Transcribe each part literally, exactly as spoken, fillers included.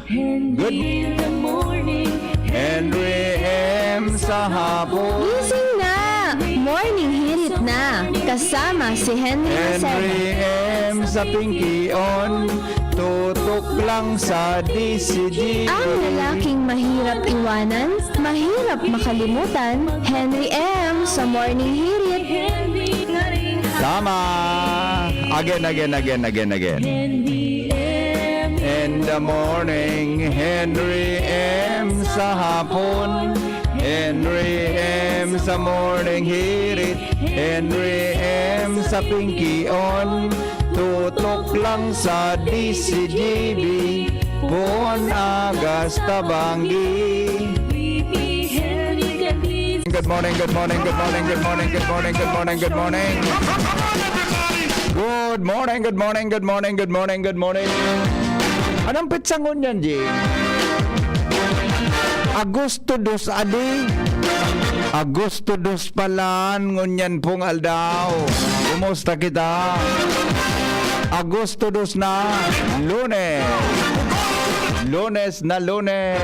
Good. Henry M sa hapon. Gising na! Morning hirit na! Kasama si Henry Macena. Henry M sa Pinky On. Tutok lang sa D C G. Ang lalaking mahirap iwanan, mahirap makalimutan, Henry M sa Morning Hirit. Tama! Again, again, again, again, again. In the morning, Henry M sa hapon. Henry M sa morning hirit. Henry M sa Pinky On. Tutok lang sa D C G B. Poon agas tabanggi. Good morning, good morning, good morning, good morning, good morning, good morning, good morning. Good morning, good morning, good morning, good morning, good morning. Anong petsa ngunyan, Jing? Agosto dos adi. Agosto dos palan ngunyan pong aldaw. Kumusta kita? Agosto dos na, Lunes. Lunes na Lunes.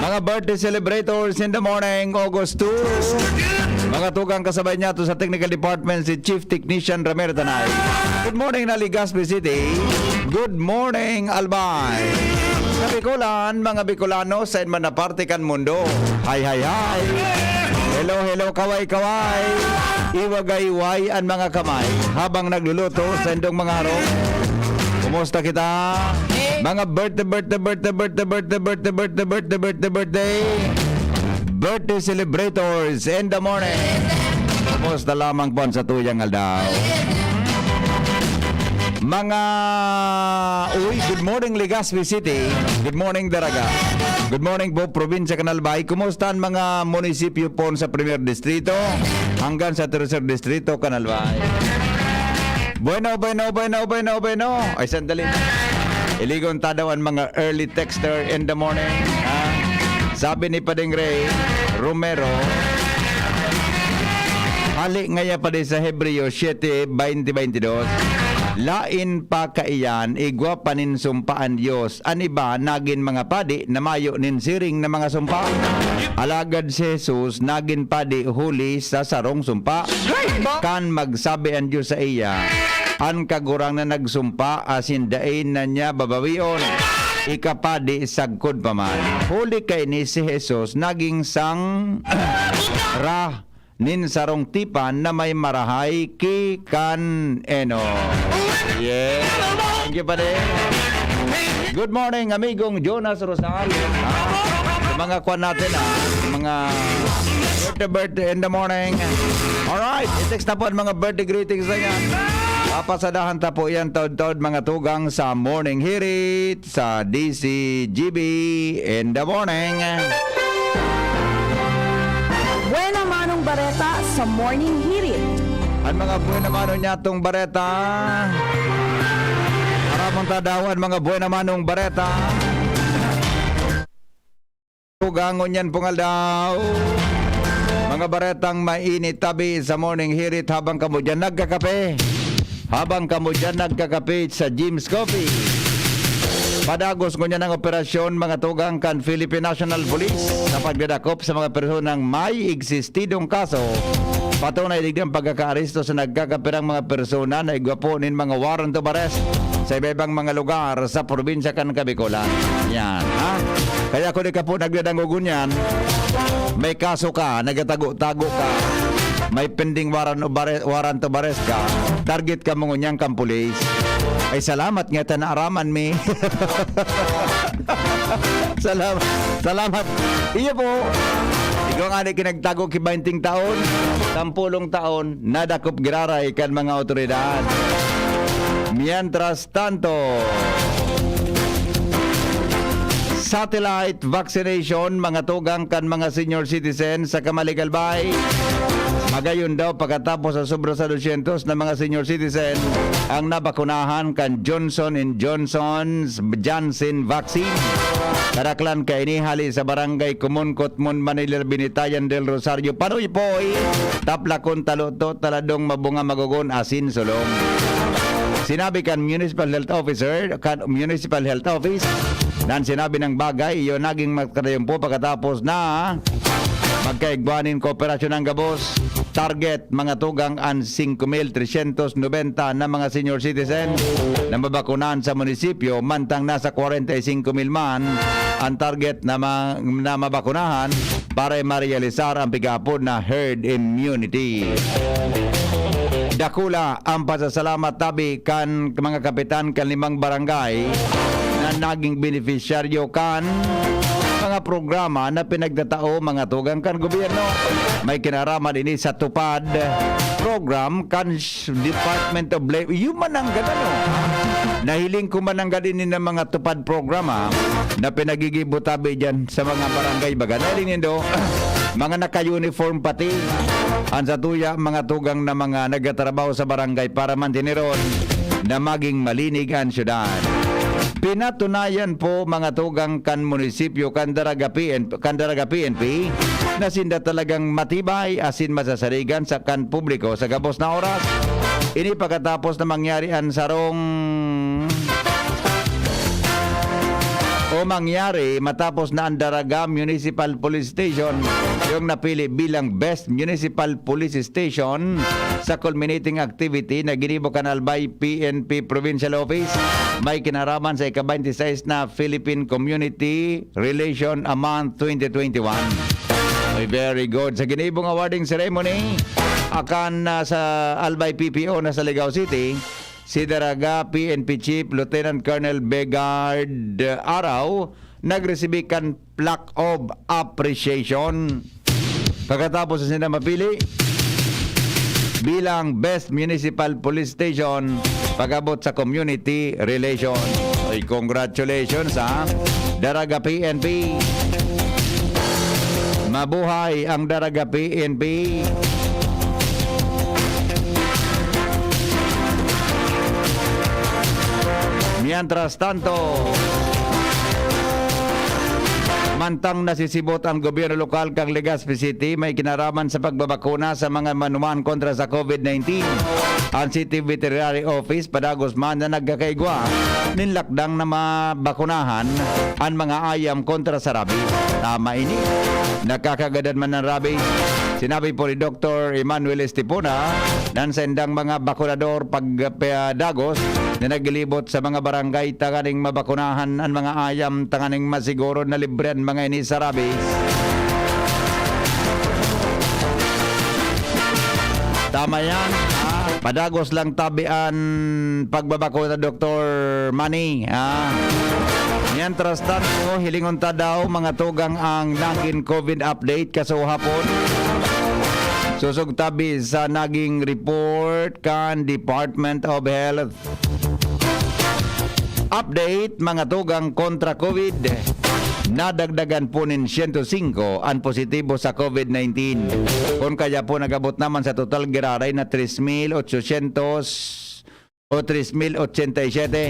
Mga birthday celebrators in the morning, August two. Mga tugang, kasabay niya to sa technical department, si Chief Technician Ramir Tanay. Good morning na Legazpi City. Good morning, Albay. Sa Bicolan, mga Bicolano, sa man na parte kan mundo. Hi, hi, hi. Hello, hello, kaway, kaway. Iwagayway an mga kamay habang nagluluto sa indong mga harong. Kumusta kita? Mga birthday, birthday, birthday, birthday, birthday, birthday, birthday, birthday, birthday. Birthday celebrators in the morning. Kumusta lamang po sa tuyang aldaw? Mga, uy, good morning, Legazpi City. Good morning, Daraga. Good morning po, Probinsya kan Albay. Kumusta ang mga munisipyo po sa Primer Distrito hanggang sa Tercer Distrito kan Albay? Bueno, bueno, bueno, bueno, bueno. Ay, sandali. Iligon ta daw ang mga early texter in the morning. Ha? Sabi ni Pading Ray Romero, hali ngaya pa di sa Hebreo siete, baynte, baynte dos, lain pa kaiyan, igwa pa nin sumpa an Dios. An iba nagin mga padi na mayo nin siring na mga sumpa. Alagad si Jesus nagin padi huli sa sarong sumpa. Kan magsabi an Dios saiya, "An Kagurangnan nagsumpa, asin dai na niya babawion, ikapadi sagkod pa man." Huli kaini si Jesus nagin sang ra nin sarong tipan na may marahay ki kan Eno. Yeah. Thank you, pare. Good morning, amigong Jonas Rosal. Ah, sa mga kwan natin, ah, mga birthday, birthday in the morning. Alright, i-text na po ang mga birthday greetings na yan. Papasadahan ta po yan, taod-taod, mga tugang, sa Morning Hirit sa D C G B in the morning. Buena manong bareta sa Morning Hirit. An mga buena mano nyatong bareta. Aramon ta daw an mga buena manong bareta. Tugang ngunyan pong aldaw. Mga baretang mainit tabi sa Morning Hirit habang kamo dyan nagkakape. Habang kamo dyan nagkakape sa Jim's Coffee. Padagos ngunyan ang operasyon, mga tugang, kan Philippine National Police na pagdadakop sa mga personang may existidong kaso patunay digdi ang pagkakaaresto sa nagkakapirang mga persona na igwa po nin mga warrant of arrest sa iba-ibang mga lugar sa probinsya kan Kabikolan. Yan, ha? Kaya kung di ka po nagdadangog ngunyan, may kaso ka, nagatago-tago ka, may pending warrant of arre-, warrant of arrest ka, target ka mo ngunyan kan pulis. Ay, salamat nga ta naaraman mi. Salamat. Salamat. Iyo po. Ikaw nga di kinagtago ki baynte taon, sampulong taon, nadakop giraray kan mga awtoridad. Mientras tanto, satellite vaccination, mga tugang kan mga senior citizen sa Camaligalbay. Magayon daw, pagkatapos sa sobra sa dosyentos na mga senior citizen ang nabakunahan kan Johnson and Johnson's Janssen vaccine. Karaklan kaini hali sa Barangay Comuncot, Mon, Manila, Binitayan del Rosario, Panoypoy, Taplacon, Taloto, Taladong, Mabunga, Magogon, asin Solong. Sinabi kan Municipal Health Officer, kan Municipal Health Office, nan sinabi ng bagay, iyo naging magkadayumpo pagkatapos na magkaigwa nin kooperasyon ng gabos. Target, mga tugang, an singko mil tresyentos nobenta na mga senior citizen na mabakunahan sa munisipyo, mantang nasa kwarenta y singko mil man ang target na ma-, na mabakunahan para marealisar ang pigapod na herd immunity. Dakula ang pasasalamat tabi kan mga kapitan kan limang barangay na naging benepisyaryo kan mga programa na pinagtatao, mga tugang, kan gobyerno. May kinaraman ini sa TUPAD program kan sh-, Department of Labor. Yung mananggad, ano? Nahiling ko mananggad ini ng mga TUPAD programa na pinagigibo tabi dyan sa mga barangay. Baga, nahiling nindo, mga naka-uniform pati. Ang sa tuya, mga tugang na mga nagtatrabaho sa barangay para mantineron na maging malinig ang syudad. Pinatunayan po, mga tugang, kan munisipyo, kan Daraga P N, kan Daraga P N P, na sinda talagang matibay asin masasarigan sa kan publiko sa gabos na oras. Ini pagkatapos na mangyari ang sarong o mangyari matapos na ang Daraga Municipal Police Station yung napili bilang Best Municipal Police Station sa culminating activity na ginibo kan Albay P N P Provincial Office. May kinaraman sa ika-twenty-six na Philippine Community Relation a Month twenty twenty-one. Ay, very good. Sa ginibong awarding ceremony, akan na sa Albay P P O na sa Ligao City, si Daraga P N P Chief Lieutenant Colonel Begard Arao nagresibi kan Plaque of Appreciation. Pagkatapos na sila mapili bilang Best Municipal Police Station pag-abot sa Community Relation. Ay, congratulations, ha, Daraga P N P. Mabuhay ang Daraga P N P. Mientras tanto, mantang nasisibot ang gobyerno lokal kan Legazpi City, may kinaraman sa pagbabakuna sa mga manuman kontra sa COVID nineteen. Ang City Veterinary Office padagos man na nagkakaigwa nin lakdang na mabakunahan an mga ayam kontra sa rabies. Tama ini, nakakagadan man ang rabies. Sinabi po ni Doktor Emmanuel Estipona, nan saindang mga bakunador pagpadagos na naglibot sa mga barangay tanganing mabakunahan an mga ayam tanganing masiguro na libre an mga ini sa rabies. Tama yan. Padagos lang tabi an pagbabakuna, Doktor Manny, ah. Mientras tanto, hilingon ta daw, mga tugang, ang nagin COVID update kasuhapon. Susog tabi sa naging report kan Department of Health. Update, mga tugang, kontra COVID. Nadagdagan po nin siyento singko an positibo sa COVID nineteen. Kun kaya po, nag-abot naman sa total giraray na tres mil otsosyentos o tres mil otsenta y siyete.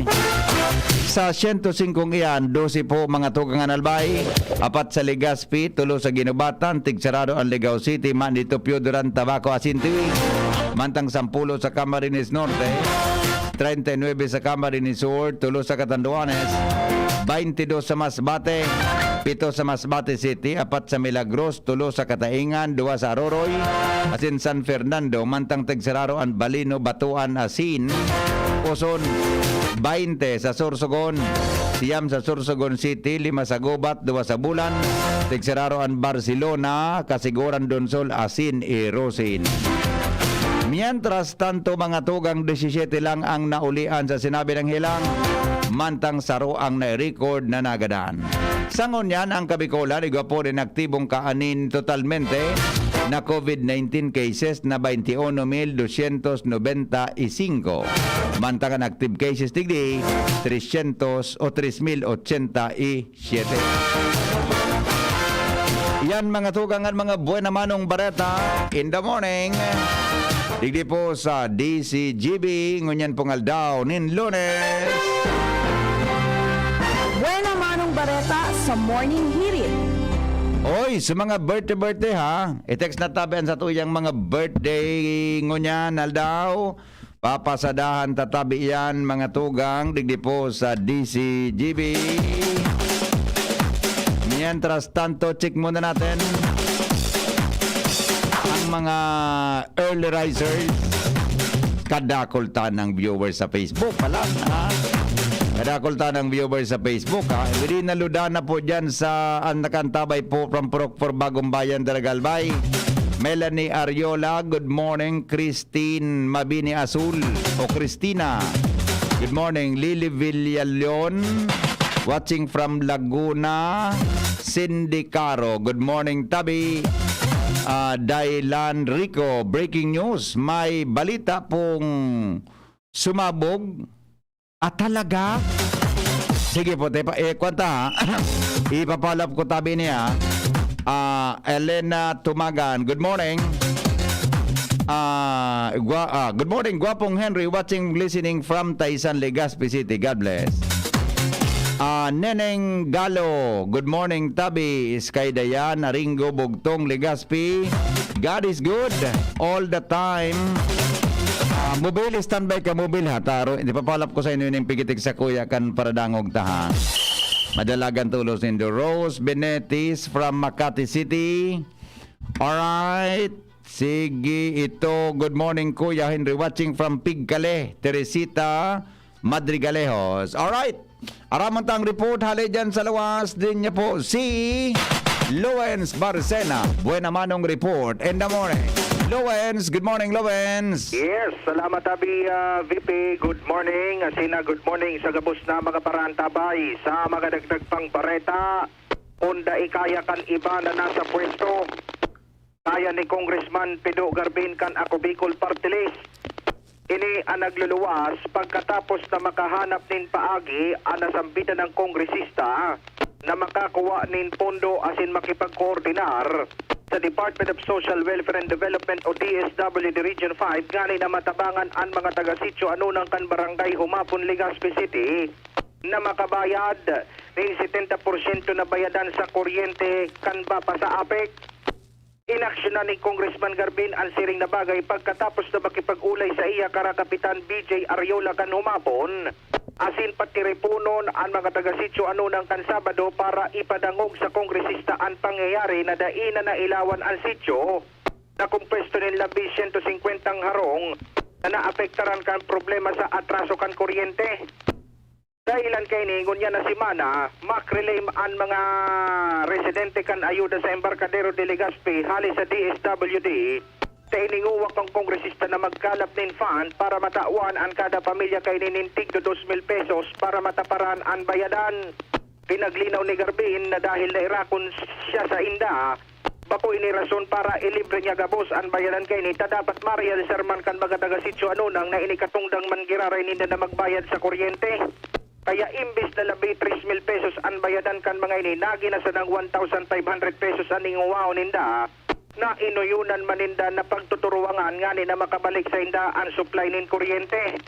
Sa siyento singkong iyan, dose po, mga tugang, an Albay, apat sa Legazpi, tulo sa Guinobatan, tigsarado an Ligao City, Mandi, Topio, Duran, Tabaco asin Tawi. Mantang sampulo sa Camarines Norte, treinta y nueve sa Camarines Sur, tulo sa Catanduanes, baintidos sa Masbate, pito sa Masbate City, apat sa Milagros, tulo sa Cataingan, duwa sa Aroroy, asin San Fernando, mantang tigsararo an Balino, Batuan asin Quezon, baynte sa Sorsogon, siyam sa Sorsogon City, lima sa Gubat, duwa sa Bulan, tigsararo an Barcelona, Casiguran, Donsol asin Irosin. Mientras tanto, mga tugang, disisiyete lang ang naulian sa sinabi ng helang, mantang saro ang nai-record na nagadan. Sa ngunyan, ang Kabikolan igwa po nin aktibong kaanin totalmente na COVID nineteen cases na bainti uno mil dosyentos nobenta y singko. Mantang an active cases digdi, tresyentos o tres mil otsenta y siyete. Yan, mga tugang, an mga buena manong bareta in the morning. Digdi po sa D C G B, ngunyan pong aldaw nin Lunes. Buena manong bareta sa Morning Hirit. Oy, sa mga birthday-birthday, ha, i-text na tabi an satuyang mga birthday ngunyan aldaw. Papasadahan ta tabi iyan, mga tugang, digdi po sa D C G B. Mientras tanto, check muna natin ang mga early risers. Kadakol ta ng viewers sa Facebook pala, ha? Kadakol ta ng viewers sa Facebook, ha? Irina Ludana po dyan sa, ang nakantabay po from Purok four, Bagong Bayan, Daragalbay. Melanie Ariola, good morning. Christine Mabini Azul o Christina, good morning. Lily Villaleon, watching from Laguna. Cindy Caro, good morning, tabi. Ah, Dylan Rico, breaking news, may balita pong sumabog. Ah, talaga? Sige po, te, pa, eh, kwanta, ha? Ipapalap ko tabi niya. Ah, Elena Tumagan, good morning. Ah, gwa-, ah, good morning, Gwapong Henry, watching, listening from Taisan, Legazpi City. God bless. Ah, Neneng Galo, good morning, tabi. Sky Dayan, Aringo, Bugtong, Legazpi. God is good all the time. Ah, mobile, standby ka, mobile, ha? Taro, ipapalap ko sa inyo ning pigitik sa kuya kan paradangog ta, ha? Madalagan tulos nindo. Rose Benetis from Makati City. Alright. Sige, ito. Good morning, Kuya Henry. Watching from Pigkale, Teresita Madrigalejos. Alright. Araman tang report, hali dyan sa lawas din niya po si Lawrence Barcena. Buena manong report in the morning. Lawrence, good morning, Lawrence. Yes, salamat, Abi, ah, V P. Good morning. Asina, good morning sa gabos na mga parantabay. Sa mga dagdag pang bareta, kung dai kaya kan iba na nasa pwesto, kaya ni Congressman Pido Garbin kan Ako Bicol Party List. Ini an nagluluwas pagkatapos na makahanap nin paagi an nasambitan nang kongresista na makakuha nin pondo asin makipagkoordinar sa Department of Social Welfare and Development o D S W D Region five ngani na matabangan an mga taga-sityo anunang kan Barangay Humapon, Legazpi City, na makabayad nin setenta porsyento na bayadan sa kuryente kan BAPA sa APEC. Inaksyonan ni Congressman Garbin an siring na bagay pagkatapos na makipag-ulay sa iya karakapitan B J Ariola kan Humapon, asin patiriponon an mga taga-sityo anunang kan Sabado para ipadangog sa kongresista an pangyayari na dai na nailawan an sityo na kompwesto nin labi siyento singkwentang harong na naapektaran kan problema sa atraso kan kuryente. Dahilan kaini, ngunyan na semana, ma-claim an mga residente kan ayuda sa Embarcadero de Legazpi hale sa D S W D, ta ininguwak kan kongresista na magkalap nin fund para matawan an kada pamilya kaini nin tig dos mil pesos para mataparan an bayadan. Pinaglinaw ni Garbin na dahil nairakon siya sa inda, bako ini rason para ilibre niya gabos an bayadan kaini, ta dapat marealisar man kan mga taga-sityo anunang na ini katungdang man giraray ninda na magbayad sa kuryente. Kaya imbis na labi tres mil pesos an bayadan kan mga ini, nagi na sanang one thousand five hundred pesos an inguwaon ninda, na inuyonan man ninda na pagtuturuwangan ngani na makabalik sa inda an supply nin kuryente.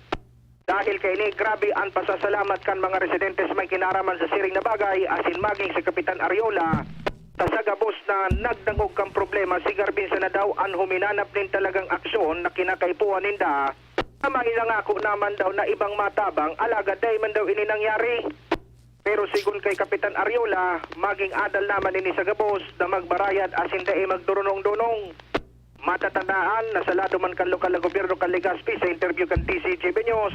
Dahil kaini, grabe an pasasalamat kan mga residentes may kinaraman sa siring na bagay, asin maging si Kapitan Ariola, ta sa gabos na nagdangog kan problema, si Garbin sana daw an huminanap nin talagang aksyon na kinakaipuhan ninda, na may nangako naman daw na ibang matabang, alagad dai man daw ini nangyari. Pero sigon kay Kapitan Ariola, maging adal naman ini sa gabos na magbarayad asin dai magdurunong-dunong. Matatandaan na sa lado man kan lokal na gobyerno kan Legazpi, sa interview kan D C G B News,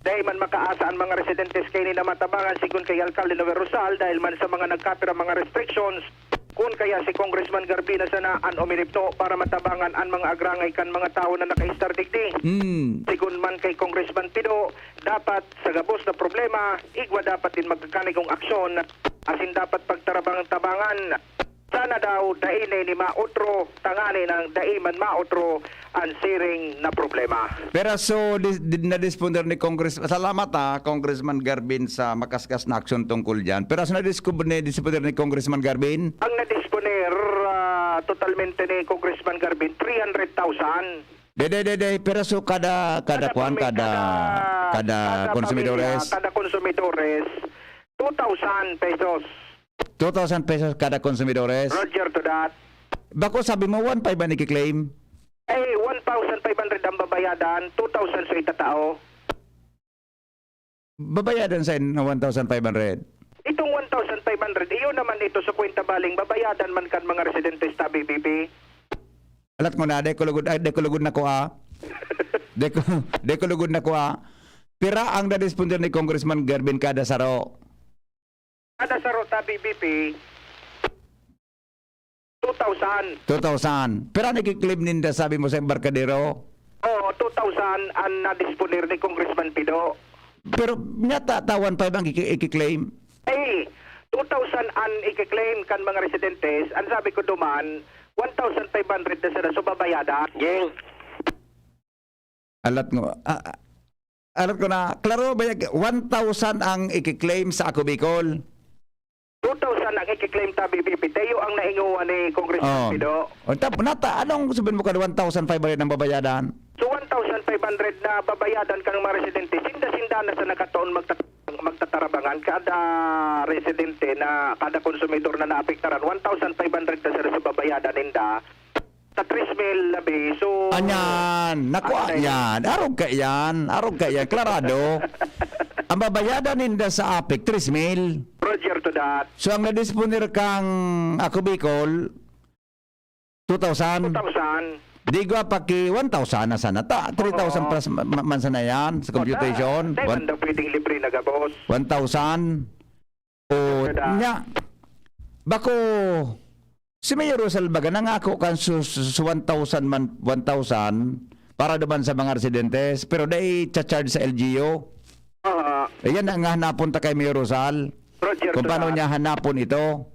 dai man makaasa an mga residentes kaini na matabangan, sigon kay Alkalde Noel Rosal, dahil man sa mga nagkapirang mga restrictions. Kun kaya si Congressman Garbin na sana an uminipno para matabangan an mga agrangay kan mga tawo na nakaistar digdi. Hmm. Sigon man kay Congressman Pido, dapat sa gabos na problema, igwa dapat din magkakanigong aksyon, asin dapat pagtarabang-tabangan. Sana daw dai na ini maotro, tangani nang dai man maotro an siring na problema. Pero so, dis-, di-, nadisponder ni Congress-, salamat, ah, Congressman Garbin, sa makaskas na aksyon tungkol diyan. Pero so, nadiskubre ni, disponer ni Congressman Garbin? Ang nadisponer, ah, totalmente ni Congressman Garbin, three hundred thousand. Dede, dede, pero so kada, kada Kada kwan, pami-, kada, kada, kada kada pamilya, konsumidores? Kada konsumidores, two thousand pesos. Two thousand pesos kada konsumidores? Roger to that. Bako sabi mo, one five ba nikiklaim? Ay, one thousand five hundred ang babayadan, two thousand so itatao. Babayadan sa in-, one thousand five hundred. Itong one thousand five hundred, iyon naman ito sa kwenta baling babayadan man kan mga residentes ta B B P. Alat ko na, di ko lugod, ay, di ko lugod na ko, ah. Di ko, di ko lugod na ko, ah. Pira ang nadisponder ni Congressman Garvin kada saro? Kada saro ta B B P, two thousand. Two thousand. Pira nakiklaim ninda, sabi mo, sa embarkadero? Oo, two thousand ang nadisponer ni Congressman Pido. Pero nya ta, ta one five ang iki-, ikiklaim? Ay, two thousand ang ikiklaim kan mga residentes. Ang sabi ko duman, one thousand five hundred na sila, so babayadan. Yeng. Alat ngo, ah, ah, alat ko na, klaro ba yan? One thousand ang ikiklaim sa Ako Bicol. Two thousand ang ikiklaim ta B B P. Tayo ang nainguha ni Congressman Oh. Pido. O, tap-, nata, anong sabihin mo ka, one thousand five hundred ang babayadan? So, one thousand five hundred na babayadan kang mga residente, sinda-sinda na sa nakataon magta-, magtatarabangan. Kada residente na, kada konsumidor na naapektaran, one thousand five hundred na sila sa babayadan ninda. Sa tres mil labi, so Anyan, naku, ano na yun? Yan. Arog ka yan, arog ka yan, klarado. Ang babayadan ninda sa apek, tres mil. Roger to that. So, ang nadisponer kang Ako Bicol, two thousand. Two thousand. Di gwa pa ki one thousand na sana. Ta, three thousand Oo. plus ma-, ma-, man sana yan sa O, computation. ta-, tayo One man daw pwedeng libre na gabos. One thousand. O, Kada nya, bako, si Mayor Rosal baga nangako kan su-, su-, su-, one thousand man, one thousand para duman sa mga residentes, pero dai cha-charge sa L G U. Ah. Ayan ang hanapon ta kay Mayor Rosal. Roger Kung to paano that. niya hanapon ito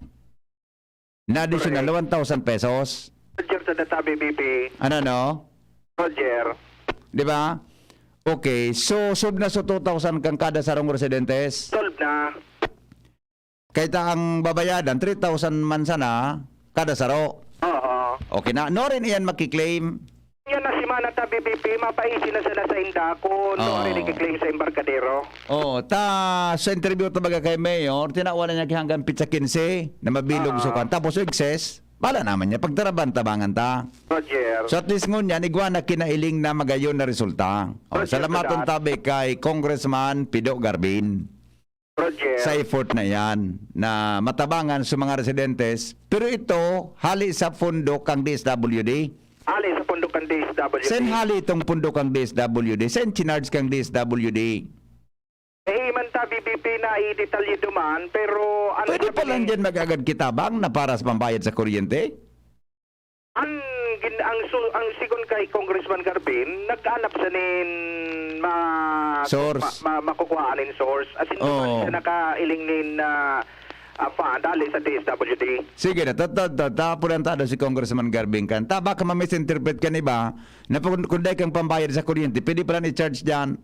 na additional Correct. one thousand pesos. Roger to that, B B P. Ano, no? Roger. Di ba? Okay, so solve na so two thousand kang kada sarong residentes. Solve na. Kaya ta ang babayadan, three thousand man sana kada saro. Oo. Okay na. No rin iyan makiklaim. Yan na si Mana ta B B P, mapaisi na sana sa inda kung Oo. no rin ikiklaim sa embarkadero. Oo, ta sa interview ta baga kay Mayor, tinawan na niya hanggang pitsa quince na mabilog Oo. sukan. Tapos excess, bala naman niya, pagtaraban-tabangan ta. Roger. So at least ngunyan, igwa na kinailing na magayon na resulta. Oh, Roger, salamaton salamat. tabi kay Congressman Pido Garbin Roger. sa effort na yan na matabangan sa mga residentes. Pero ito, hali sa pondo kang D S W D. Hali sa pondo kang D S W D. Sen hali itong pondo kang D S W D. Sen chinarge kang D S W D. Eh, man ta, B B P na idetalye duman, pero ano Pwede sabi pa lang ni dyan mag-agad kitabang na para sa pambayad sa kuryente? Ang gin-, ang su-, ang sigon kay Congressman Garbin, nagkaanap sa nin ma-, Source. ma-, ma-, makukuhaan nin source. As in, Oo. siya nakailing nin, ah, ah, fund, dali sa D S W D. Sige na, ta-, ta-, ta-, tapunan ta daw si Congressman Garbin kan. Ta, baka ma-misinterpret kan iba na kung, kung dai kang pambayad sa kuryente, pwede pala i-charge dyan.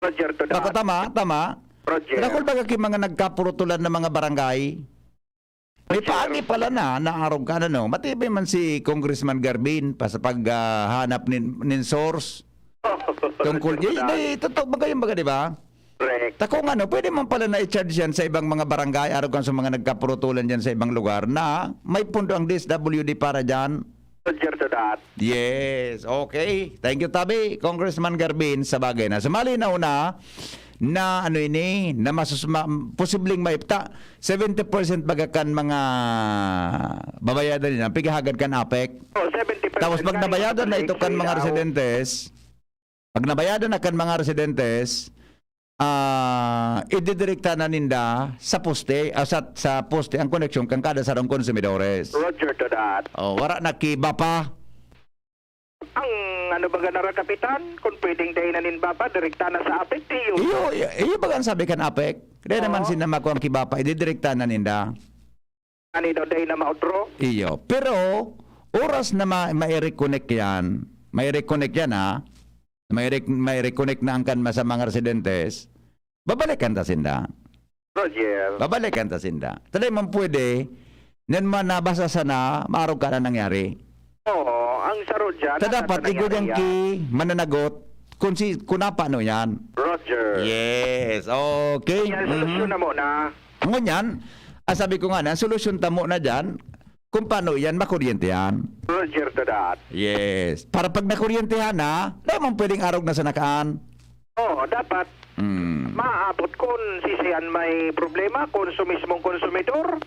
Roger to Baka that. tama, tama. Roger. Dakul baga ki mga nagkapurutulan na mga barangay? May Roger. paagi pala na, naarog ka na, no? Matibay man si Congressman Garbin pa sa pag, ah, hanap nin, nin source. Tungkol Roger di, to that. di, totoo ba kayo baga, di ba? Correct. Ta kung ano, pwede man pala na i-charge yan sa ibang mga barangay, arog kan sa mga nagkapurutulan dyan sa ibang lugar na may pundo ang D S W D para dyan. Roger to that. Yes, okay. Thank you, Tabi. Congressman Garbin, sa bagay na. Sumali na una na ano ini, na masus-, ma-, posibleng maipta. Seventy percent baga kan mga babayadan nila, pigahagad kan apek. Oh, seventy percent Tapos pag kan nabayadan na ito kan mga Silaw. residentes, pag nabayadan na kan mga residentes, ah, ididirekta na ninda sa poste, ah, sa, sa poste ang koneksyon kan kada sarong konsumidores. Roger to that. Oh, wala na kiba pa. Ang ano ba ganara, Kapitan? Kung pwedeng dai na nin baba, direkta na sa apek, iyo. Iyo, iyo, iyo ba ang sabi kan apek? Dai Oo. naman sila makuha ang kiba pa, ididirekta na ninda. Ani daw, dai na mautro? Iyo. Pero, oras na ma-, ma-reconnect yan, ma-reconnect yan, ha? Ma-re-, ma-reconnect na ang kan sa mga residentes, babalikan ta sinda. Roger. Babalikan ta sinda. Talay man pwede, nan man nabasa sana, maarog ka na nangyari. Oo, ang saro dyan, Ta nasa dapat, igo nangyari dyan yan. ki mananagot, kung si, kung napano yan. Roger. Yes, okay. Yan, Mhm. solusyon na muna. Ngunyan, ah, sabi ko nga na, solusyon tamo na dyan, kung paano yan makuryentehan. Roger to that. Yes. Para pag nakuryentehan na, di mo pwedeng arog na sa nakaan. Oo, dapat Mm. maabot kung sisihan may problema, kung sa mismong konsumidor,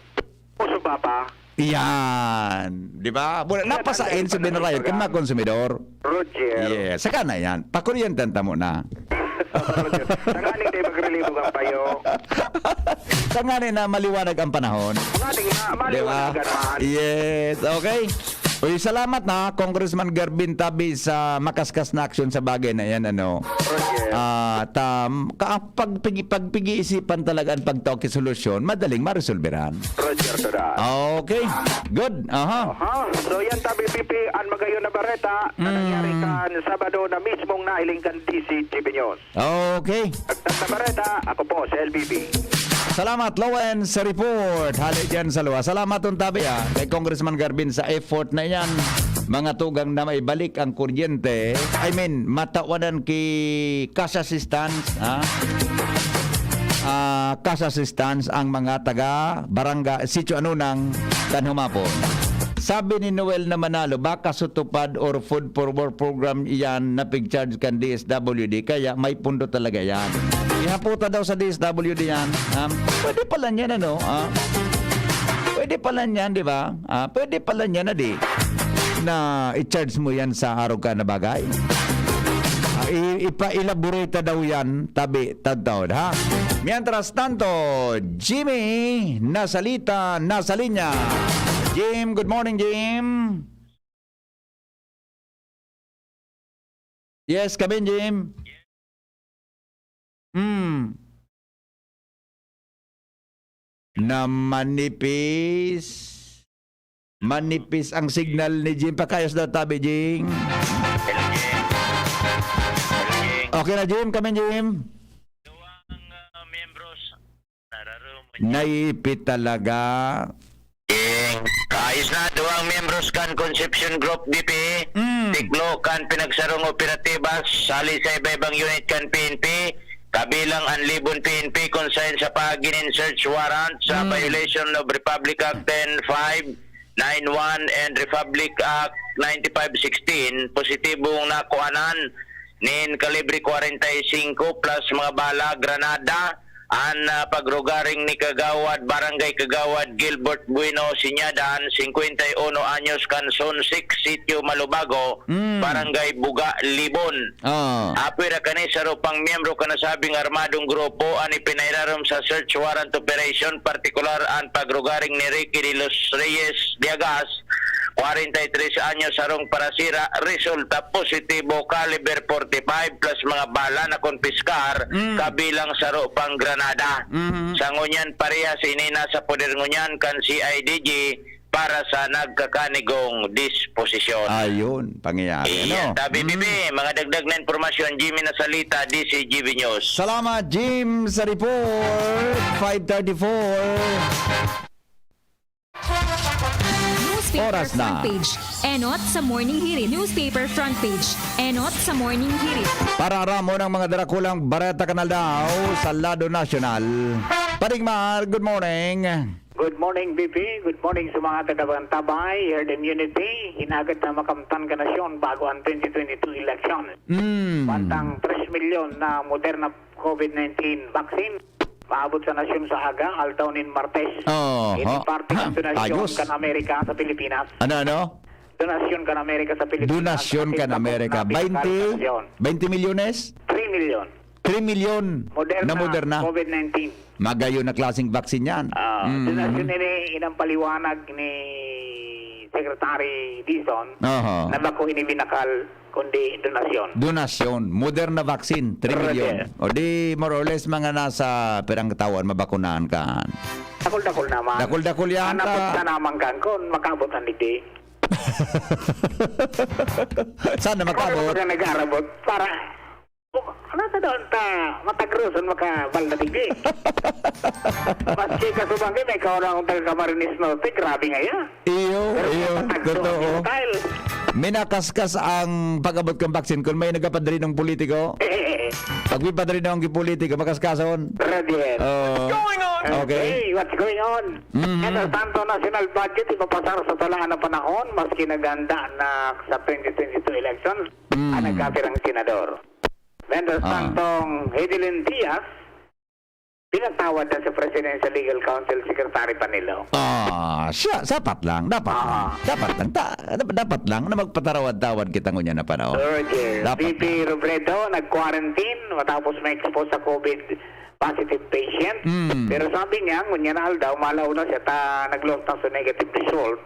o sa baba. Yan. Di ba? Wala, Yan ang napasain sa dapat binarayan kan mga konsumidor. Roger. Yes. Saka na yan. Pakuryentehan ta mo na. Tanganing di magrelibo ang payo. Tanganing na maliwanag ang panahon. Tanganing ma-, Di ba? maliwanagan man. Yes, okay. Uy, salamat na, Congressman Garvin Tabi, sa makaskas na aksyon sa bagay na yan, ano. Roger. Ah, tam, ka, pagpigi-, pagpigi-isipan talaga ang pagtao ki solusyon, madaling maresolberan. Roger to that. Okay. Good. Aha. Aha. So, yan, Tabi P P, ang magayon na bareta na Mm. nangyari kan Sabado na mismong nahiling kan D C G B News. Okay. Nagtatabareta, ako po si L B B. Salamat, Lowen, sa report. Hali dyan sa luwa. Salamat, Untabi, ah, kay Congressman Garvin sa effort na yan. Mga tugang na maibalik ang kuryente. I mean, matawanan ki cash assistance, ha? Ah, cash assistance ang mga taga barangay, Sitio Anunang, kan humapon. Sabi ni Noel na Manalo, baka sutupad or food for work program iyan na pig-charge kan D S W D, kaya may pundo talaga yan. Ihaputa daw sa D S W D yan. Um, pwede pala niyan, ano? Ah, pwede pala niyan, di ba? Ah, pwede pala niyan na di na i-charge mo yan sa arog ka na bagay. Ah, i-, ipa-elaborate daw yan, tabi, tagtaod, ha? Mientras tanto, Jimmy, nasalita, nasa linya. Jim, good morning, Jim. Yes, come in, Jim. Hmm. Na manipis. Manipis ang signal ni Jim. Pakayos daw tabi, Jing. Hello, Jing. Hello, Jing. Okay na, Jim. Come in, Jim. Duwang, ah, miyembros. Naiipit talaga. Eh, kaayos na, duwang miyembros kan Concepcion Group B P, Mm. tiklo kan pinagsarong operatiba, sali sa iba-ibang unit kan P N P, kabilang ang Libon P N P, kung saen sa paagi nin search warrant sa Mm. violation of Republic Act ten five nine one and Republic Act ninety-five sixteen, positibong nakuhanan nin kalibre kwarenta y singko plus mga bala, granada, an, ah, pagrugaring ni Kagawad, Barangay Kagawad Gilbert Bueno Siñadan, singkwenta y uno anyos, kan Zone six, Sitio Malubago, Mm. Barangay Buga, Libon. Ah. Apwera kani, saro pang miyembro kan nasabing armadong grupo an ipinairarom sa search warrant operation, partikular an pagrugaring ni Ricky de los Reyes Diagas, kwarenta y tres anyos, sarong parasira, resulta positibo, caliber forty-five plus mga bala na konpiskar, Mm. kabilang saro pang granada. Mhm. Sa ngunyan, parehas ini nasa poder ngunyan kan C I D G para sa nagkakanigong disposisyon. Ayun, pangyayari, Iya, ano? Tabi Mm. P P, mga dagdag na impormasyon, Jimmy Nasalita, D C G B News. Salamat, Jim, sa report. Five thirty-four. Newspaper Oras na. Front page. Enot sa Morning Hirit. Newspaper front page. Enot sa Morning Hirit. Para aramon ang mga darakulang bareta kan aldaw sa lado nasyonal. Padigmar, good morning. Good morning, B P. Good morning sa mga taga-Bantabay, herd immunity, hinagad na makamtan ka nasyon bago ang twenty twenty-two election. Mm. Bantang tres milyon na Moderna COVID nineteen vaccine maabot sa nasyon sa aga, aldaw nin Martes. Oho. Ini parte kan Ha? donasyon Ayos. kan Amerika sa Pilipinas. Ano, ano? Donasyon kan Amerika sa Pilipinas. Donasyon Asin kan bakuna Amerika. na pinakal Baynte? sa nasyon. Baynte milyones? Three million. Three milyon Moderna, na Moderna. COVID nineteen. Magayon na klaseng vaccine yan. Ah, Mm. donasyon ini, inang paliwanag ni Secretary Dizon Oho. na bako ini binakal, kundi donasyon. Donasyon. Moderna vaccine, three million. Correct. O di, more or less, mga nasa pirang taon, mabakunahan ka. Dakul-dakul naman. Dakul-dakul yan, Hanapot ta. ka naman kan kun makaabot ang digdi. Sana Ako makaabot. naman ang nag-aarabot para, ano sa doon ta, matagroson makabal na digdi. Maski kasubang din, may kaurang akong taga Camarines Norte, grabe nga yan. Iyo, Pero iyo, matagdo ang totoo. style. Minakaskas ang pag-abot kan vaccine kun may nagapadrinong politiko. Pag may padrino ang politiko, makaskason. Radiel. Oo. Going on? Okay. Okay, what's going on? Mhm. Mientras tanto, national budget ipapasar sa talaan na panahon, maski naghanda na sa twenty twenty-two elections Mm. ang nagkapirang senador. Mientras Ah. tantong, Hidilyn Diaz, pinatawad na sa Presidential Legal Counsel Secretary Panelo. Ah, siya, sapat lang, dapat Ah. lang. Dapat lang, ta-, dap-, dapat lang na magpatarawad-tawad kita ngunyan na panahon. Roger, Dapat V P lang. Robredo nag-quarantine matapos ma-expose sa COVID positive patient. Mm. Pero sabi niya, ngunyan na aldaw, malaw na siya, ta nag-loss na sa negative result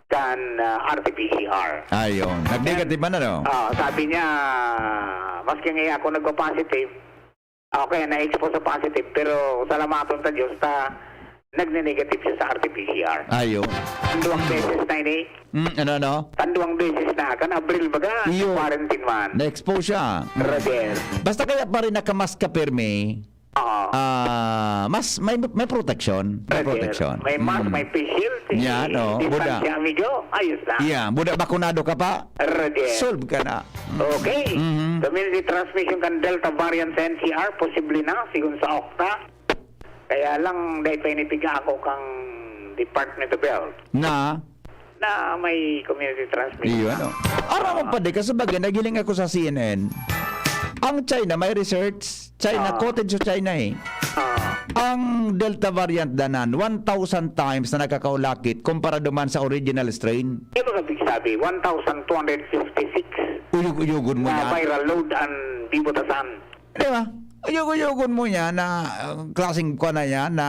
kan, ah, R T P C R. Ayun. Nag-negative man, ano? Ah, sabi niya, "Maski nga ako nagpa-positive, o kaya na-expose sa positive, pero salamaton ta Diyos ta nagnenegative siya sa R T P C R." Ayun. Duwang beses na ini. Mm, ano, ano? Tanduang beses na. Kan Abril baga, Iyo. quarantine man. Na-expose siya. Mm. Roger. Basta kaya pa rin nakamask ka pirmi, Oo. ah, mas may, may protection. May Roger. protection. May mask, Mm. may face shield, Yan, oh, buda. distansya, amigo. Ayos na. Yeah, buda, bakunado ka pa? Roger. Solve ka na. Okay. Mhm. Community transmission kan Delta variant sa N C R, posible na, sigon sa okta. Kaya lang, dai pa ini piga ako kang Department of Health Na? na may community transmission Iyo, na. ano? Aram mo pa, di ka sabagay, nagiling ako sa C N N. Ang China, may research. China, Ah. quoted sa China eh. Ah. Ang Delta variant danan, one thousand times na nakakaulakit kumpara duman sa original strain. Ano ka sabi? One thousand two hundred fifty-six Uyog-uyogon mo na yan. viral load ang bibutasan. Di ba? Uyog-uyogon mo yan na, uh, klaseng kwa na yan na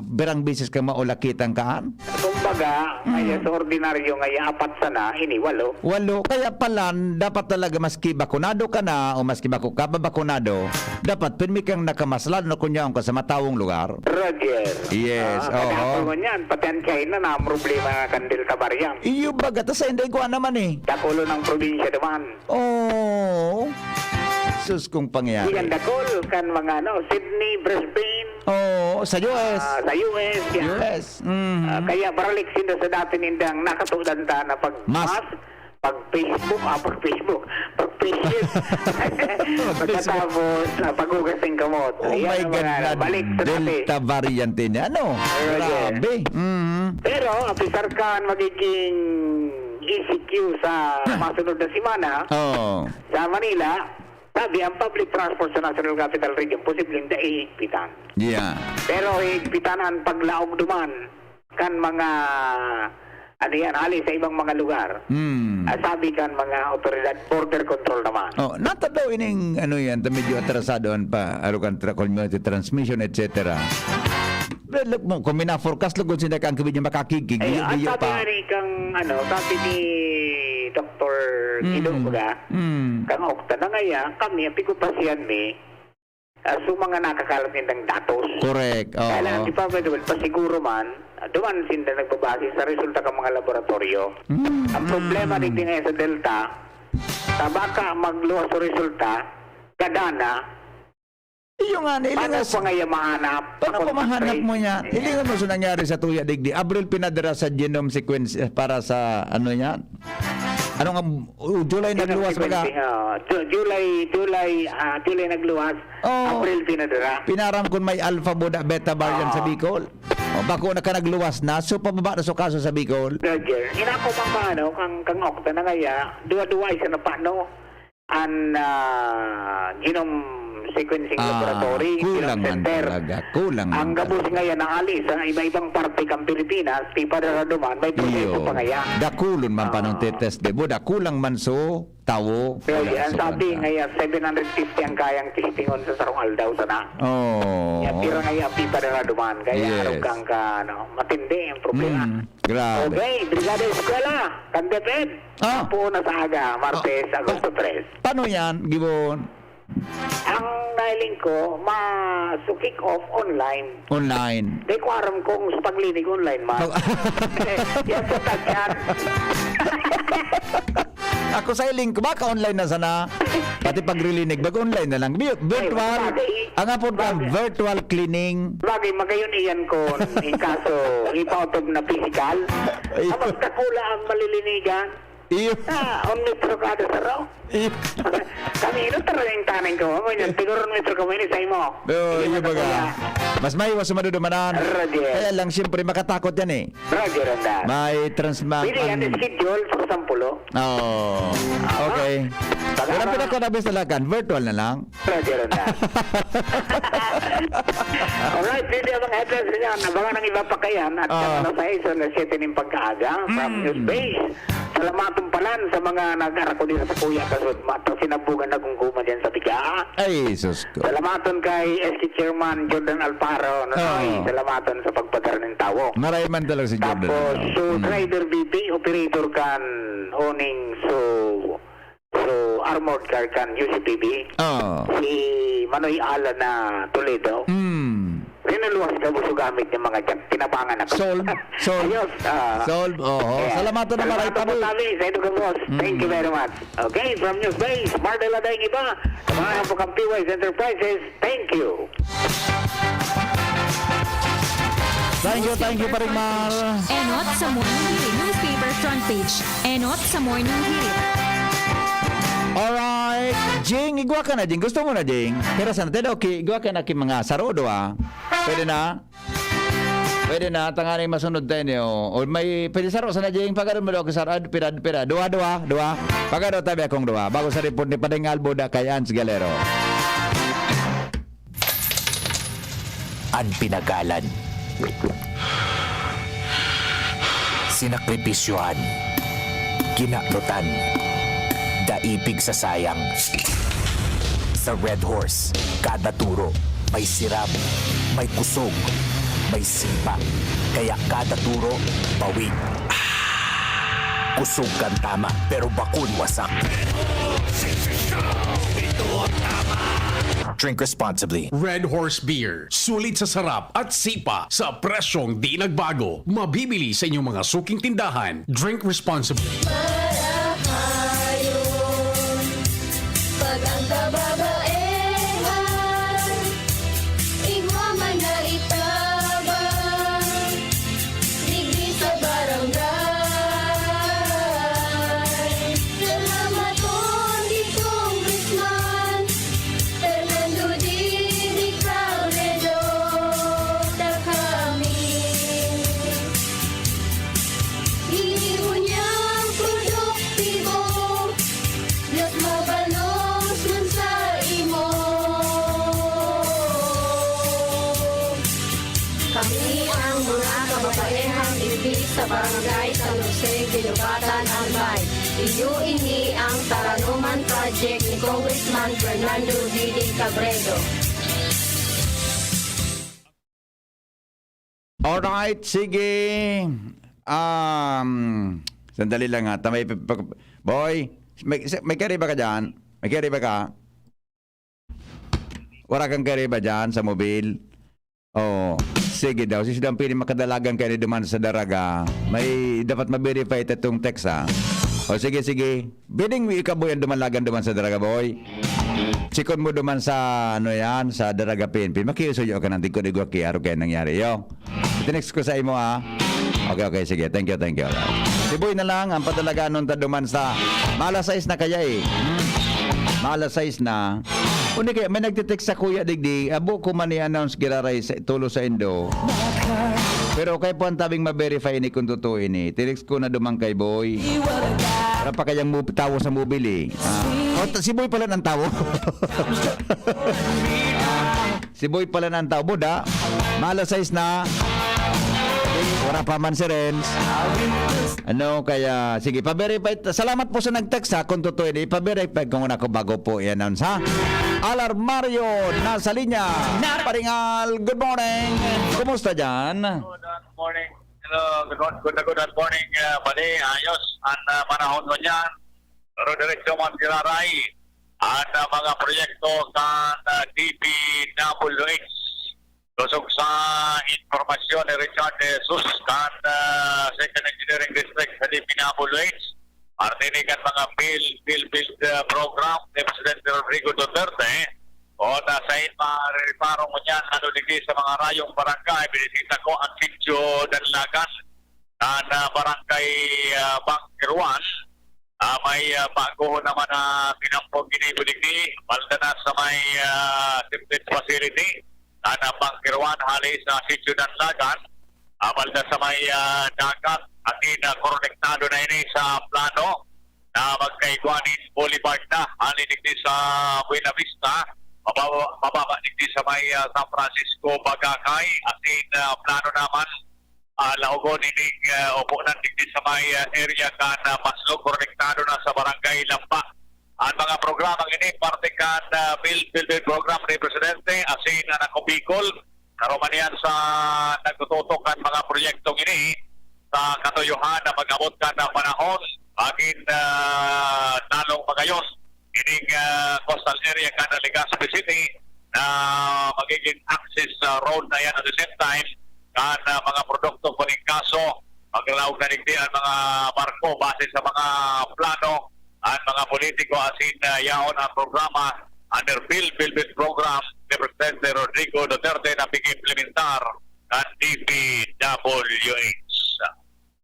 birang bisis ka maulakitan kaan. Kumbaga, Mm. ngaya sa ordinaryo, ngaya apat sana, ini walo. Walo. Kaya pala, dapat talaga maski bakunado ka na o maski bako ka ba bakunado, dapat pirmi kang nakamas, lalo na kung yaon ka sa matawong lugar. Roger. Yes, Ah, oho. kagapon mo niyan, pati ang China na ang problema kan Delta variant. Iyo baga, tas sa Inday Guan naman eh. Dakulo ng probinsya naman. Oh. Sus, kung pangyari. Di kan dakul, kan mga ano, Sydney, Brisbane. Oo, sa U S. Ah, sa U S, yan. U S. Mhm. Ah, kaya baralik sinda sa dati nindang nakatudan ta na pag Mas- mask, pag Facebook, ah, pag Facebook, pag face shield. Pagkatapos, ah, paghugas ng kamot. Oh Ayan my ang God, mga na balik sa dati. Delta variant ini. Ano? Ayan. Grabe. Mhm. Pero, apisar kan magiging E C Q sa masunod na semana, Oo. sa Manila, sabi ang public transport sa National Capital Region, posibleng dai higpitan. Yeah. Pero higpitan ang paglaog duman kan mga, ano yan, hali sa ibang mga lugar. Hmm. Ah, sabi kan mga otoridad, border control naman. Oh, natadaw ining, ano yan, ta medyo atrasado an pa, arukan tra-, community transmission, et cetera. Pero look mo, kung mina-forecast, lugod sinda kang kibid niya makakigig, Ay, iyo, ang iyo sabi pa. nga ni kang, ano, sabi ni Doktor Mm. Guido Buga, Mm. kang Okta na ngaya, kami, ang pigupasihan mi, ah, so mga nakakalat nindang datos. Correct, oo. Kaya lang, ang Department of Health, pasiguro man, ah, duman sinda nagbabase sa resulta kang mga laboratoryo. Mm. Ang problema Mm. digdi ngayon sa Delta, sa baka magluwas sa resulta, kadana, Iyo nga, na, Paano ilingas pa ngaya mahanap Paano ang pa mahanap contact mo niya? tracing? Ilingan mo sa nangyari sa tuya digdi. Abril pinadara sa genome sequence, eh, para sa ano niya? Ano nga, oh, July Genome nagluwas baga? sequencing, oh. Ju-, July, July, ah, July nagluwas. Oh. April pinadara. Pinaram kun may alpha buda beta variant sa Oo. Bicol. Oh, bako na ka nagluwas na, so pababa na so kaso sa Bicol. Roger, inako man ka, ano, kang, kang Okta na ngaya, duwa-duwa isa na pa, no? An, ah, genome sequencing Ah, laboratory, kulang genome man center. talaga, kulang Ang man gabos talaga. ngayon, naali sa iba-ibang parte kang Pilipinas, di pa nararaduman, may proseso Iyo. pa ngaya. Dakulon man pa ng Ah. test, di ba? Dakulang man so tawo. Pero Wala yan, sa sabi kanta. ngaya, seven hundred fifty ang kayang testingon sa sarong aldaw sana. Oh. Yan, pira ngaya, di pa nararaduman. Kaya Yes. arog kang ka, ano, matindi ang problema. Mm, grabe. Okay, Brigada Eskwela, kan DepEd. Ah. Puon na sa aga, Martes, Ah, Agosto pa-, tres. paano yan, Gibon? Ang nailing ko, ma-, so kick off online. Online. Di ko aram kung sa paglinig online man. Pag- Yan sa tagyan. Ako sa iling ko, baka online na sana. Pati pagrilinig, bag online na lang. Vi-, virtual, Ay, bagay. ang apod ka, Bagay. virtual cleaning. Bagay, magayon iyan kun in kaso, ipaotob na pisikal. Ay. Ang magkakula ang malilinigan. Iyo. Ah, un metro kada saro. Iyo. Kami ino, tarawing tanang ko mo, yan. Tiguro un metro kami ni Saimo. Oo, iyo baga. Mas maiwas sa madudumanan. Roger. Kaya lang, siyempre, makatakot yan eh. Roger, anda. May trans... ma- Pwede yan, ang- schedule, for example, oh. Oo. Okay. Walang pinako na talaga. Virtual na lang. Roger, anda. Alright, pwede ang mga headlines niyan. Abangan ang iba pa kayan at Ah. sa alas sais o alas siyete ning pagkaaga from Mm. News Base. Salamaton palan sa mga nag-arakudir sa kuya kasud mata sinabugan na gumguma diyan sa biga. Ay, sus ko. Salamaton kay S K Chairman Jordan Alparo. Nonoy, Oo. salamaton sa pagpadara ning tawo. Maray man talaga si Jordan. Tapos, ano? so, Mm. driver B P, operator kan owning, so, so, armored car kan U C P B. Oo. Si Manoy Alan na Toledo. Mm. Sinuluwas ka buso gamit ng mga jack. Tinabangan ako. Solve. Solve. Ayos. Ah, Solve. Oo. yeah. Salamat na maray, Salamat po, tabi. Tabi. Sa ito ka, boss. Thank you Mm. very much. Okay, from News Base, Mardel Adayng Iba, sa mga po kang P Y S Enterprises, thank you. Thank you, thank you, Paring Mar. Enot sa Morning Hirit. Newspaper front page. Enot sa Morning Hirit. Alright. Jing, igwa ka na, Jing. Gusto mo na, Jing? Pero sana tayo, okay. Igwa ka na ki mga sarodo, ah. Pwede na? Pwede na. Tanganing masunod tayo niyo. O may, pwede saro sana, Jing. Pagkano mo daw, saro? Ad, pira, pira. Dua, dua, dua. Pagkano tabi akong dua. Bago sa report ni Pading Albo da kay Ans Galero. An pinagalan. Sinakripisyohan. Kinaklutan. Daipig sa sayang. Sa Red Horse, kada turo, may sirab, may kusog, may sipa. Kaya kada turo, bawi. Kusog kan tama, pero bakun wasak. Drink responsibly. Red Horse Beer. Sulit sa sarap at sipa sa presyong di nagbago. Mabibili sa inyong mga suking tindahan. Drink responsibly. Marahayon, pag ang kababaehan, igwa man na itabang, digdi sa barangay. Salamaton ki Congressman Fernando Didi Cabredo, ta kami ginibo niyang produktibo, mas mabalos man sa imo. Kami ang mga kababaehang igdi sa Barangay San Jose, Guinobatan, Albay. Iyo ini ang Taranoman Project ni Congressman Fernando Didi Cabredo. Alright, sige. Um, sandali lang ha. Tamay, pag- boy, may, may kariba ka dyan? May kariba ka? Wala kang kariba dyan sa mobil? Oo. Sige daw. Sisi daw pwede makadalagan kayo duman sa daraga. May dapat ma-verify itong text ha. O sige, sige. Pwedeng ikabuyan duman lagan duman sa daraga, boy. Sikon mo duman sa, ano yan, sa Daraga P N P. Makiusuyo ka ng tigko-digwa kiyaro kaya nangyari, yo. Itinext ko sa imo, ha. Okay, okay, sige. Thank you, thank you. Si Boy na lang, ang padalaganon ta duman sa maalas sais na kaya, eh. Hmm. Maalas sais na. Undi kaya, may nagtitext sa kuya digdi, abo ko man i-announce giraray sa, tulo sa indo. Pero kaya po ang tabing ma-verify ni kung totoo ini. Tinext ko na duman kay Boy. Wala pa kayang move, tawo sa mobile eh. Ah. Oh, ta- si Boy pala ng tawo. Si Boy pala ng tawo. Buda, maalas sais na. Wala pa man si Renz. Ano, kaya, sige, pa-verify. Salamat po sa nag-text ha, kung totoo ini. Pa-verify ko muna ako bago po i-announce ha. Alarmario, nasa linya. Paringal, good morning. Kumusta dyan? Good morning. Hello, good, mor- good, good morning, uh, Bali. Ayos ang uh, panahon ngunyan. Pero diretso man giraray ang uh, mga proyekto kan uh, D P W H. Kusog sa impormasyon ni Richard De Jesus kan uh, Second Engineering District sa D P W H. Parte ni kan mga Build, Build, Build uh, Program ni Presidente Rodrigo Duterte. O nasa in marereparo ngunyan ano digdi sa mga rayong barangay, binisita ko ang Sitio Danlagan, na, na barangay uh, Bangkeruan, Ah, may, ah, bago naman na tinampok ginibo digdi, balda na sa may, ah, acceptance facility, na napangkiruan hali sa Sitio Danlagan, ah, balda sa may, ah, dagat, asin, ah, konektado na ini sa plano na magkaigwa nin boulevard na, hali digdi sa Buena Vista, mababa, mababa digdi sa may, ah, San Francisco, Bagacay, asin, ah, plano naman ah, laogon ining, ah, opo na digdi sa may, ah, area kan, ah, Maslog, konektado na sa Barangay Lamba. Ang mga programang ini, parte kan, ah, Build, Build, Build program ni Presidente, asin na Bicol. Karuman yan sa nagtututok kan mga proyektong ini sa katuyohan na mag-abot kan, ah, panahon, magin, ah, lalong magayon ining, ah, coastal area kan Legazpi City na magiging access, ah, road na yan. At the same time, kan, ah, mga produkto paningkaso, maglalaog na digdi ang mga barko base sa mga plano at mga politiko asin, ah, yaon ang programa under Build, Build, Build program ni Presidente Rodrigo Duterte na pig-implementar kan D P W H.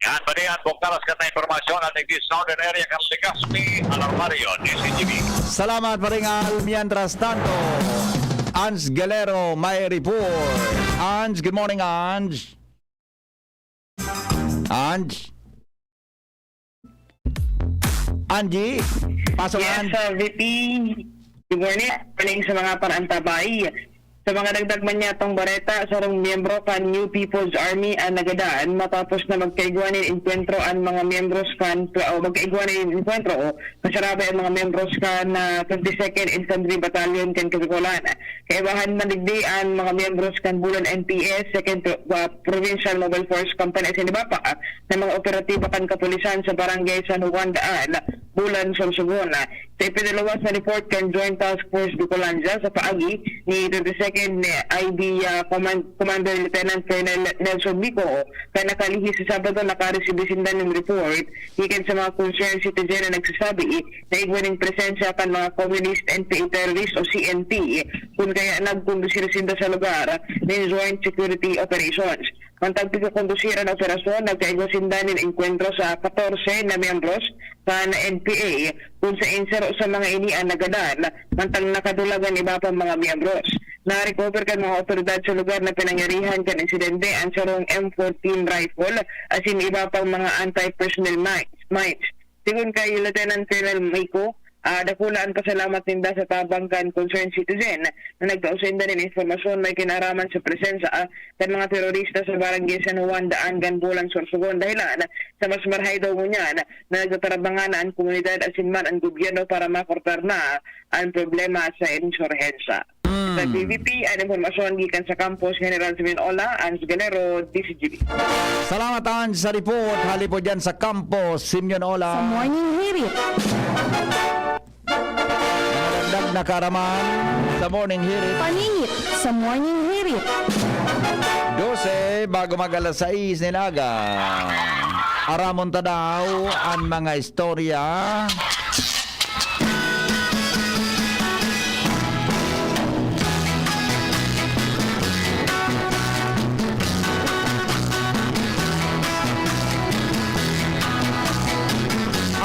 Yan, pwede yan. Buktaras ka na impormasyon at digdi sa Southern Area kan Legazpi, Alarmario, D C G B. Salamat, Paring Al. Mientras tanto, Ange Galero may report. Ange, good morning, Ange. Ange? Angie? Paso, Yes, Ange. uh, V P. Good morning. Morning sa mga parantabay. Sa mga dagdag man niyatong bareta, sarong miyembro kan New People's Army ang nagadan matapos na magkaigwa nin enkwentro ang mga miyembros kan, o magkaigwa nin enkwentro o kasarabay ang mga miyembros kan, ah, twenty-second Infantry Battalion kan Kabicolan. Kaibahan man digdi ang mga miyembros kan Bulan N P S, Second Pro-, ah, Provincial Mobile Force Company asin iba pa na mga operatiba kan kapulisan sa Barangay San Juan Daan, Bulan, Sorsogon. Sa ipinaluwas na report kan Joint Task Force Bicolandia sa paagi ni twenty-second I B, ah, Command-, Commander Lieutenant Colonel Nelson Mico, kan nakalihis sa Sabado, nakaresibi sinda nin report gikan sa mga concerned citizen na nagsasabi na igwa nin presensya kan mga Communist N P A terrorist o C N T, kun kaya nagkondusir sinda sa lugar nin joint security operations. Mantang pigkakondusir an operasyon, nagkaigwa sinda nin engkwentro sa katorse na miyembros kan N P A, kun saen saro sa mga ini an nagadan, mantang nakadulag an iba pang mga miyembros. Na-recover kan mga awtoridad sa lugar na pinangyarihan kan insidente an sarong M fourteen rifle asin iba pang mga anti-personnel mi-, mines. Sigon kay Lieutenant Colonel Mico, ah, dakula an pasalamat ninda sa tabang kan concerned citizen na nagtao sainda nin impormasyon may kinaraman sa presensya, ah, kan mga terorista sa Barangay San Juan Daan kan Bulan, Sorsogon, dahelan sa mas marahay daw ngunyan na nagtatarabangan na an komunidad asin man an gobyerno para makortar na an problema sa insurhensya. Hmm. Sa T V P, an impormasyon gikan sa Campus General Simeon Ola, Ange Galero, D C G B. Salamat, Ange, sa report. Hali po dyan sa Campus Simeon Ola. Sa Morning Hirit. Mga dagdag na kaaraman sa Morning Hirit. Paningit sa Morning Hirit. Dose, bago mag alas sais nin aga. Aramon ta daw an mga istorya.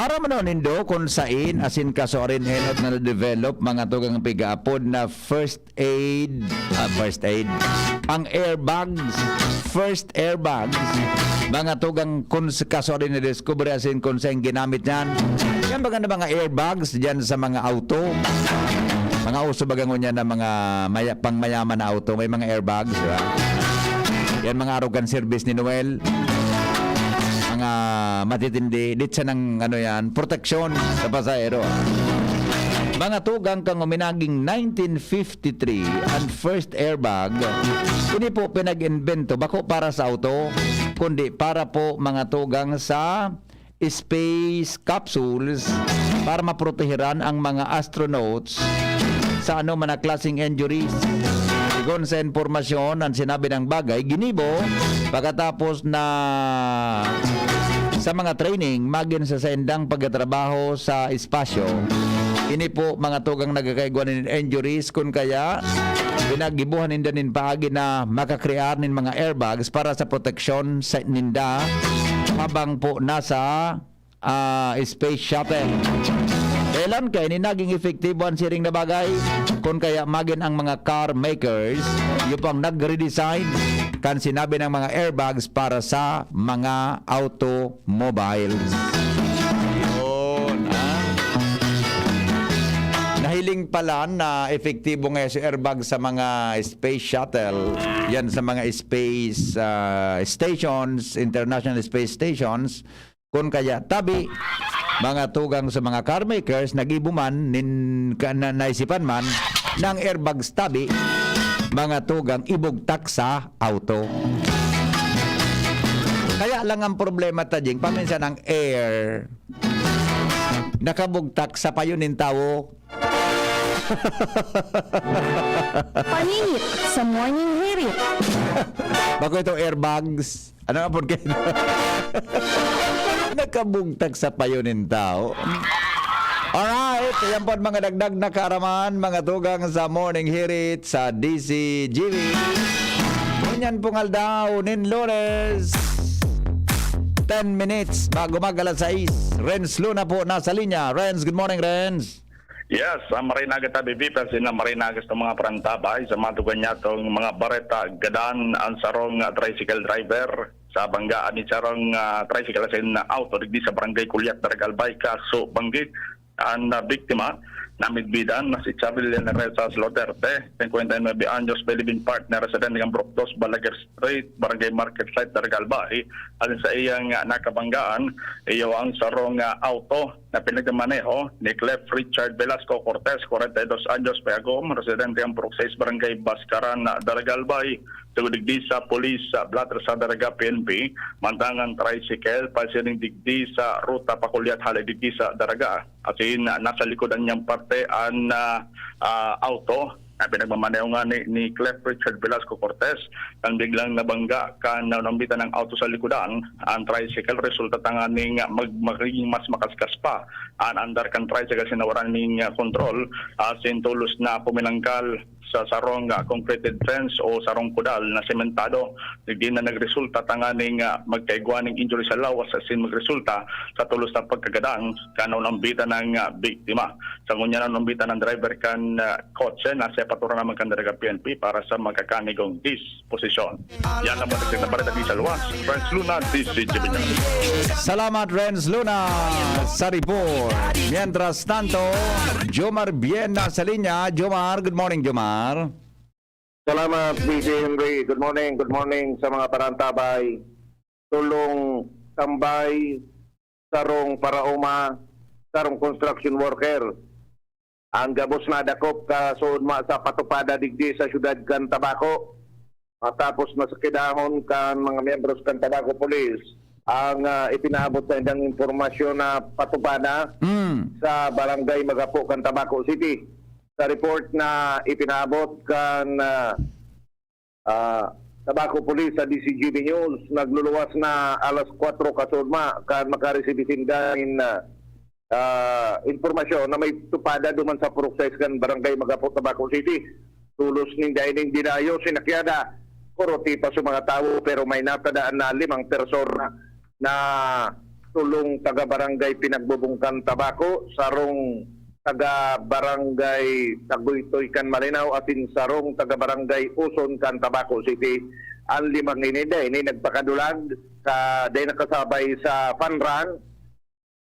Aram ano nindo kun sain asin kasuarin enot na na-develop mga tugang pigaapod na first aid, ah, first aid, ang airbags, first airbags, mga tugang kun s-, kasuarin na-discover asin kun sain ginamit yan. Yan baga na mga airbags dyan sa mga auto. Mga uso baga ngunyan na mga maya-, pangmayaman na auto, may mga airbags, di ba? Yan mga arog kan service ni Noel. Mga matitindi, di siya ng ano yan, proteksyon sa pasahero. Mga tugang kan uminaging nineteen fifty-three, ang first airbag, ini po pinag-imbento, bako para sa auto, kundi para po mga tugang sa space capsules para maprotehiran ang mga astronauts sa anoman na klaseng injuries. Sigon sa impormasyon, ang sinabi ng bagay, ginibo pagkatapos na sa mga training, magin sa saindang pagtatrabaho sa espasyo. Ini po, mga tugang nagkakaigwa nin injuries, kun kaya pinaggibuhan ninda nin paagi na makakrear nin mga airbags para sa proteksyon sa ninda habang po nasa ah, space shuttle. Kailan kaya ni naging epektibo an siring na bagay? Kun kaya magin ang mga car makers, iyo pang nagre-design kan sinabi ng mga airbags para sa mga automobiles. Yun, ha? Nahiling pala na epektibo nga si airbag sa mga space shuttle, yan sa mga space, ah, stations, international space stations, kun kaya tabi, mga tugang sa mga car makers, nag-ibo man, nin, ka, na, naisipan man, ng airbags tabi, mga tugang ibugtak sa auto. Kaya lang ang problema, Tajing, paminsan ang air nakabugtak sa payo nin tawo. Paningit sa Morning Hirit. Bako itong airbags. Ano nga po kayo? Nakabugtak sa payo nin tao. Alright, yan po ang mga dagdag na kaaraman, mga tugang sa Morning Hirit sa D C G B. Ngunyan pong aldaw nin Lunes, ten minutes bago mag alas sais. Renz Luna po nasa linya. Renz, good morning, Renz. Yes, ang Marinaga Tabi Vipas, in ang Marinaga sa mga parantabay, sa mga tugan niya tong mga bareta, gadan ang sarong, ah, tricycle driver sa banggaan ni sarong, ah, tricycle asin auto digdi sa barangay Kulyat, Daraga Albay, Caso, Benguet. Ang, ah, biktima, namidbidan na si Chavilian Rezas Loderte, singkwenta y nuebe anyos, may live-in partner, residente ng Block dos, Balaguer Street, Barangay Market Site, Daraga Albay. Asin sa iyang, ah, nakabanggaan, iyo ang sarong, ah, auto na pinagmamaneho ni Clef Richard Velasco Cortez, kwarenta y dos anyos, payagom, residente ang Purok sais, Barangay Bascaran, Daraga Albay. Sugod digdi sa pulis sa blotter sa Daraga P N P, mantang ang tricycle pasiring digdi sa ruta pakulyat hale digdi sa Daraga. Asin nasa likodan niyang parte an, ah, ah, auto na pinagmamaneho nga ni, ni Clef Richard Velasco Cortez, kan biglang nabangga kan naunambitan ng auto sa likodan. Ang tricycle resulta tanganing mag-, magiging mas makaskas pa an andar kan tricycle asin nawaran nin, ah, kontrol, asin tolos na puminanggal sa sarong, ah, concreted fence o sarong kudal na sementado. Digdi na nagresulta tanganing, ah, magkaigwa nin injury sa lawas asin magresulta sa tolos na pagkagadan kan naunambitan ng, ah, biktima. Sa ngunyan, naunambitan ang driver kan, ah, kotse na sa epektura naman kan Daraga P N P para sa magkakanigong disposisyon. Yan ang mga dagdag na balita di sa luwas. Renz Luna, D C G B News. Salamat, Renz Luna, sa report. Mientras tanto, Jomar Bien nasa linya. Jomar, good morning, Jomar. Salamat, D J Henry. Good morning, good morning sa mga parantabay. Tulong tambay, sarong paraoma, sarong construction worker. Ang gabos nadakop kasuodma sa patupada digdi sa siyudad kan Tabaco. Matapos na sakidahon kan mga miyembros kan Tabaco Police ang, ah, ipinaabot sa indang impormasyon na patupada Mm. sa Barangay Magapo kan Tabaco City. Sa report na ipinaabot kan, ah, ah, Tabaco Police sa D C G B News, nagluluwas na alas kwatro kasuodma kan makaresibi sinda nin, ah, ah, impormasyon na may tupada duman sa Purok sais kan Barangay Magapo, Tabaco City. Tolos ninda ining dinayo, sinakyada, kuroti pa sa mga tawo, pero may natadaan na limang persona na tolong taga Barangay Pinagbubungkan, Tabaco, sarong taga Barangay Tagoytoy kan Malinao, asin sarong taga Barangay Uson kan Tabaco City. Ang limang ini dai ini nagpakadulag, ka, dai nakasabay sa fun run,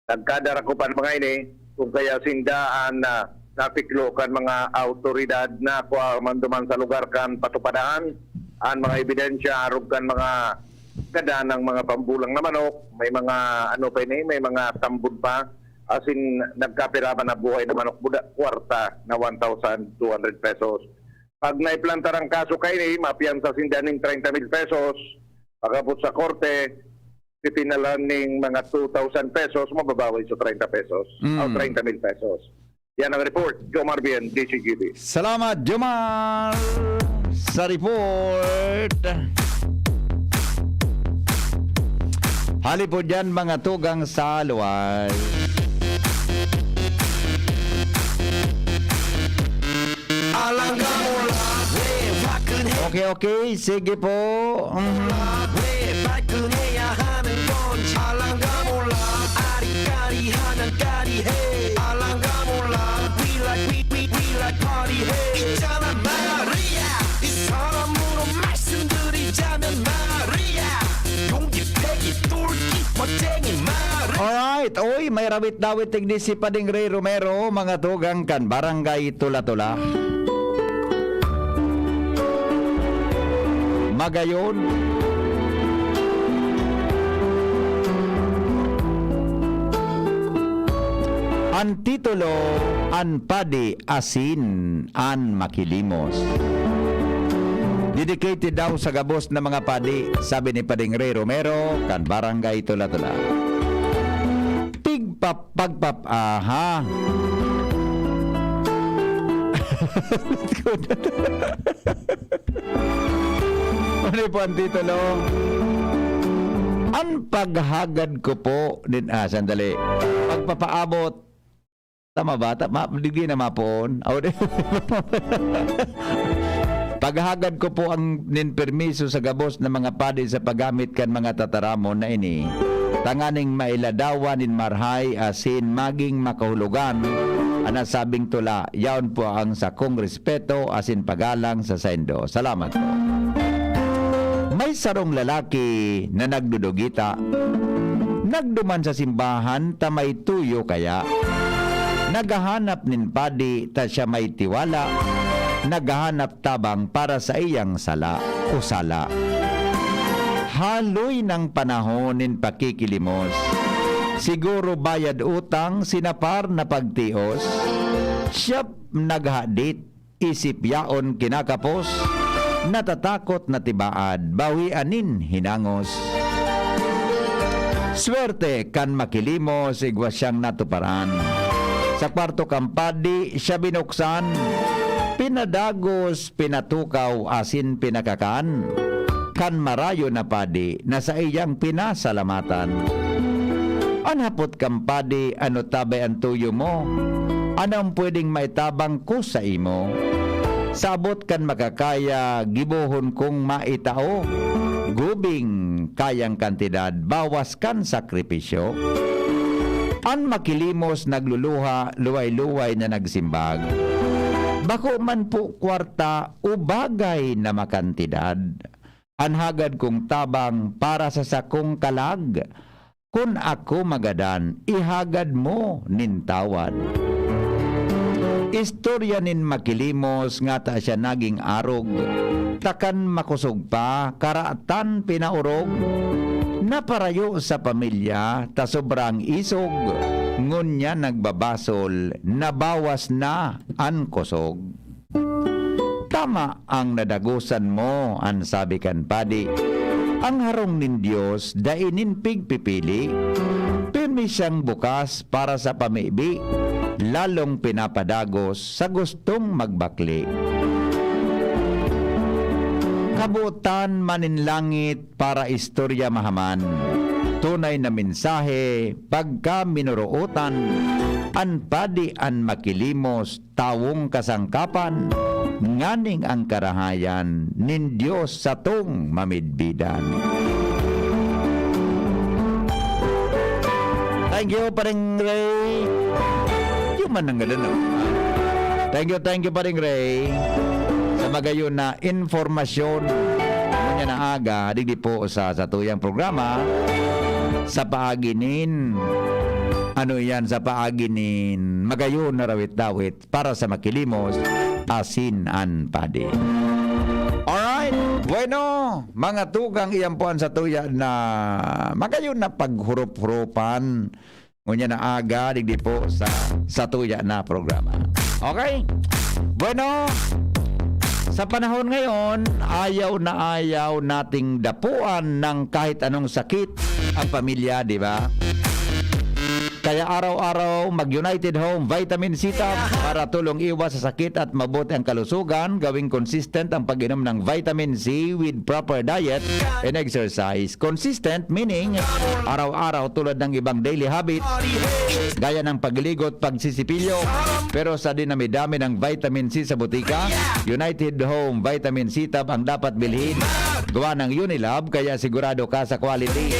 nagkadarakupan mga ini, kung kaya sinda an, ah, napiklo kan mga awtoridad na kua man duman sa lugar kan patupadan an mga ebidensya arog kan mga gadan ng mga pambulang na manok, may mga ano pa ini, may mga tambod pa, asin nagkapira man na buhay na manok, buda, kwarta na one thousand two hundred pesos. Pag naiplantar ang kaso kaini, mapiyansa sinda ning treinta mil pesos, pag-abot sa korte, pipinalan ning mga two thousand pesos, mababawi sa treinta pesos, Mm. o treinta mil pesos. Yan ang report. Jomar Bien, D C G B. Salamat, Jomar, sa report. Hali po dyan, mga tugang sa luwas. Okay, okay. Sige po. Mhm. Oy, may rawit-dawit digdi si Pading Ray Romero, mga tugang kan Barangay Tula-Tula. Magayon. An titulo, An Padi asin an Makilimos. Dedicated daw sa gabos na mga padi, sabi ni Pading Ray Romero, kan Barangay Tula-Tula. Pigpap-, pagpap-, aha. Ano po ang titulo? An paghagad ko po nin, ah, sandali. Pagpapaabot. Tama ba? Tama, digdi na mapoon. Aw, di. Paghagad ko po ang nin permiso sa gabos na mga padi sa paggamit kan mga tataramon na ini, tanganing mailadawan nin marhay asin maging makahulugan an nasabing tula. Yaon po ang sakong respeto asin pagalang sa saindo. Salamat po. May sarong lalaki na nagdudugita. Nagduman sa simbahan ta may tuyo kaya. Naghahanap nin padi ta siya may tiwala. Naghahanap tabang para sa iyang sala o sala. Haloy nang panahon nin pakikilimos. Siguro bayad utang, sinapar na pagtios. Siya naghadit, isip yaon kinakapos, natatakot na tibaad, bawian nin hinangos. Swerte kan makilimos, igwa siyang natuparan. Sa kwarto kan padi siya binuksan, pinadagos, pinatukaw, asin pinakakan kan marayo na padi na saiyang pinasalamatan. An hapot kan padi, "Ano tabay an tuyo mo? Ano an pwedeng maitabang ko saimo? Sa abot kan makakaya, gibohon kong maitao, gubing kayang kantidad, bawas kan sakripisyo." An makilimos nagluluha, luway-luway na nagsimbag, "Bako man po kwarta o bagay na makantidad. An hagad kong tabang para sa sakong kalag. Kun ako magadan, ihagad mo nin tawad." Istorya nin makilimos ngata siya naging arog. Takan makosog pa, karatan pinaorog. Naparayo sa pamilya, ta sobrang isog. Ngunyan nagbabasol, nabawas na an kosog. "Tama ang nadagosan mo," an sabi kan padi. "Ang harong nin Dios dai nin pigpipili. Pirmi siyang bukas para sa pamibi, lalong pinapadagos sa gustong magbakli." Kabotan man nin langit para istorya mahaman. Tunay na mensahe, pagka minurootan, an padi an makilimos, tawong kasangkapan, nganing ang karahayan nin Dios satong mamidbidan. Thank you, Paring Ray. Yung man ang ganda, no? Thank you, thank you, Paring Ray, sa magayon na impormasyon. Ngunyan na aga, digdi po sa satuyang programa, sa paagi nin, ano yan, sa paagi nin magayon na rawit-dawit para sa makilimos, asin an padi. Alright, bueno, mga tugang, iyan po an satuya na magayon na paghurup-hurupan. Ngunyan na aga, digdi po sa satuya na programa. Okay? Bueno, sa panahon ngayon, ayaw na ayaw nating dapuan ng kahit anong sakit ang pamilya, di ba? Kaya araw-araw, mag-United Home Vitamin C Tab para tulong iwas sa sakit at mabuti ang kalusugan. Gawing consistent ang pag-inom ng vitamin C with proper diet and exercise. Consistent meaning araw-araw tulad ng ibang daily habit, gaya ng pagliligo at pagsisipilyo. Pero sa dinami-dami ng vitamin C sa butika, United Home Vitamin C Tab ang dapat bilhin. Gawa ng Unilab, kaya sigurado ka sa quality.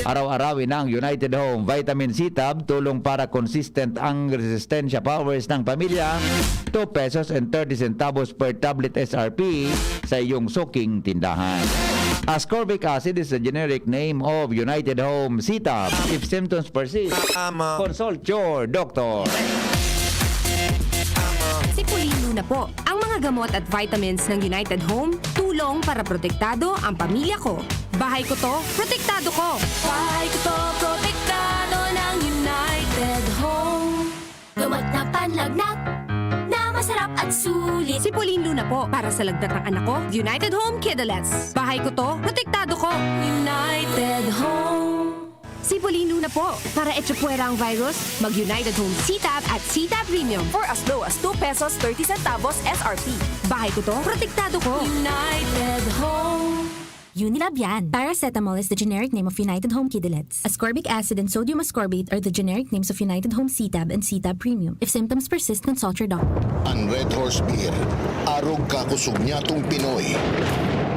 Araw-arawin na ang United Home Vitamin C Tab, tulong para consistent ang resistensya powers ng pamilya. Two pesos and thirty centavos per tablet S R P sa iyong suking tindahan. Ascorbic acid is the generic name of United Home C-Tab. If symptoms persist, consult your doctor. Sipulin Luna po. Ang mga gamot at vitamins ng United Home, tulong para protektado ang pamilya ko. Bahay ko to, protektado ko. Bahay ko to, protektado ng United Home. Gamot na panlagnat na masarap at sulit. Sipulin Luna po para sa lagnat ng anak ko, United Home Kidalets. Bahay ko to, protektado ko. United Home. Sipulin Luna po para echapuwera ang virus, mag United Home C-Tab at C-Tab Premium. For as low as two pesos thirty centavos S R P. Bahay ko to, protektado ko. United Home. Unilab yan. Paracetamol is the generic name of United Home Kidalets. Ascorbic acid and sodium ascorbate are the generic names of United Home C-Tab and C-Tab Premium. If symptoms persist, consult your doctor. An Red Horse Beer, arog ka kusog nyatong Pinoy.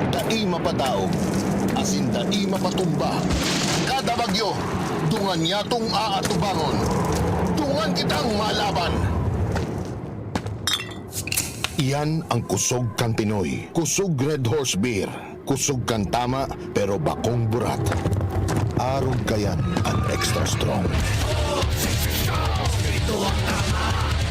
Dai mapadaog, asin dai mapatumba. Kada bagyo, dungan nyatong aatubangon. Dungan kitang malaban! Iyan ang kusog kan Pinoy. Kusog Red Horse Beer. Kusog kan tama, pero bakong burat. Arog kayan an extra strong.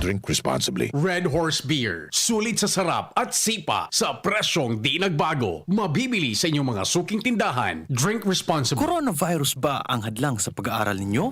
Drink responsibly. Red Horse Beer. Sulit sa sarap at sipa sa presyong di nagbago. Mabibili sa inyong mga suking tindahan. Drink responsibly. Coronavirus ba ang hadlang sa pag-aaral ninyo?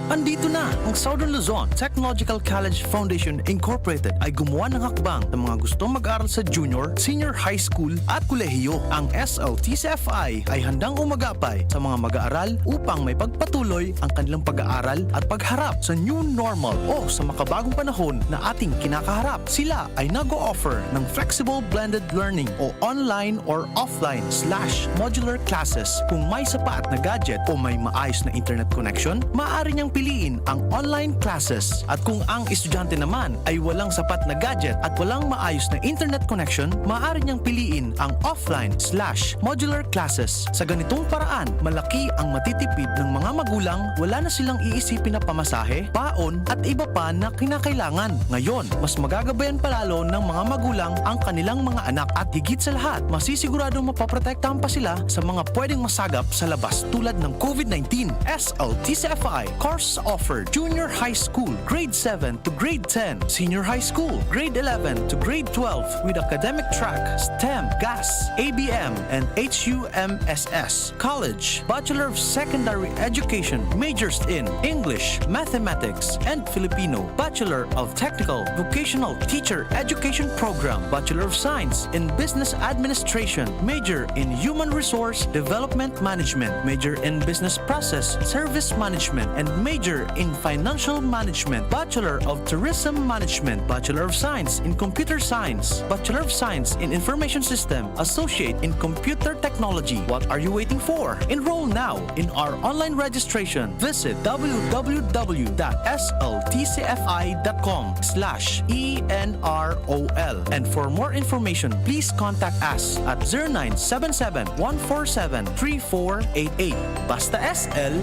Andito na! Ang Southern Luzon Technological College Foundation Incorporated ay gumawa ng hakbang sa mga gustong mag-aral sa junior, senior high school at kolehiyo. Ang S L T C F I ay handang umagapay sa mga mag-aaral upang may pagpatuloy ang kanilang pag-aaral at pagharap sa new normal o sa makabagong panahon na ating kinakaharap. Sila ay nag-o-offer ng flexible blended learning o online or offline slash modular classes. Kung may sapat na gadget o may maayos na internet connection, maaari niyang piliin ang online classes. At kung ang estudyante naman ay walang sapat na gadget at walang maayos na internet connection, maaari niyang piliin ang offline slash modular classes. Sa ganitong paraan, malaki ang matitipid ng mga magulang, wala na silang iisipin na pamasahe, baon at iba pa na kinakailangan. Ngayon, mas magagabayan palalo ng mga magulang ang kanilang mga anak at higit sa lahat, masisiguradong mapoprotektahan pa sila sa mga pwedeng masagap sa labas tulad ng COVID nineteen. S L T C F I course offered Junior High School, Grade seven to Grade ten, Senior High School, Grade eleven to Grade twelve with academic track STEM, GAS, A B M, and H U M S S. College, Bachelor of Secondary Education, majors in English, Mathematics, and Filipino, Bachelor of Technical Vocational Teacher Education Program, Bachelor of Science in Business Administration, major in Human Resource Development Management, major in Business Process Service Management, and major in Financial Management, Bachelor of Tourism Management, Bachelor of Science in Computer Science, Bachelor of Science in Information System, Associate in Computer Technology. What are you waiting for? Enroll now in our online registration. Visit www.sltcfi.com/enrol. And for more information, please contact us at zero nine seven seven, one four seven, three four eight eight. Basta S L,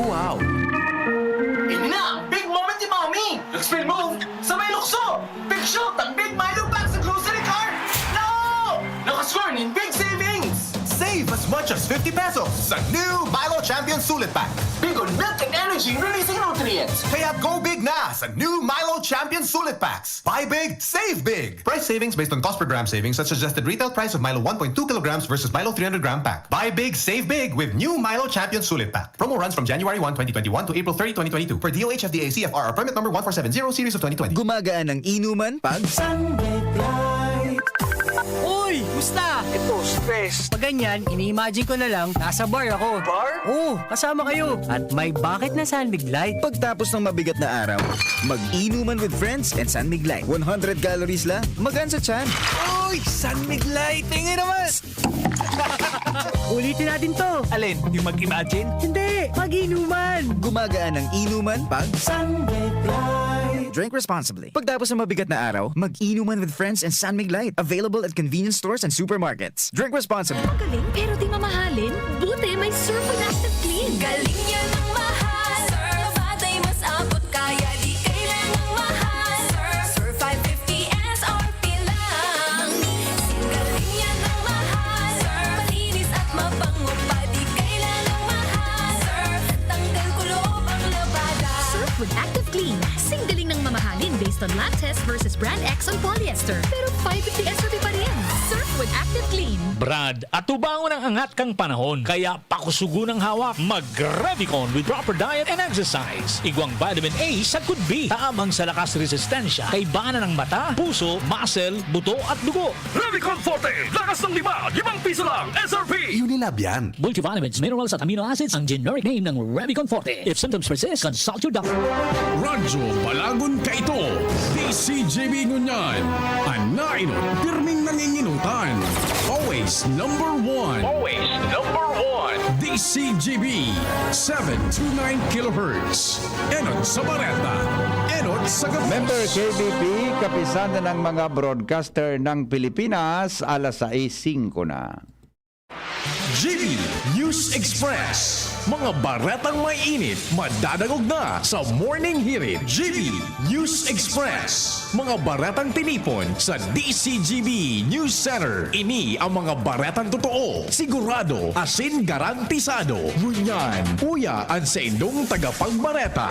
wow! Ini na ang big moment ni Mommy! Nag-spin move, sabay lukso! Big shot ang Big Milo Pack sa grocery cart! No! Nakascore nin big savings! Save as much as fifty pesos sa new Milo Champion Sulit Pack. Big on milk and energy releasing nutrients. Kaya go big na sa new Milo Champion Sulit Packs. Buy big, save big! Price savings based on cost per gram savings at suggested retail price of Milo one point two kilograms versus Milo three hundred gram pack. Buy big, save big with new Milo Champion Sulit Pack. Promo runs from January one, twenty twenty-one to April thirty, twenty twenty-two, per D O H F D A C F R or permit number one four seven zero series of twenty twenty. Gumagaan ang inuman pag Sunbig Light. Uy! Musta? Ito, stress. Pag ganyan, ini-imagine ko na lang, nasa bar ako. Bar? Oo, kasama kayo. At may bakit na Sunbig Light. Pagtapos ng mabigat na araw, mag-inuman with friends and Sunbig Light. One hundred calories lang, magaan sa tiyan. Uy! Sunbig Light! Tingin naman! Ulitin natin to. Alin? Yung mag-imagine? Hindi! Mag-inuman! Gumagaan ang inuman pag Sunbig Light. Drink responsibly. Pagtapos ng mabigat na araw, mag-inuman with friends and Sunmig Light. Available at convenience stores and supermarkets. Drink responsibly. Magaling pero di mamahalin? Buti may Surf with Active Clean. Galing yan ang mahal. Surf Fatay mas abot kaya di kailangang mahal. Surf, Surf five fifty S R P lang. Galing yan ang mahal. Surf, malinis at mabait. With Active Clean, singgaling ng mamahalin based on lab test versus brand X on polyester. Pero five fifty S R P pa rin. Surf with Active Clean. Brad, atubangon ang angat kan panahon, kaya pakusugon ang hawak. Mag-Revicon with proper diet and exercise. Igwang vitamin A sagkod B, taab ang sa lakas resistensya, kaibanan ang mata, puso, muscle, buto at dugo. Revicon Forte, lakas ng lima, limang piso lang, S R P. Unilab yan. Multivitamins, minerals at amino acids ang generic name ng Revicon Forte. If symptoms persist, consult your doctor. Radyo Balagon Kaito, D C G B Ngunyan, an nainot pirming nanginginutan. Always number one. Always number one. D C G B, seven two nine kilohertz. Enot sa Bareta. Enot sa Gabos. Member K B P, kapisan na ng mga broadcaster ng Pilipinas, alas sais singko na. G B News Express. Mga baretang may init, madadangog na sa Morning Hirit. G B News Express. Mga baretang tinipon sa D C G B News Center. Ini ang mga baretang totoo, sigurado, asin garantisado. Ngunyan, uya an saindong tagapagbareta.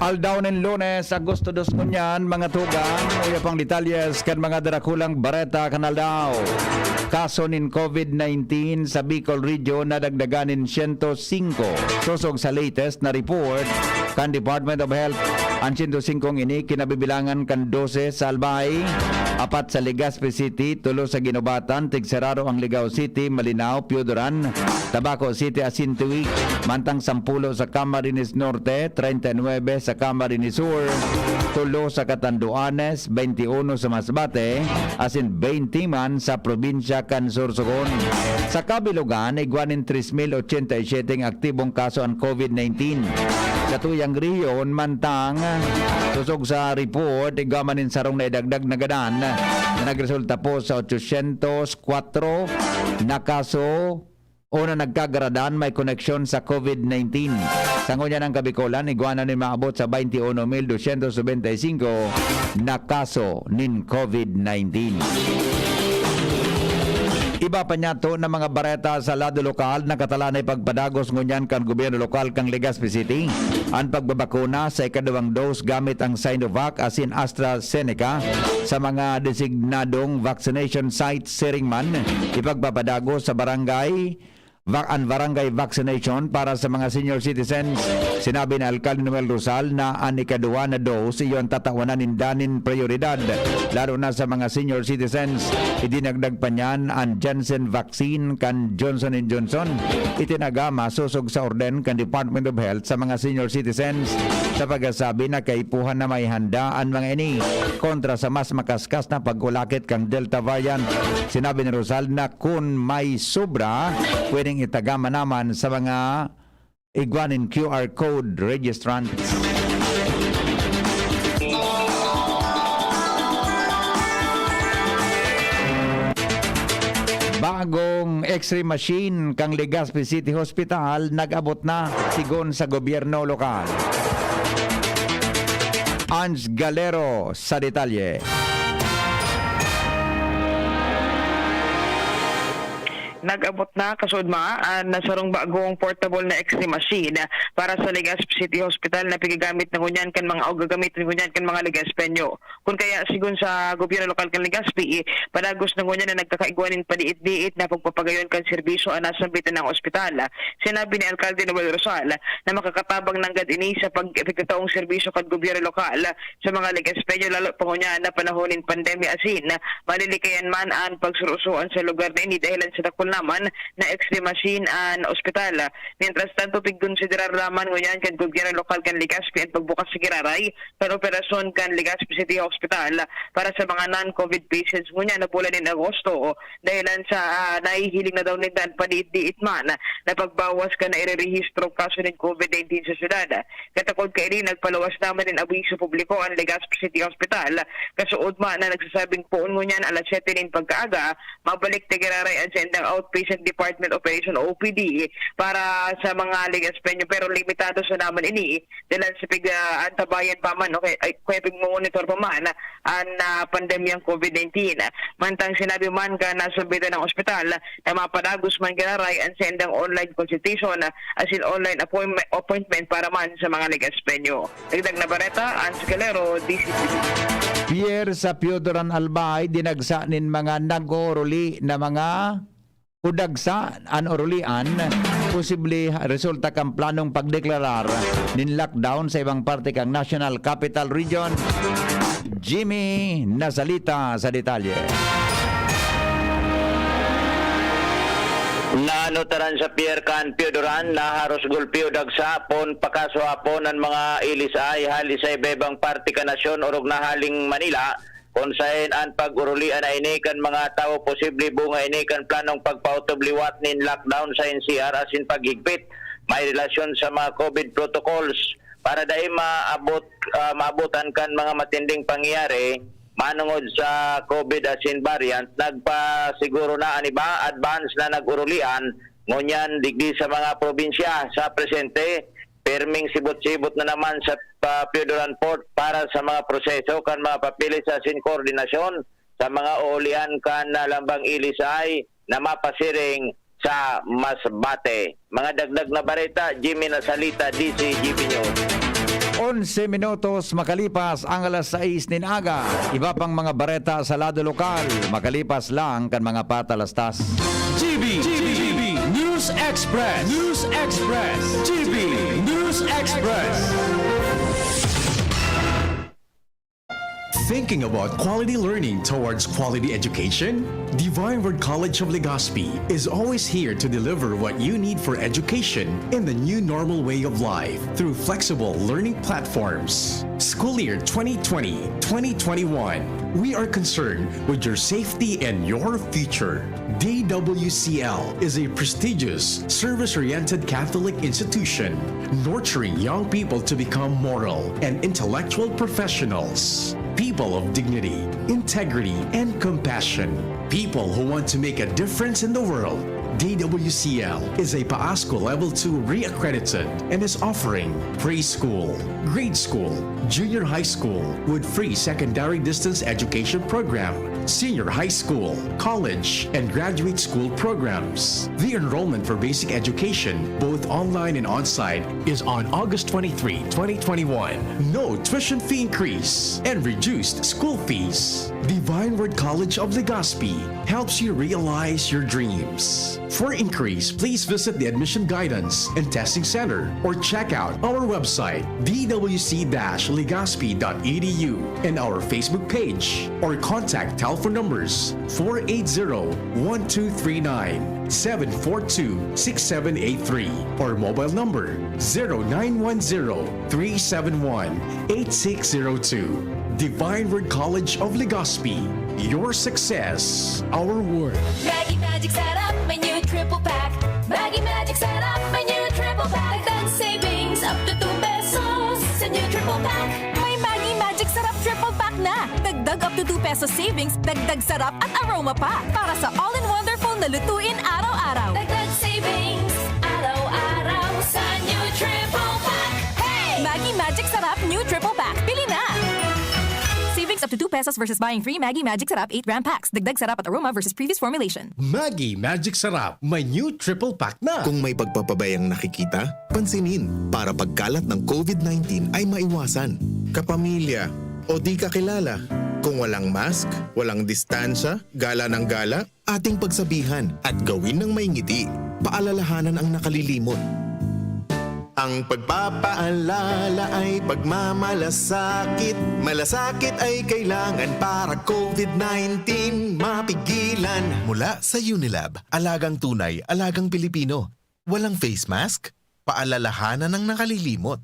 Aldaw nin Lunes, Agosto dos ngunyan, mga tugang, uya pang detalyes kan mga darakulang bareta kan aldaw. Kaso nin COVID nineteen sa Bicol Region nadagdagan nin siyento singko. Sosog sa latest na report kan Department of Health, an siyento singkong ini kinabibilangan kan dose sa Albay, apat sa Legazpi City, tulo sa Guinobatan, tigsararo ang Ligao City, Malinao, Pioduran, Tabaco City asin Tawi, mantang sampulo sa Camarines Norte, treinta y nueve sa Camarines Sur, tulo sa Catanduanes, beinti uno sa Masbate, asin beinti man sa probinsya kan Sorsogon. Sa kabilugan, igwa nin tres mil ochenta y siyete ang aktibong kaso an COVID nineteen. Sa tuyang rehiyon, mantang, sosog sa report, igwa man nin sarong naidagdag na gadan na nagresulta po sa otsosyentos kwatro na kaso o na nagkagaradan may koneksyon sa COVID nineteen. Sa ngunyan ang Kabikolan, igwa na nin maabot sa beinti uno mil dosyentos nobenta y singko na kaso nin COVID nineteen. Iba pa niyato na mga bareta sa lado lokal, nakatalanay pagpadagos ngunyan kan gobyerno lokal kan Legazpi City an pagbabakuna sa ikaduwang dose gamit ang Sinovac asin AstraZeneca sa mga designadong vaccination sites. Siring man, ipagpapadagos sa barangay va- an barangay vaccination para sa mga senior citizens. Sinabi ni Alkalde Noel Rosal na an ikaduwa na dose iyo an tatawanan ninda nin prioridad, lalo na sa mga senior citizens. Idinagdag pa niyan an Janssen vaccine kan Johnson and Johnson. Itinagama sosog sa orden kan Department of Health sa mga senior citizens sa pagkasabi na kaipuhan na maihanda an mga ini kontra sa mas makaskas na pag-ulakit kan Delta variant. Sinabi ni Rosal na kun may sobra, pwedeng itagama naman sa mga igwa nin Q R code registrants. Bagong X-ray machine kan Legazpi City Hospital nag-abot na, sigon sa gobyerno lokal. Ange Galero sa detalye. Nag-abot na, kasuodma, an sarong bagong portable na X-ray machine para sa Legazpi City Hospital na pigagamit na ngunyan kan mga, o gagamiton ngunyan kan mga Legazpeño. Kun kaya, sigon sa gobyerno lokal kan Legazpi, padagos na ngunyan na nagkakaigwa nin padiit-diit na pagpapagayon kan serbisyo an nasambit na ospital. Sinabi ni Alkalde Noel Rosal na makakatabang nanggad ini sa pag-epekto taong serbisyo kan gobyerno lokal sa mga Legazpeño, lalo pa ngunyan na panahon nin pandemya asin malilikayan man an pagsurusoan sa lugar na ini dahilan sa dakul naman na X-ray machine an ospital. Mientras tanto, pigkonsiderar naman ngunyan kan gobyerno lokal kan Legazpi an pagbukas sa giraray kan operasyon kan Legazpi City Hospital para sa mga non-COVID patients ngunyan na bulan nin Agosto, dahilan sa, ah, nahihiling na daw ninda an padiit-diit man na pagbawas kan nairerehistro kaso nin COVID nineteen sa syudad. Katakod kaini, nagpaluwas naman nin abiso publiko an Legazpi City Hospital, kasuodma na nagsasabing poon ngunyan alas siyete nin pagkaaga, mabalik ta giraray an saindang outpatient department operation o O P D para sa mga Legaspeño, pero limitado sa naman ini dahil sa pig-, ah, antabayan pa man o kaya, ay, kaya pigmomonitor pa man an, ah, pandemyang COVID nineteen. Mantang sinabi man kan nasambitan na ospital na mapadagos man giraray an saindang online consultation, ah, asin online appointment, appointment para man sa mga Legaspeño. Dagdag na bareta, Hans Calero, D C T V. Pier sa Piodoran Albay, dinagsa nin mga nag-ooruli na mga o dagsa an orulian, posible resulta kan planong pagdeklarar nin lockdown sa ibang parte kan National Capital Region. Jimmy Nazalita sa detalye. Naanotaran sa Pier kan Piodoran na haros gulpi o dagsa pon pakasuhapon an mga ilisay hali sa iba-ibang parte kan nasyon orog na haling Manila, kun saen an pag-urulian na ini kan mga tawo posible bunga ini kan planong pagpaotob liwat nin lockdown sa N C R asin paghigpit may relasyon sa mga COVID protocols. Para dai maabot, ah, maabotan kan mga matinding pangyayari manongod sa COVID asin variant, nagpasiguro na an iba, advance na nag-urulian ngunyan digdi sa mga probinsya. Sa presente, pirming sibot-sibot na naman sa, ah, Piodoran Port para sa mga proseso kan mga papeles asin koordinasyon sa mga uulian kan, ah, lambang ilisay na mapasiring sa Masbate. Mga dagdag na bareta, Jimmy Nasalita, D C G B News. Onse minutos makalipas ang alas sais nin aga. Iba pang mga bareta sa lado lokal, makalipas lang kan mga patalastas. G B, G B, News Express, News Express, G B News Express. Thinking about quality learning towards quality education? Divine Word College of Legazpi is always here to deliver what you need for education in the new normal way of life through flexible learning platforms. School year twenty twenty, twenty twenty-one, we are concerned with your safety and your future. D W C L is a prestigious, service-oriented Catholic institution nurturing young people to become moral and intellectual professionals, people of dignity, integrity, and compassion, people who want to make a difference in the world. D W C L is a PAASCU Level two re-accredited and is offering preschool, grade school, junior high school with free secondary distance education program, senior high school, college, and graduate school programs. The enrollment for basic education, both online and on-site, is on August twenty-three, twenty twenty-one. No tuition fee increase and reduced school fees. Divine Word College of Legazpi helps you realize your dreams. For inquiries, please visit the Admission Guidance and Testing Center or check out our website, d w c dash legazpi dot e d u, and our Facebook page, or contact telephone numbers four eight zero, one two three nine, seven four two, six seven eight three, or mobile number zero nine one zero, three seven one, eight six zero two. Divine Word College of Legazpi, your success, our worth. Maggi Magic Sarap, may new triple pack. Maggi Magic Sarap, may new triple pack. Dagdag savings up to two pesos sa new triple pack. May Maggi Magic Sarap triple pack na. Dagdag up to two pesos savings, dagdag sarap at aroma pa. Para sa all-in-wonderful na lutuin araw-araw. Dagdag savings, araw-araw sa new triple pack. Hey! Maggi Magic Sarap new triple pack. Bili na! Savings up to two pesos versus buying three Maggi Magic Sarap eight gram packs. Dagdag sarap at aroma versus previous formulation. Maggi Magic Sarap, may new triple pack na. Kung may pagpapabayang nakikita, pansinin para pagkalat ng COVID nineteen ay maiwasan. Kapamilya o di kakilala, kung walang mask, walang distansya, gala ng gala, ating pagsabihan at gawin ng may ngiti. Paalalahanan ang nakalilimot. Ang pagpapaalala ay pagmamalasakit. Malasakit ay kailangan para COVID nineteen mapigilan. Mula sa Unilab, alagang tunay, alagang Pilipino. Walang face mask? Paalalahanan ang nakalilimot.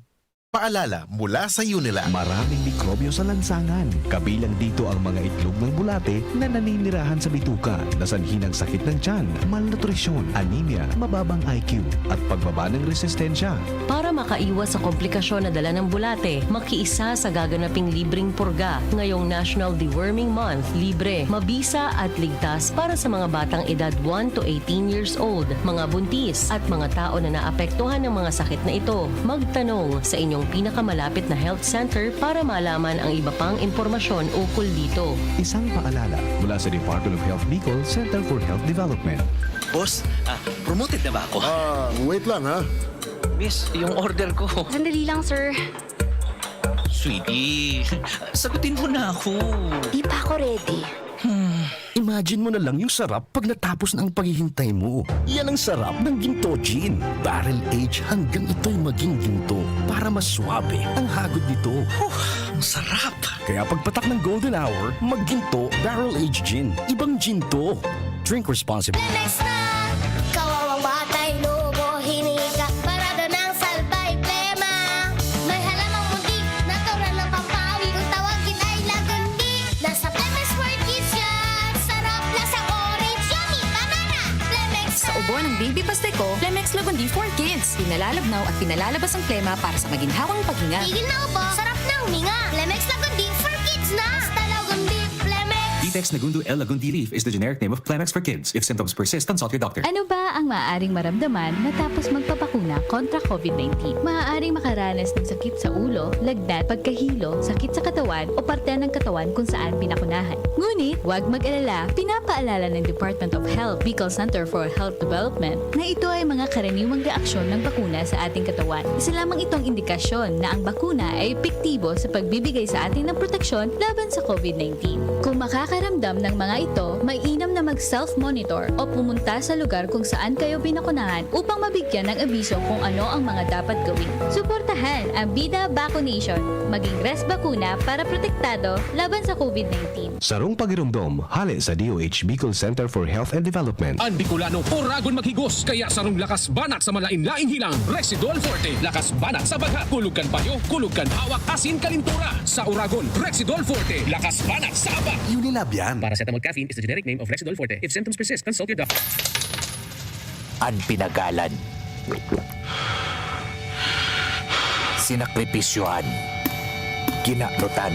Paalala mula sa Unilab. Maraming mikrobyo sa lansangan. Kabilang dito ang mga itlog ng bulate na naninirahan sa bituka, na sanhi ng sakit ng tiyan, malnutrisyon, anemia, mababang I Q, at pagbaba ng resistensya. Para makaiwas sa komplikasyon na dala ng bulate, makiisa sa gaganaping libreng purga ngayong National Deworming Month. Libre, mabisa at ligtas para sa mga batang edad one to eighteen years old, mga buntis, at mga tao na naapektuhan ng mga sakit na ito. Magtanong sa inyong pinakamalapit na health center para malaman ang iba pang impormasyon ukol dito. Isang paalala mula sa Department of Health Bicol, Center for Health Development. Boss, ah, promoted na ba ako? Ah, wait lang, ha? Miss, yung order ko. Sandali lang, sir. Sweetie, sagutin mo na ako. Di pa ako ready. Hmm. Imagine mo na lang yung sarap pag natapos na ang paghihintay mo. Yan ang sarap ng Ginto Gin. Barrel age hanggang ito'y maging ginto para mas suabe ang hagod nito. Huh, ang sarap! Kaya pagpatak ng golden hour, magginto, barrel age gin. Ibang gin to. Drink responsibly. Lemex na! Kawawang batay, lobo, hinika, parado ng salbay, plema. May halamang munti, natural ng pampawi. Kung tawagin ay lagundi, nasa Lemex for Kids yan. Sarap, lasang orange, yummy, banana. Lemex Sa na! Ubo ng baby paste ko, Lemex Lagundi for Kids. Pinalalabnaw at pinalalabas ang plema para sa maginhawang paghinga. Tigil na ubo, sarap na huminga. Lemex Lagundi for Kids na! Basta Lagundi, Lemex! Ditex Nagundu L Lagundi Leaf is the generic name of Plemex for Kids. If symptoms persist, consult your doctor. Ano ba ang maaaring maramdaman matapos magpabakuna kontra covid nineteen? Maaaring makaranas ng sakit sa ulo, lagnat, pagkahilo, sakit sa katawan o parte ng katawan kung saan binakunahan. Ngunit, huwag mag-alala, pinapaalala ng Department of Health, Bicol Center for Health Development, na ito ay mga karaniwang reaksyon ng bakuna sa ating katawan. Isa lamang itong indikasyon na ang bakuna ay epektibo sa pagbibigay sa atin ng proteksyon laban sa covid nineteen. Kung makakaramdam ng mga ito, mainam na mag-self-monitor o pumunta sa lugar kung saan kayo binakunahan upang mabigyan ng abiso kung ano ang mga dapat gawin. Suportahan ang Bida Vaccination. Maging Res Bakuna para protektado laban sa covid nineteen. Sarong pagiromdom, hale sa D O H Bicol Center for Health and Development. An Bicolano, oragon maghigos, kaya sarong lakas banat sa malain-laing hilang, Rexidol Forte. Lakas banat sa baga, kulog kan payo, kulog kan hawak, asin kalintura. Sa oragon, Rexidol Forte. Lakas banat sa aba. Unilab yan. Paracetamol caffeine is the generic name of Rexidol Forte. If symptoms persist, consult your doctor. An pinagalan. Sinakripisyohan. Kinanutan.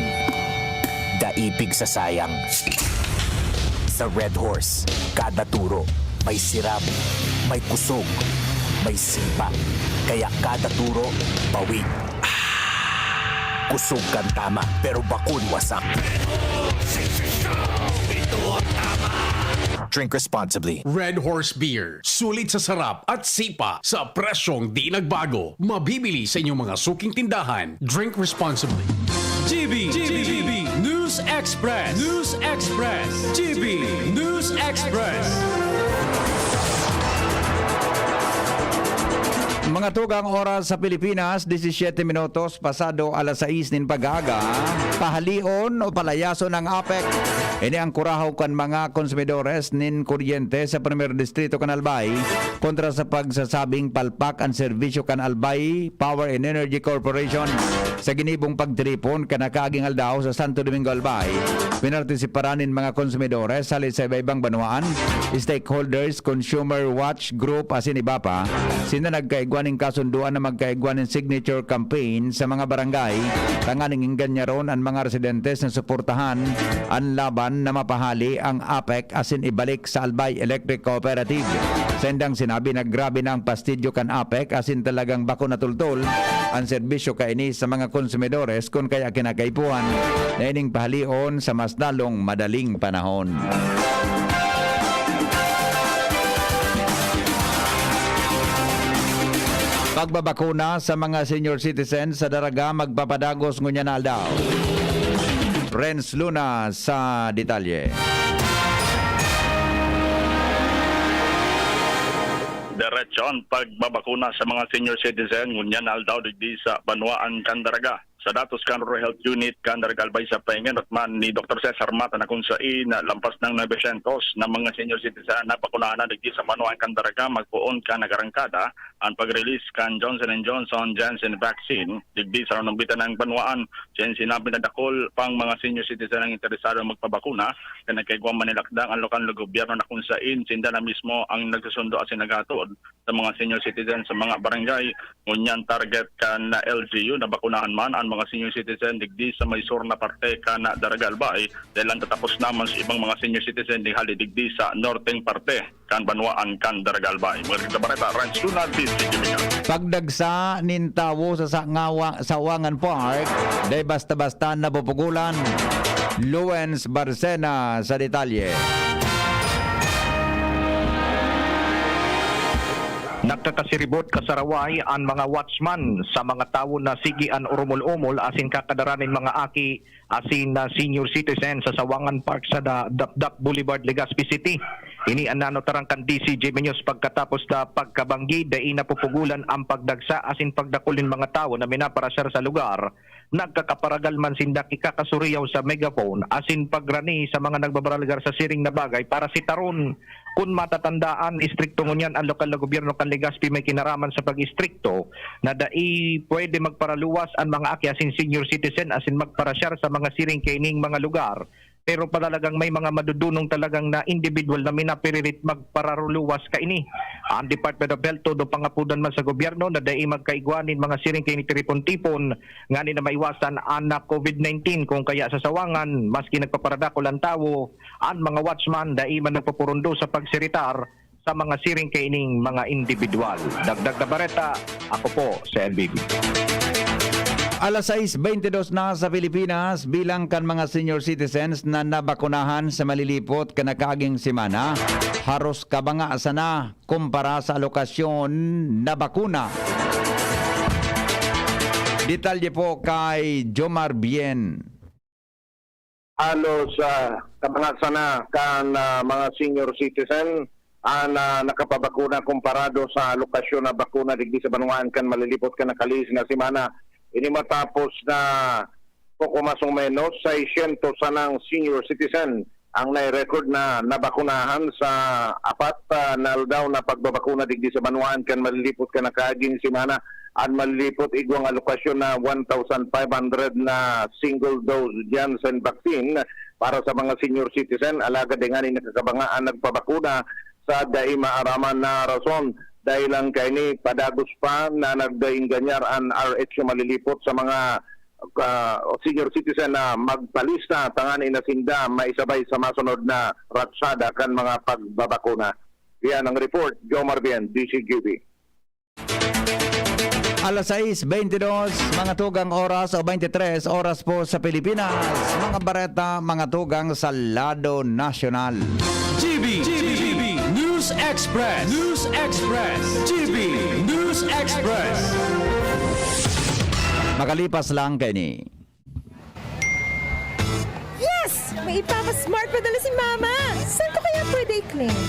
Daipig sa sayang. Sa Red Horse, kada turo, may siram, may kusog, may sipa. Kaya kada turo, bawi. Kusog kan tama, pero bakun wasak. Drink responsibly. Red Horse Beer. Sulit sa sarap at sipa sa presyong di nagbago. Mabibili sa inyong mga suking tindahan. Drink responsibly. G B, G B, News Express. News Express. G B, News Express. Mga tugang oras sa Pilipinas, disisyete minutos pasado alas sais nin pag-aaga. Pahalion o palayason ang APEC. Ini ang kurahaw kan mga konsumidores nin kuryente sa Primer Distrito kan Albay kontra sa pagsasabing palpak an serbisyo kan Albay Power and Energy Corporation. Sa ginibong pagtiripon kan nakaaging aldaw sa Santo Domingo, Albay, pinartisiparan nin mga konsumidores hali sa iba-ibang banwaan, stakeholders, Consumer Watch Group asin iba pa, sinda nagkaigwa nin kasundoan na magkaigwa nin signature campaign sa mga barangay tanganing engganyaron an mga residentes na suportahan an laban na mapahali ang APEC asin ibalik sa Albay Electric Cooperative. Sa indang sinabi na grabe na ang pastidyo kan APEC asin talagang bako na tultol an serbisyo kaini sa mga konsumidores, kun kaya kinakaipuhan na ining pahalion sa mas lalong madaling panahon. Pagbabakuna sa mga senior citizens sa Daraga magpapadagos ngunyan na aldaw. Renz Luna sa detalye. Diretsyon pagbabakuna sa mga senior citizen ngunyan na aldaw digdi sa banwaan kan Daraga. Sa datos kan Rural Health Unit kan Daraga Albay, sa painganot man ni Doktor Cesar Mata, na kun sain na lampas nang nobesyentos na mga senior citizen na bakunahan na digdi sa banwaan kan Daraga magpoon kan nagarangkada an pag-release kan Johnson and Johnson Janssen vaccine digdi sa nanumbitan ng banwaan. Siya sinabi na dakul pang mga senior citizen ang interesado magpabakuna, kaya nagkaigwa man nilakdang ang lokal na gobyerno na kun sain sinda na mismo ang nagsusundo asin naghatod sa mga senior citizen sa mga barangay. Ngunyan target kan L G U na bakunahan man an mga senior citizen digdi sa may sur na parte kan Daraga Albay, dahil ang tatapos naman sa ibang mga senior citizen di hali digdi sa norteng parte kan banwaan kan Daraga Albay. Mga Dagdag Bareta, Renz Luna, D C J Miguel. Pagdagsa nin tawo sa Sangawa-, Sawangan Park, dai basta-basta napupugulan. Luens Barcena sa detalye. Nagkakasiribot kasaraway an mga watchman sa mga tawo na sige an urumol-umol asin kakadara nin mga aki asin na senior citizen sa Sawangan Park sa Da-, Dakdak Boulevard, Legazpi City. Ini an nanutaran kan D C G B News pagkatapos na pagkabanggi dai napupugulan ang pagdagsa asin pagdakul nin mga tawo na minaparasyar sa lugar. Nagkakaparagal man sinda ki kakasuriyaw sa megaphone asin pagrani sa mga nagbabaralgar sa siring na bagay para sitaron. Kun matatandaan, istrikto ngunyan an lokal na gobyerno kan Legazpi may kinaraman sa pag-istrikto na dai pwede magparaluwas an mga aki asin senior citizen asin magparasyar sa mga siring kaining mga lugar. Pero talagang may mga madudunong talagang na individual na minapiririt magpararuluwas kaini. Ang Department of Health todo pangapodan man sa gobyerno na dai magkaigwa nin mga siring kaini tiripon-tipon ngani na maiwasan an COVID nineteen. Kung kaya sa Sawangan, maski nagpaparadakol ang tawo, an mga watchman dai man nagpupurundo sa pagsiritar sa mga siring kaining mga individual. Dagdag na bareta, ako po si L B B. Alas sais beintidos na sa Pilipinas, bilang kan mga senior citizens na nabakunahan sa malilipot kan nakaaging semana, haros kabanga sana kumpara sa alokasyon na bakuna. Detalye po kay Jomar Bien. Halos, ah, kabanga sana kan, ah, mga senior citizen an, ah, nakapabakuna komparado sa lokasyon na bakuna digdi sa banwaan kan malilipot kan nakalihis na semana. Ini matapos na poko mas o menos seiscientos sanang senior citizen ang nai-record na nabakunahan sa apat, ah, na aldaw na pagbabakuna digdi sa banwaan kan malilipot kan nakaaging semana. An malilipot, igwang alokasyon na one thousand five hundred na single dose Janssen vaccine para sa mga senior citizen, alagad dai ngani nakakabanga an nagpabakuna sa dai maaraman na rason. Dahil lang kaini, padagos pa na nagdainganyar an R H malilipot sa mga, ah, senior citizen na magpalista tanganing sinda maisabay sa masunod na ratsada kan mga pagbabakuna. Yan ang report, Jomar Bien, D C G B. Alas sais beintidos, mga tugang oras o beintitres oras po sa Pilipinas. Mga bareta, mga tugang sa lado nasyonal. G B, G B, News Express, News Express, G B News Express. Makalipas lang kaini. Yes! May ipapa-smart padala si Mama! Saan ko kaya pwede i-claim?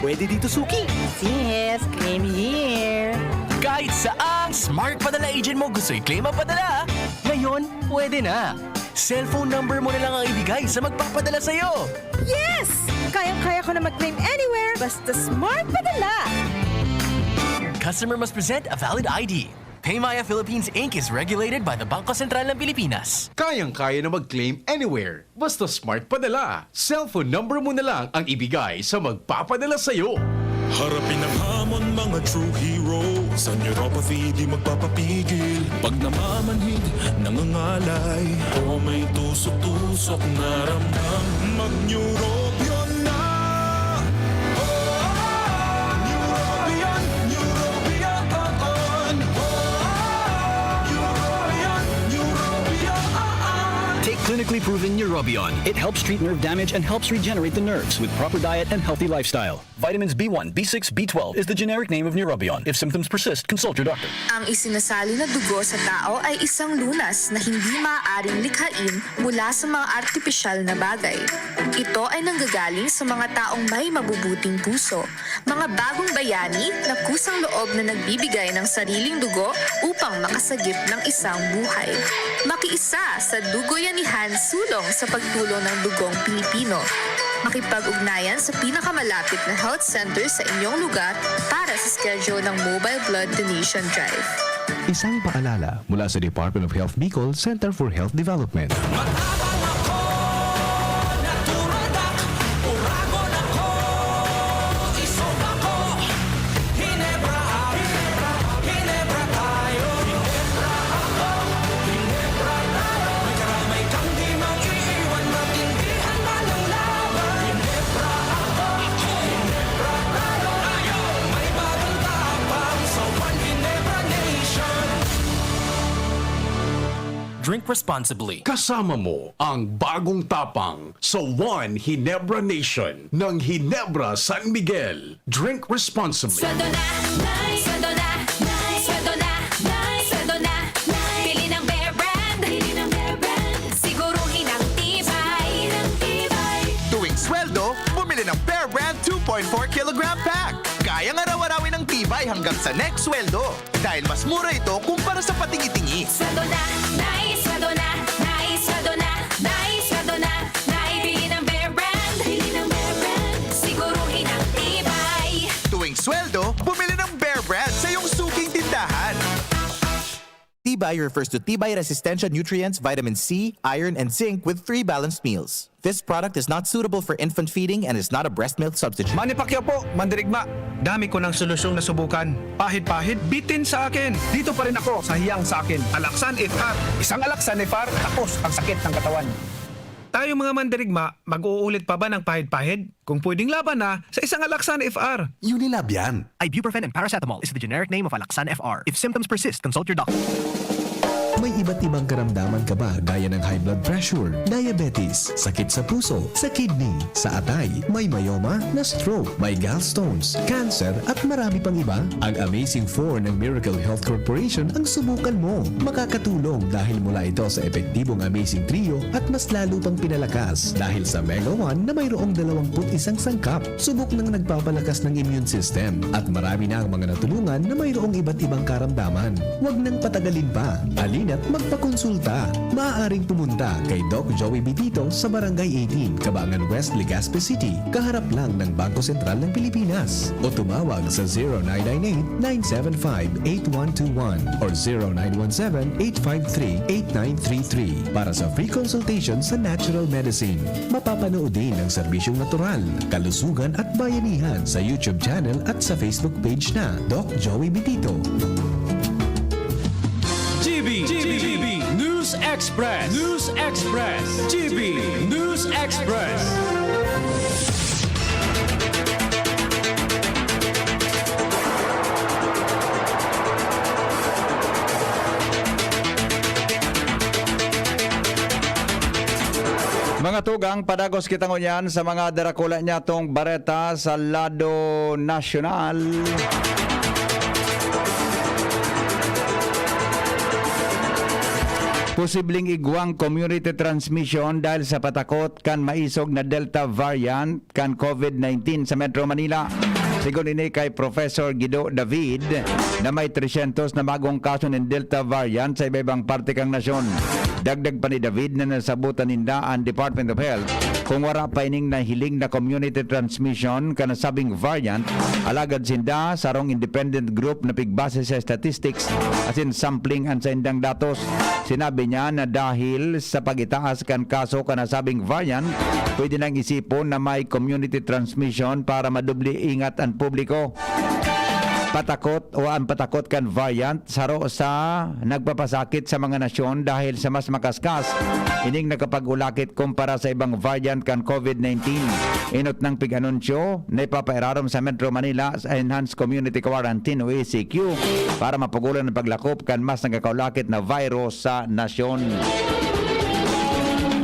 Pwede dito, Suki. Yes, claim here. Kahit saang smart padala agent mo gusto i-claim ang padala, ngayon, pwede na. Cellphone number mo na lang ang ibigay sa magpapadala sa'yo. Yes! Kayang-kaya ko na mag-claim anywhere, basta smart padala! Customer must present a valid I D. Paymaya Philippines Inc is regulated by the Bangko Sentral ng Pilipinas. Kayang-kaya na mag-claim anywhere. Basta smart padala. Cellphone number mo na lang ang ibigay sa magpapadala sa'yo. Harapin ang hamon, mga true heroes. Ang neuropathy di magpapapigil. Pag namamanhid, nangangalay. O may tusok-tusok na ramdam. Mag-Neurobion na! Oh, Neurobion, Neurobion, oh, oh. Neurobion, Neurobion, oh, oh. Take Clinically proven Neurobion. It helps treat nerve damage and helps regenerate the nerves with proper diet and healthy lifestyle. Vitamins B one, B six, B twelve is the generic name of Neurobion. If symptoms persist, consult your doctor. Ang isinasali na dugo sa tao ay isang lunas na hindi maaaring likhain mula sa mga artipisyal na bagay. Ito ay nanggagaling sa mga taong may mabubuting puso, mga bagong bayani na kusang loob na nagbibigay ng sariling dugo upang makasagip ng isang buhay. Makiisa sa Dugoyanihan Sulong sa pagtulong ng dugong Pilipino. Makipag-ugnayan sa pinakamalapit na health center sa inyong lugar para sa schedule ng Mobile Blood Donation Drive. Isang paalala mula sa Department of Health Bicol Center for Health Development. Matabang ako, natural dak, uragon ako, isog ako, Hinebra ako, Hinebra tayo, Hinebra ako, Hinebra tayo, may karamay kang di mag-iiwan, matindihan man ang laban, Hinebra ako, Hinebra tayo, may bagong tapang sa One Hinebra Nation. Drink responsibly. Kasama mo ang bagong tapang sa One Ginebra Nation ng Ginebra San Miguel. Drink responsibly. Sweldo na, Nay! Sweldo na, Nay! Sweldo na, Nay! Sweldo na, Nay! Bili ng Bear Brand! Bili ng Bear Brand! Siguruhin ang tibay! Ang tibay! Tuwing sweldo, bumili ng Bear Brand two point four kilogram pack. Kayang araw-arawin ang tibay hanggang sa next sweldo. Dahil mas mura ito kumpara sa patingi-tingi. Sweldo na, Nay! Sweldo na, Nay! Sweldo na, Nay! Sweldo na, Nay! Bili ng Bear Brand! Bili ng Bear Brand! Siguruhin ang tibay! Tuwing sweldo, bumili ng Bear Brand sa iyong suking tindahan. Tibay refers to tibay resistensya nutrients, vitamin C, iron, and zinc with three balanced meals. This product is not suitable for infant feeding and is not a breast milk substitute. Manny Pacquiao po, mandirigma. Dami ko ng solusyong nasubukan. Pahid-pahid, bitin sa akin. Dito pa rin ako sa hiyang sa akin. Alaxan F R. Isang Alaxan F R, tapos ang sakit ng katawan. Tayo mga mandirigma, mag-uulit pa ba ng pahid-pahid? Kung pwedeng laban na, sa isang Alaxan F R. Unilab yan. Ibuprofen and paracetamol is the generic name of Alaxan F R. If symptoms persist, consult your doctor. May iba't ibang karamdaman ka ba gaya ng high blood pressure, diabetes, sakit sa puso, sa kidney, sa atay, may myoma, na-stroke, may gallstones, cancer, at marami pang iba? Ang Amazing four ng Miracle Health Corporation ang subukan mo. Makakatulong dahil mula ito sa epektibong Amazing Trio at mas lalo pang pinalakas dahil sa Mega One na mayroong dalawampu't isang sangkap. Subok nang nagpapalakas ng immune system at marami na ang mga natulungan na mayroong iba't ibang karamdaman. Huwag nang patagalin pa. Halina't magpakonsulta. Maaaring pumunta kay Doc Joey Bitito sa Barangay eighteen, Cabangan West, Legazpi City, kaharap lang ng Bangko Sentral ng Pilipinas. O tumawag sa zero nine nine eight, nine seven five, eight one two one or zero nine one seven, eight five three, eight nine three three para sa free consultation sa natural medicine. Mapapanood din ang serbisyong natural, kalusugan at bayanihan sa YouTube channel at sa Facebook page na Doc Joey Bitito. G B, G B, News Express, News Express, G B, News Express. Mga tugang, padagos kita ngunyan sa mga darakula niya tong bareta sa lado nasyonal. Posibleng igwang community transmission dahil sa patakot kan maisog na Delta variant kan COVID nineteen sa Metro Manila. Sigon ini kay Professor Guido David na may tresyentos na bagong kaso nin Delta variant sa iba-ibang parte kan nasyon. Dagdag pa ni David na nasabutan ninda an Department of Health kung wara pa ining nahiling na community transmission kan nasabing variant, alagad sinda sarong independent group na pigbase sa statistics asin sampling an saindang datos. Sinabi niya na dahil sa pagitaas kan kaso kan nasabing variant, pwede nang isipon na may community transmission para madubli ingat an publiko. Patakot o ang patakot kan variant saro sa nagpapasakit sa mga nasyon dahil sa mas makaskas ining nakapag-ulakit kumpara sa ibang variant kan COVID nineteen. Enot nang pig-anunsyo na ipapairarom sa Metro Manila sa Enhanced Community Quarantine o E C Q para mapugulan ang paglakop kan mas nagkakaulakit na virus sa nasyon.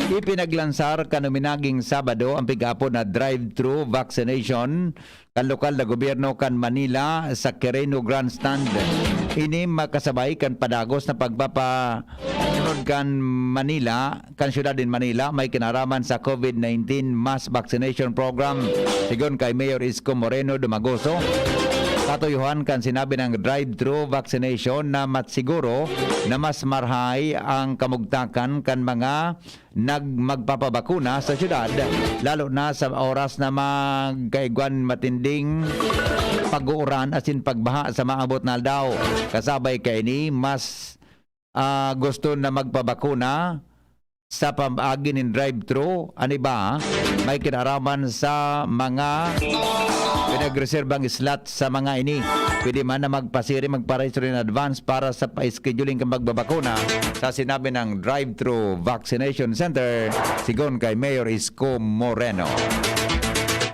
Ipinaglansar kan uminaging Sabado ang pig-aapod na drive-thru vaccination kan lokal na gobyerno kan Manila sa Quirino Grandstand. Ini makasabay kan padagos na pagpapasunod kan Manila, kan syudad nin Manila, may kinaraman sa COVID nineteen mass vaccination program. Sigon kay Mayor Isko Moreno Dumagoso, katuyohan kan sinabi ng drive-thru vaccination na matsiguro na mas marhay ang kamugtakan kan mga nag-, magpapabakuna sa syudad, lalo na sa oras na magkaigwan matinding pag-uuran asin pagbaha sa maabot na aldaw. Kasabay kaini, mas, ah, gusto na magpabakuna sa pamaagi nin drive-thru. An iba, may kinaraman sa mga pinagreserbang slot sa mga ini. Pwede man na magpasiri, magparehistro in advance para sa pa-scheduling kan pagbabakuna, sa sinabi ng drive-thru vaccination center, sigon kay Mayor Isko Moreno.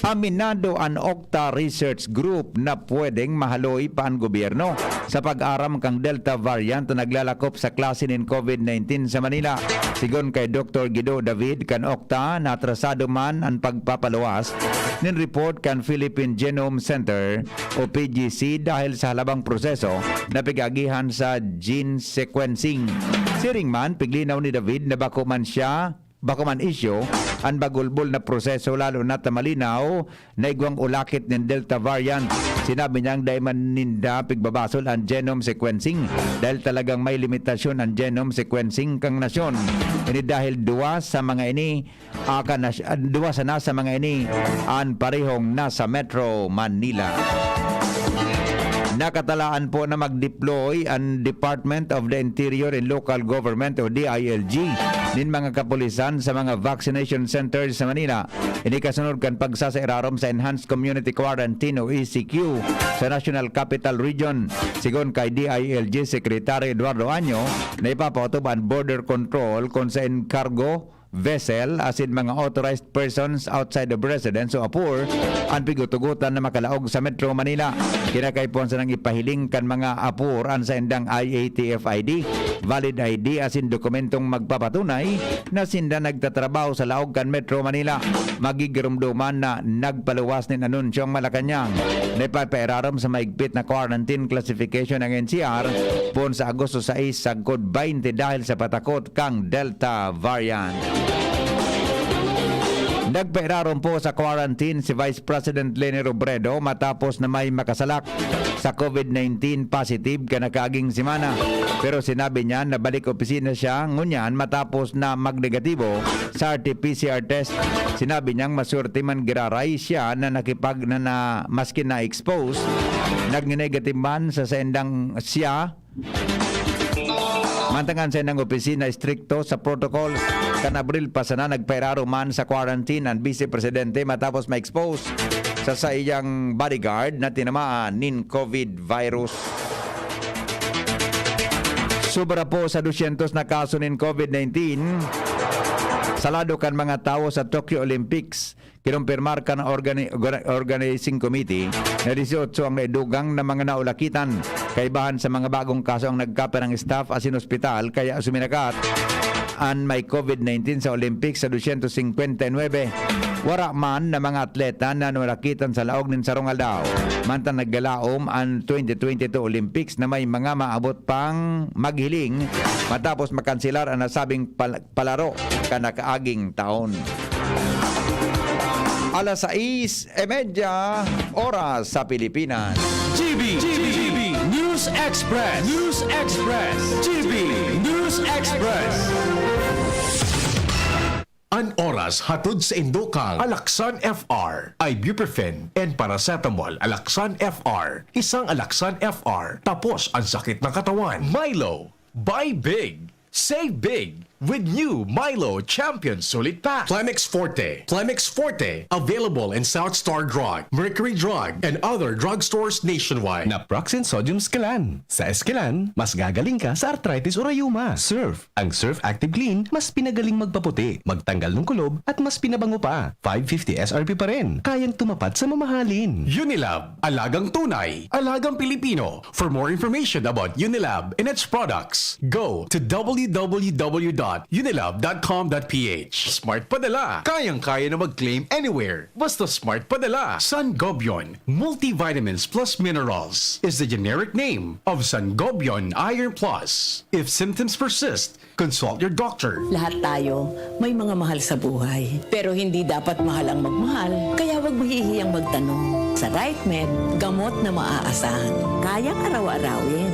Aminado an Octa Research Group na pwedeng mahaloy pa an gobyerno sa pag-aram kan Delta variant na naglalakop sa klase nin COVID nineteen sa Manila. Sigon kay Doktor Guido David kan Octa, natrasado man an pagpapaluwas nin report kan Philippine Genome Center o P G C dahil sa halabang proseso na pig-agihan sa gene sequencing. Siring man, piglinaw ni David na bako man siya, bako man isyu an bagulbol na proseso, lalo na ta malinaw na igwang ulakit nin Delta variant. Sinabi niyang dai man ninda pigbabasol an genome sequencing dahil talagang may limitasyon an genome sequencing kan nasyon. Ini dahil duwa sa mga ini, ah, kan nas-, ah, duwa sana sa mga ini an parehong nasa Metro Manila. Nakatalaan po na mag-deploy an Department of the Interior and Local Government o D I L G nin mga kapulisan sa mga vaccination centers sa Manila. Ini kasunod kan pagsasairarom sa Enhanced Community Quarantine o E C Q sa National Capital Region. Sigon kay D I L G Secretary Eduardo Año na ipapaotob an border control kun saen cargo vessel asin mga authorized persons outside of residence o apor an pig-utugotan na makalaog sa Metro Manila. Kinakaipuhan sanang ipahiling kan mga apor an saindang I A T F I D, valid I D asin dokumentong magpapatunay na sinda nagtatrabaho sa laog kan Metro Manila. Magigiromdoman na nagpaluwas nin anunsyo ang Malacañang na ipapairarom sa maigpit na quarantine classification ang N C R poon sa Agosto sais sagkod baynte dahil sa patakot kan Delta variant. Nagpairarom po sa quarantine si Vice President Leni Robredo matapos na may makasalak sa COVID nineteen positive kan nakaaging semana. Pero sinabi niya na balik opisina siya ngunyan matapos na magnegatibo sa R T P C R test. Sinabi niyang maswerte man giraray siya na nakipag-, na, na maski na-expose, nagnenegative man sa saindang siya. Mantang an saindang opisina istrikto sa protocols. Kan Abril pa sana nagpairaro man sa quarantine an Vice Presidente matapos ma-expose sa saiyang bodyguard na tinamaan nin COVID virus. Sobra po sa dusyentos na kaso nin COVID nineteen sa lado kan mga tawo sa Tokyo Olympics. Kinumpirmar kan organi-, orga-, organizing committee na dieciocho ang naidugang na mga naulakitan. Kaibahan sa mga bagong kaso ang nagkapirang staff asin ospital, kaya suminakat an may COVID nineteen sa Olympics sa dosyentos singkwenta y nuebe. Wara man na mga atleta na naulakitan sa laog nin sarong aldaw. Mantang naglalaom an twenty twenty-two Olympics na may mga maabot pang maghiling matapos makanselar an nasabing pal-, palaro kan nakaaging taon. Alas sais y media, oras sa Pilipinas. G B, G B, News Express, News Express, G B, News Express. An oras hatod saindo kan Alaxan F R, ibuprofen and paracetamol. Alaxan F R, isang Alaxan F R, tapos ang sakit ng katawan. Milo, buy big, save big with new Milo Champion Sulit Pack. Clemix Forte, Clemix Forte, available in South Star Drug, Mercury Drug, and other drugstores nationwide. Naproxen Sodium Esquilan. Sa Esquilan, mas gagaling ka sa arthritis o rayuma. Surf. Ang Surf Active Clean mas pinagaling magpaputi, magtanggal ng kulob, at mas pinabango pa. Five fifty S R P pa rin. Kayang tumapat sa mamahalin. Unilab, alagang tunay, alagang Pilipino. For more information about Unilab and its products, go to W W W dot Unilab dot com dot P H. Smart Padala. Kayang-kaya na mag-claim anywhere. Basta Smart Padala. Sangobion Multivitamins Plus Minerals is the generic name of Sangobion Iron Plus. If symptoms persist, consult your doctor. Lahat tayo may mga mahal sa buhay. Pero hindi dapat mahal ang magmahal, kaya wag mahihiyang magtanong. Sa Right Med, gamot na maaasahan. Kayang araw-arawin.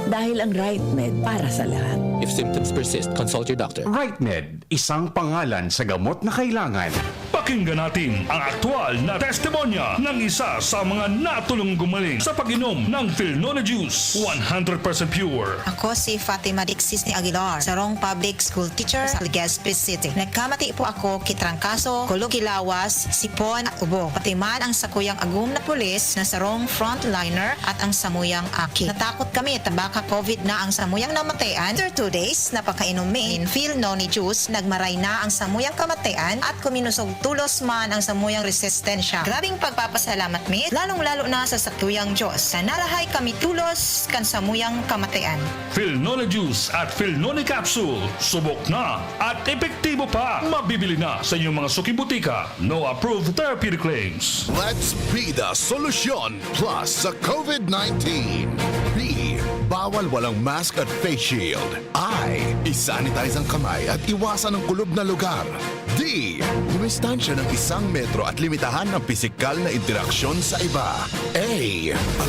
Dahil ang Right Med para sa lahat. If symptoms persist, consult your doctor. Right Med, isang pangalan sa gamot na kailangan. Pakinggan natin ang aktual na testimonya ng isa sa mga natulong gumaling sa pag-inom ng Filnone Juice, one hundred percent pure. Ako si Fatima Dixis ni Aguilar, sarong public school teacher sa Legazpi City. Nagkamati po ako ki trangkaso, kulog ki lawas, sipon at ubo. Pati man ang sakuyang agom na pulis na sarong frontliner at ang samuyang aki. Natakot kami ta baka covid na ang samuyang namatayan. After two days na pagkainom mi nin Filnone Juice, nagmaray na ang samuyang kamatayan at kuminosog tolos man ang samuyang resistensya. Grabing pagpapasalamat mi, lalong-lalo na sa sakuyang Diyos, na narahay kami tolos kan samuyang kamatayan. Filnone Juice at Filnone Capsule, subok na at epektibo pa. Mabibili na sa inyong mga suking botika. No approved therapeutic claims. Let's be the solution plus sa covid nineteen. B, bawal walang mask at face shield. I, i-sanitize ang kamay at iwasan ang kulob na lugar. D, dumistansya ng isang metro at limitahan ang pisikal na interaksyon sa iba. A,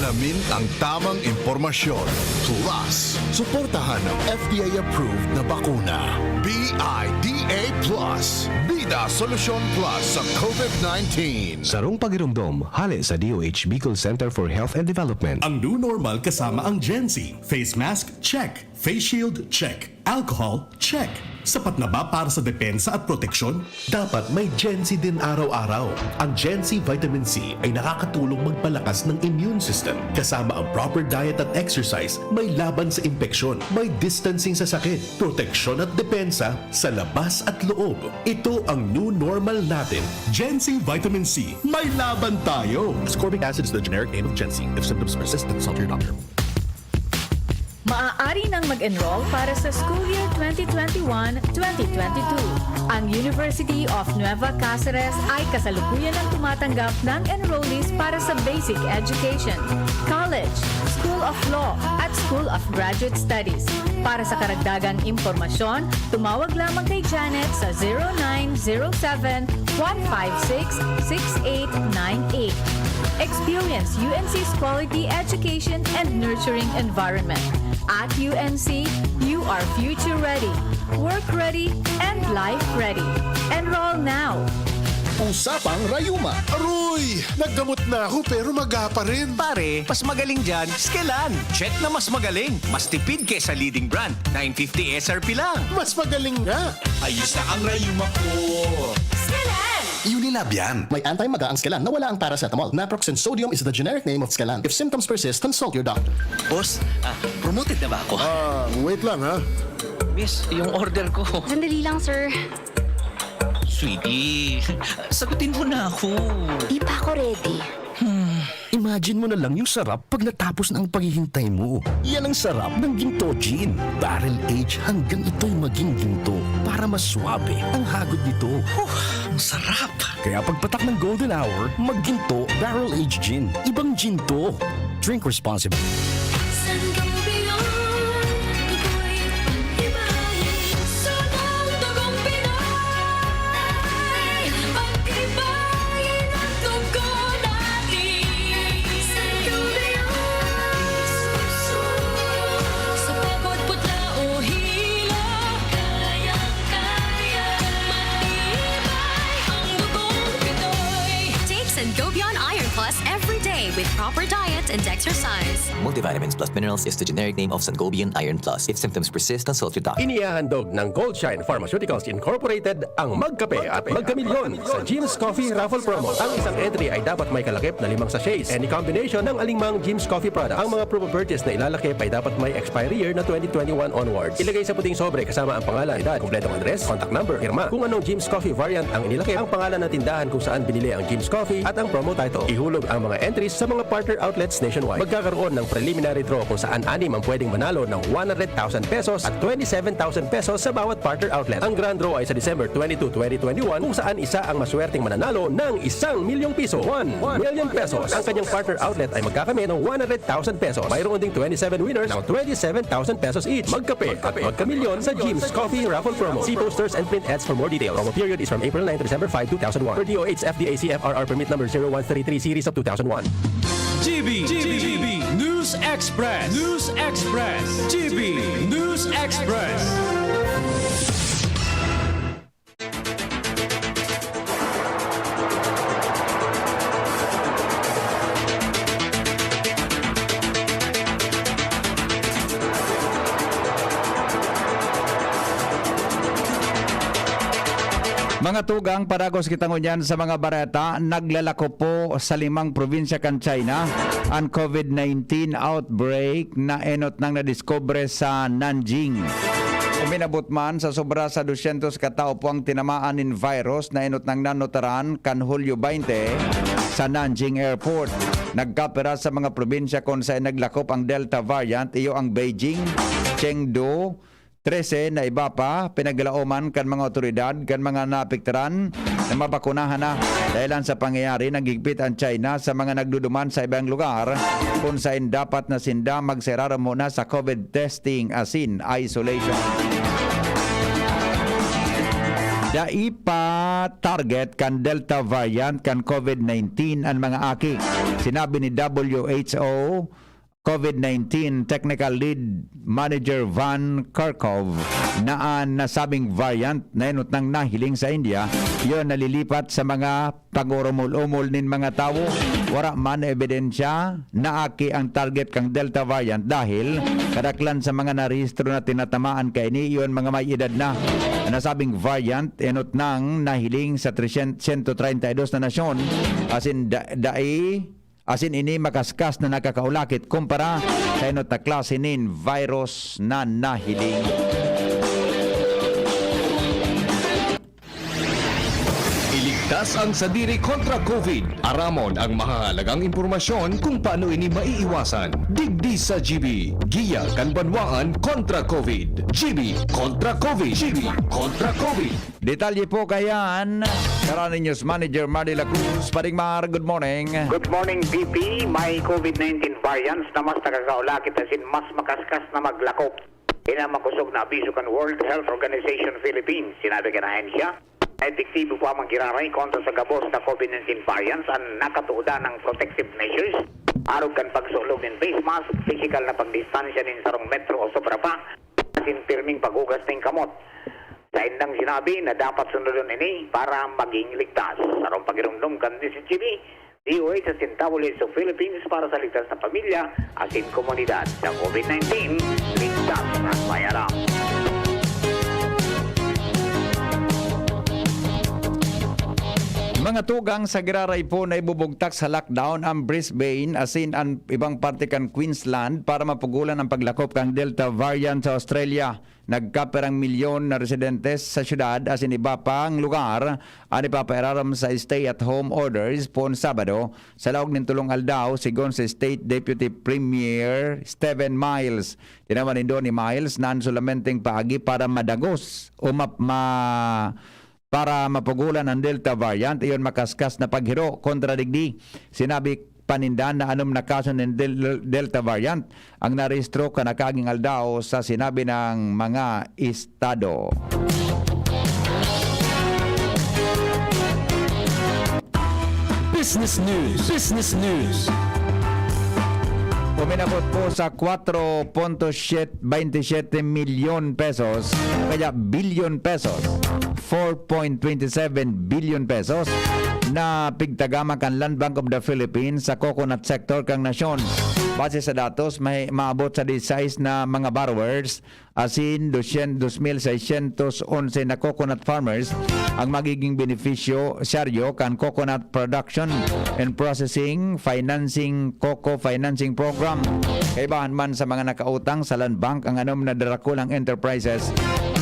alamin ang tamang impormasyon. Plus, suportahan ang F D A-approved na bakuna. B I D A plus. Bida Solusyon Plus sa covid nineteen. Sarong pagiromdom, hale sa D O H Bicol Center for Health and Development. Ang new normal kasama ang Gen Z. Face mask, check. Face shield, check. Alcohol, check. Sapat na ba para sa depensa at proteksyon? Dapat may Gen Z din araw-araw. Ang Gen Z Vitamin C ay nakakatulong magpalakas ng immune system. Kasama ang proper diet at exercise, may laban sa impeksyon, may distancing sa sakit, proteksyon at depensa sa labas at loob. Ito ang new normal natin. Gen Z Vitamin C, may laban tayo! Ascorbic acid is the generic name of Gen Z. If symptoms persist, consult your doctor. Maaari nang mag-enroll para sa school year twenty twenty-one, twenty twenty-two. Ang University of Nueva Caceres ay kasalukuyan nang tumatanggap ng enrollees para sa basic education, college, School of Law, at School of Graduate Studies. Para sa karagdagang impormasyon, tumawag lamang kay Janet sa zero nine zero seven, one five six, six eight nine eight. Experience U N C's quality education and nurturing environment. At U N C, you are future ready, work ready, and life ready. Enroll now! Usapang Rayuma. Aroy! Naggamot na ako pero maga pa rin. Pare, mas magaling dyan, Skelan. Check na mas magaling. Mas tipid kesa leading brand. Nine fifty S R P lang. Mas magaling nga. Ayos na ang rayuma ko. Skelan! Unilab yan. May anti-maga ang Skelan na wala ang paracetamol. Naproxen sodium is the generic name of Skelan. If symptoms persist, consult your doctor. Boss, ah, promoted na ba ako? Ah, wait lang ha. Miss, yung order ko. Sandali lang, sir. Sweetie, sagutin mo na ako. Di pa ako ready. Imagine mo na lang yung sarap pag natapos na ang paghihintay mo. Yan ang sarap ng Ginto Gin. Barrel age hanggang ito'y maging ginto para mas swabe ang hagod nito. Huh, ang sarap! Kaya pagpatak ng golden hour, magginto, barrel age gin. Ibang gin to. Drink responsibly. Sangobion, ako'y pag-ibahin. Sa mga dugong Pinoy, pag-ibahin ang dugo natin. Sangobion, sa pagod, putla o hilo, kayang-kaya, matibay ang dugong Pinoy. Take Sangobion Iron Plus every day with proper diet and exercise. Multivitamins plus minerals is the generic name of Sangobion Iron Plus. If symptoms persist, consult your doctor. Inihahandog ng Goldshine Pharmaceuticals Incorporated ang Magkape at Magkamilyon sa Jim's Coffee Raffle Promo. Ang isang entry ay dapat may kalakip na limang sachets. Any combination ng alingmang Jim's Coffee product. Ang mga promo purchase na ilalakip ay dapat may expiry year na twenty twenty-one onwards. Ilagay sa puting sobre kasama ang pangalan, edad, kompletong address, contact number, pirma. Kung anong Jim's Coffee variant ang inilakip, ang pangalan ng tindahan kung saan binili ang Jim's Coffee at ang promo title. Ihulog ang mga entries sa Sa mga partner outlets nationwide, magkakaroon ng preliminary draw kung saan anim ang pwedeng manalo ng one hundred thousand pesos at twenty-seven thousand pesos sa bawat partner outlet. Ang grand draw ay sa December twenty-two, twenty twenty-one, kung saan isa ang maswerteng mananalo ng isang milyong piso, one million pesos. Ang kanyang partner outlet ay magkakamit ng one hundred thousand pesos. Mayroon ding twenty-seven winners ng twenty-seven thousand pesos each. Magkape at magkamilyon sa Jim's Coffee Raffle Promo. See posters and print ads for more details. Promo period is from April nine to December five, two thousand one. Per D O H F D A C F R R permit number zero one three three series of two thousand one. G B, G B, News Express, News Express, G B News Express. Mga tugang, padagos kita ngunyan sa mga bareta. Naglalako po sa limang probinsya kan China an COVID nineteen outbreak na enot nang nadiskubre sa Nanjing. Uminabot man sa sobra sa dosyentos ka tawo po ang tinamaan nin virus na enot nang nanotaran kan Hulyo baynte sa Nanjing Airport. Nagkapira sa mga probinsya kun saen naglakop ang Delta variant, iyo ang Beijing, Chengdu, trese na iba pa, pinaglaoman kan mga otoridad kan mga naapektaran na mabakunahan na. Dahelan sa pangyayari, naghigpit an China sa mga nagduduman sa ibang lugar, kun saen dapat na sinda magserarom muna sa COVID testing asin isolation. Dai pa target kan Delta variant kan COVID nineteen an mga aki. Sinabi ni W H O COVID nineteen Technical Lead Manager Van Kerkhove na an nasabing variant na enot nang nahiling sa India, iyo nalilipat sa mga pag-urumol-umol nin mga tawo. Wara man na ebidensya na aki ang target kan Delta variant dahil kadaklan sa mga narehistro na tinatamaan kaini iyo an mga may edad na. An nasabing variant enot nang nahiling sa tresyen-, sento treinta y dos na nasyon, asin da-, dai asin ini makaskas na nakakaulakit kumpara sa enot na klase nin virus na nahiling. Iligtas ang sadiri kontra COVID. Aramon ang mahahalagang impormasyon kung paano ini maiiwasan. Digdi sa G B, giya kan banwaan kontra COVID. G B kontra COVID. G B kontra COVID. Detalye po kayan, Karani News Manager Mardy La Cruz. Paring Mar, good morning. Good morning, B P. May COVID nineteen variants na mas nakakaulakit asin mas makaskas na maglakop. Ini ang makosog na abiso kan World Health Organization Philippines. Sinabi kan ahensya na epektibo pa man giraray kontra sa gabos na COVID nineteen variants an nakatuodan na protective measures, arog kan pagsulog nin face mask, pisikal na pagdistansya nin sarong metro o sobra pa, asin pirming paghugas nin kamot. Saindang sinabi na dapat sunodon ini para maging ligtas. Sarong pagiromdom kan D Z G B, D O H asin W H O Philippines para sa ligtas na pamilya asin komunidad. Sa COVID nineteen, ligtas at may aram. Mga tugang, sa giraray po na ibubugtak sa lockdown ang Brisbane asin an ibang parte kan Queensland para mapugolan ang paglakop kan Delta variant sa Australia. Nagkapirang milyon na residentes sa syudad asin iba pang lugar an ipapairarom sa stay-at-home orders poon Sabado sa laog nin tolong aldaw, sigon si State Deputy Premier Stephen Miles. Tinawan nindo ni Miles na an solamenteng paagi para madagos o ma-, ma-, para mapugolan an Delta variant, iyon makaskas na paghiro kontra digdi. Sinabi pa ninda na anom na kaso nin Del-, Delta variant ang narehistro kan nakaaging aldaw sa sinabi ng mga estado. Business News. Business News. Uminabot po sa kwatro punto siyete, baynte siyete milyon pesos, kaya bilyon pesos, four point twenty seven billion pesos, na pigtagama kan Land Bank of the Philippines sa coconut sector kan nasyon. Base sa datos, may maabot sa disisais na mga borrowers, asin dosyen-, dos mil seiscientos onse na coconut farmers ang magiging benepisyaryo kan Coconut Production and Processing Financing, COCO Financing Program. Kaibahan man sa mga nakautang sa Land Bank ang anom na darakulang enterprises,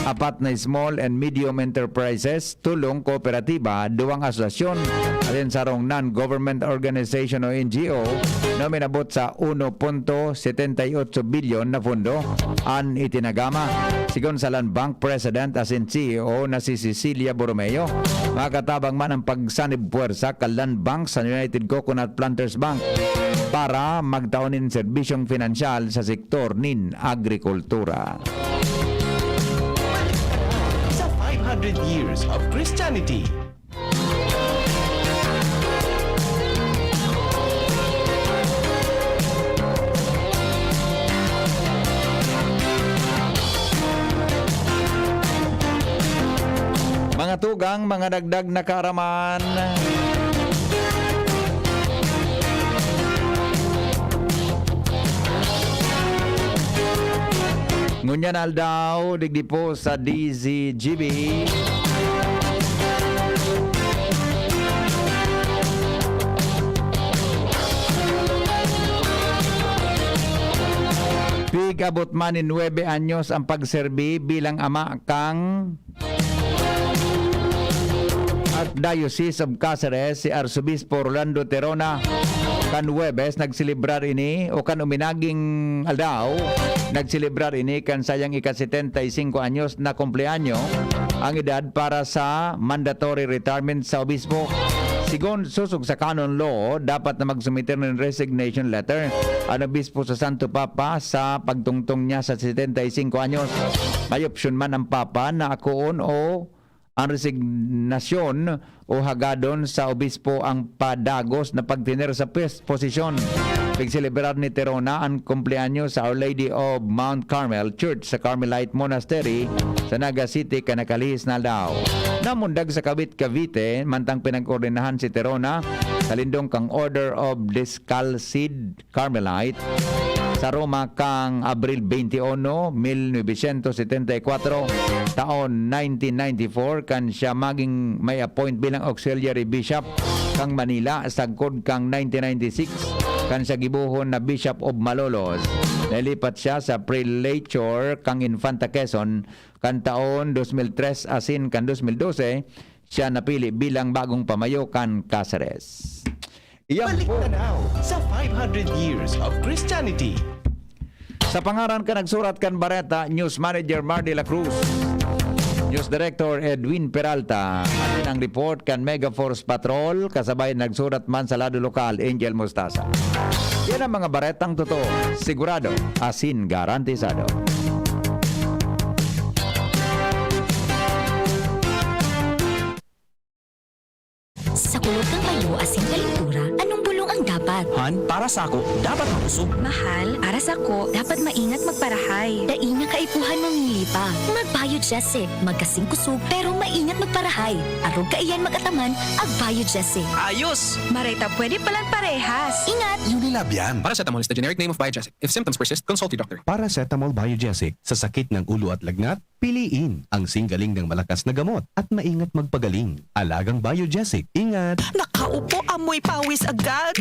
apat na small and medium enterprises, tolong kooperatiba, duwang asosasyon, asin sarong non-government organization o N G O na minabot sa uno punto setenta y ocho bilyon na pondo an itinagama. Sigon sa Land Bank President asin C E O na si Cecilia Borromeo, makatabang man ang pagsanib puwersa kan Land Bank sa United Coconut Planters Bank para magtao nin serbisyong pinansyal sa sektor nin agrikultura. Sa five hundred years of Christianity. Mga tugang, mga dagdag na kaaraman. Ngunyan aldaw, digdi po sa D Z G B. Pig-abot man nin nuebe anyos ang pagserbi bilang ama kang Archdiocese of Caceres, si Arsobispo Rolando Terona. Kan Huwebes, nagselebrar ini, o kan uminaging aldaw, nagselebrar ini kan sayang ika-setenta y cinco anyos na kumpleanyo, ang edad para sa mandatory retirement sa obispo. Sigon, sosog sa canon law, dapat na magsumiter nin resignation letter an obispo sa Santo Papa sa pagtungtong niya sa setenta y cinco anyos. May opsyon man ang Papa na akoon o ang resignasyon o hagadon sa obispo ang padagos na pagtener sa pes-, posisyon. Pigselebrar ni Terona an kumpleanyo sa Our Lady of Mount Carmel Church sa Carmelite Monastery sa Naga City kan nakalihis na aldaw. Namundag sa Kawit, Cavite, mantang pinag-ordenahan si Terona sa lindong kang Order of Descalced Carmelite sa Roma kang Abril twenty-uno, mil novecientos setenta y cuatro, taon nineteen ninety-four, kan siya maging may appoint bilang Auxiliary Bishop kang Manila, sagkod kang nineteen ninety-six, kan siya gibohon na Bishop of Malolos. Nailipat siya sa Prelature kang Infanta Quezon kan taon dos mil tres asin kan dos mil dose, siya napili bilang bagong pamayo kan Caceres. Iyan Balik po. Tanaw sa five hundred years of Christianity. Sa pangaran kan nagsurat kan bareta, News Manager Mar de la Cruz, News Director Edwin Peralta, asin ang report kan Mega Force Patrol, kasabay nagsurat man sa lado lokal, Angel Mostaza. Yan ang mga baretang totoo, sigurado, asin garantisado. Sa kulot kan payo asin kalentura, anong bulong ang dapat? Han, para sako, dapat makusog. Mahal, para sako, dapat maingat magparahay. Dai na kaipuhan mamili pa. Mag-Biogesic, magkasing kusog, pero maingat magparahay. Arog kaiyan mag-ataman, ag-Biogesic. Ayos! Maray ta pwede palan parehas. Ingat! Unilab yan. Paracetamol is the generic name of Biogesic. If symptoms persist, consult your doctor. Paracetamol Biogesic sa sakit ng ulo at lagnat, piliin ang singgaling ng malakas na gamot at maingat magpagaling. Alagang Biogesic. Ingat! Nakaupo, amoy pawis agad.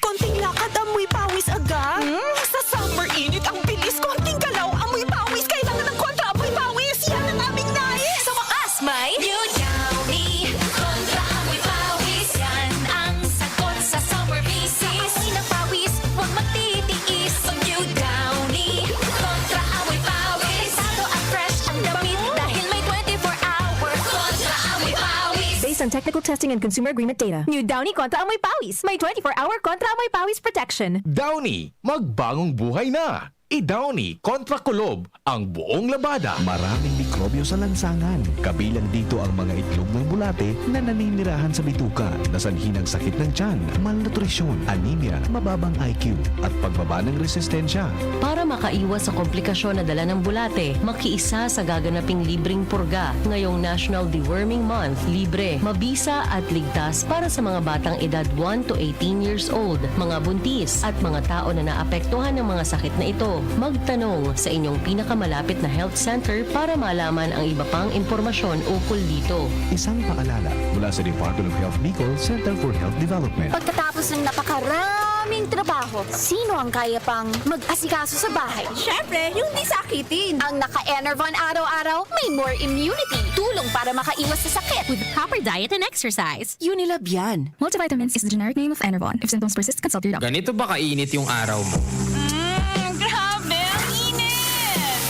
Konting lakad, amoy pawis agad. Hmm? Sa summer init, ang bilis. Konting galaw, amoy pawis. Kailangan ng kontra amoy pawis. Yan ang aming nais. Sa wakas, may New Downy. Kontra amoy pawis. Yan ang sagot sa summer misis. Sa amoy ng pawis, huwag magtitiis. Mag New Downy. Kontra amoy pawis. Delikado at fresh ang damit dahil may twenty-four hour kontra amoy pawis. Based on technical testing and consumer agreement data. New Downy kontra amoy pawis. May twenty-four hour kontra amoy pawis protection. Downy, magbagong buhay na! I-Downy kontra Kulob ang buong labada. Maraming mikrobyo sa lansangan. Kabilang dito ang mga itlog ng bulate na naninirahan sa bituka, na sanhi ng sakit ng tiyan, malnutrisyon, anemia, mababang I Q, at pagbaba ng resistensya. Para makaiwas sa komplikasyon na dala ng bulate, makiisa sa gaganaping libreng purga ngayong National Deworming Month. Libre, mabisa at ligtas para sa mga batang edad one to eighteen years old, mga buntis, at mga tao na naapektuhan ng mga sakit na ito. Magtanong sa inyong pinakamalapit na health center para malaman ang iba pang impormasyon ukol dito. Isang paalala mula sa Department of Health Bicol, Center for Health Development. Pagkatapos ng napakaraming trabaho, sino ang kaya pang mag-asikaso sa bahay? Siyempre, yung di sakitin. Ang naka-Enervon araw-araw, may more immunity. Tulong para makaiwas sa sakit. With proper diet and exercise. Unilab yan. Multivitamins is the generic name of Enervon. If symptoms persist, consult your doctor. Ganito ba kainit yung araw mo? Mm, grabe, ang init!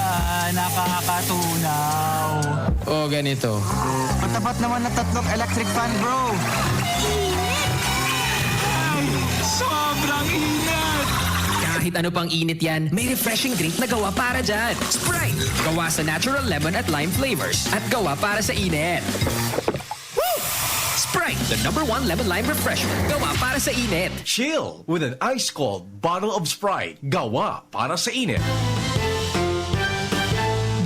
Ah, nakakatunaw. O, ganito. Matapat naman na tatlong electric fan, bro. Ay, sobrang init! Kahit ano pang init yan, may refreshing drink na gawa para dyan. Sprite! Gawa sa natural lemon at lime flavors. At gawa para sa init. Woo! Sprite, the number one lemon lime refresher. Gawa para sa init. Chill with an ice cold bottle of Sprite. Gawa para sa init.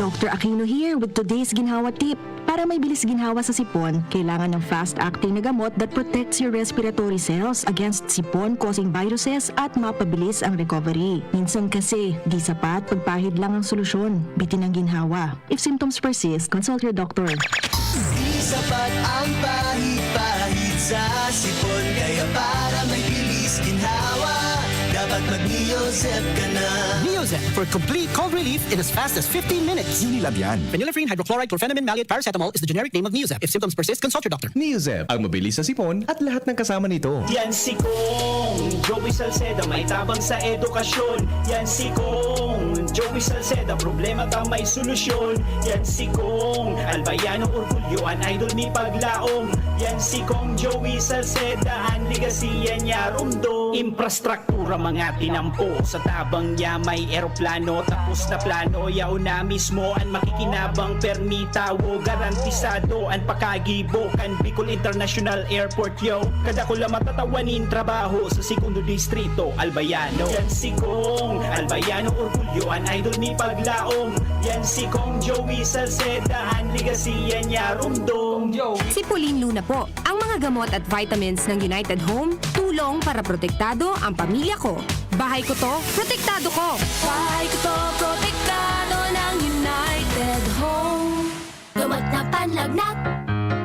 Doctor Aquino here with today's ginhawa tip. Para may bilis ginhawa sa sipon, kailangan ng fast-acting na gamot that protects your respiratory cells against sipon-causing viruses at mapabilis ang recovery. Minsan kasi, di sapat pagpahid lang ang solusyon. Bitin ang ginhawa. If symptoms persist, consult your doctor. Di sapat ang pahid-pahid sa sipon, kaya para may bilis ginhawa, dapat mag-Neozep ka na. Neozep for complete cold relief in as fast as fifteen minutes. Unilab yan. Phenylephrine, hydrochloride, chlorphenamine, maleate, paracetamol is the generic name of Neozep. If symptoms persist, consult your doctor. Neozep, ang mabilis sa sipon at lahat ng kasama nito. Yan si Kong Joey Salceda, may tabang sa edukasyon. Yan si Kong Joey Salceda, problema ka may solusyon. Yan si Kong Albayano, orgulyo an idol mi paglaom. Yan si Kong Joey Salceda, an legasiya niya rumdom. Infrastruktura mga tinampo, sa tabang niya may eroplano, tapos na plano, yaon na mismo an makikinabang, permi tawo, garantisado an pakagibo kan Bicol International Airport, yo. Kadakula matatawa nin trabaho sa Segundo Distrito, Albayano. Yan si Kong Albayano, orgulyo an idol mi paglaom. Yan si Kong Joey Salceda, an legasiya niya rumdom. Si Pauline Luna po. Ang mga gamot at vitamins ng United Home, tulong para protektado ang pamilya ko. Bahay ko to, protektado ko. Bahay ko to, protektado ng United Home. Gamot na panlagnat,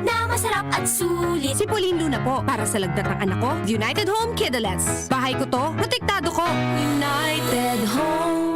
na masarap at sulit. Si Pauline Luna po, para sa lagnat ng anak ko, United Home Kidulets. Bahay ko to, protektado ko. United Home.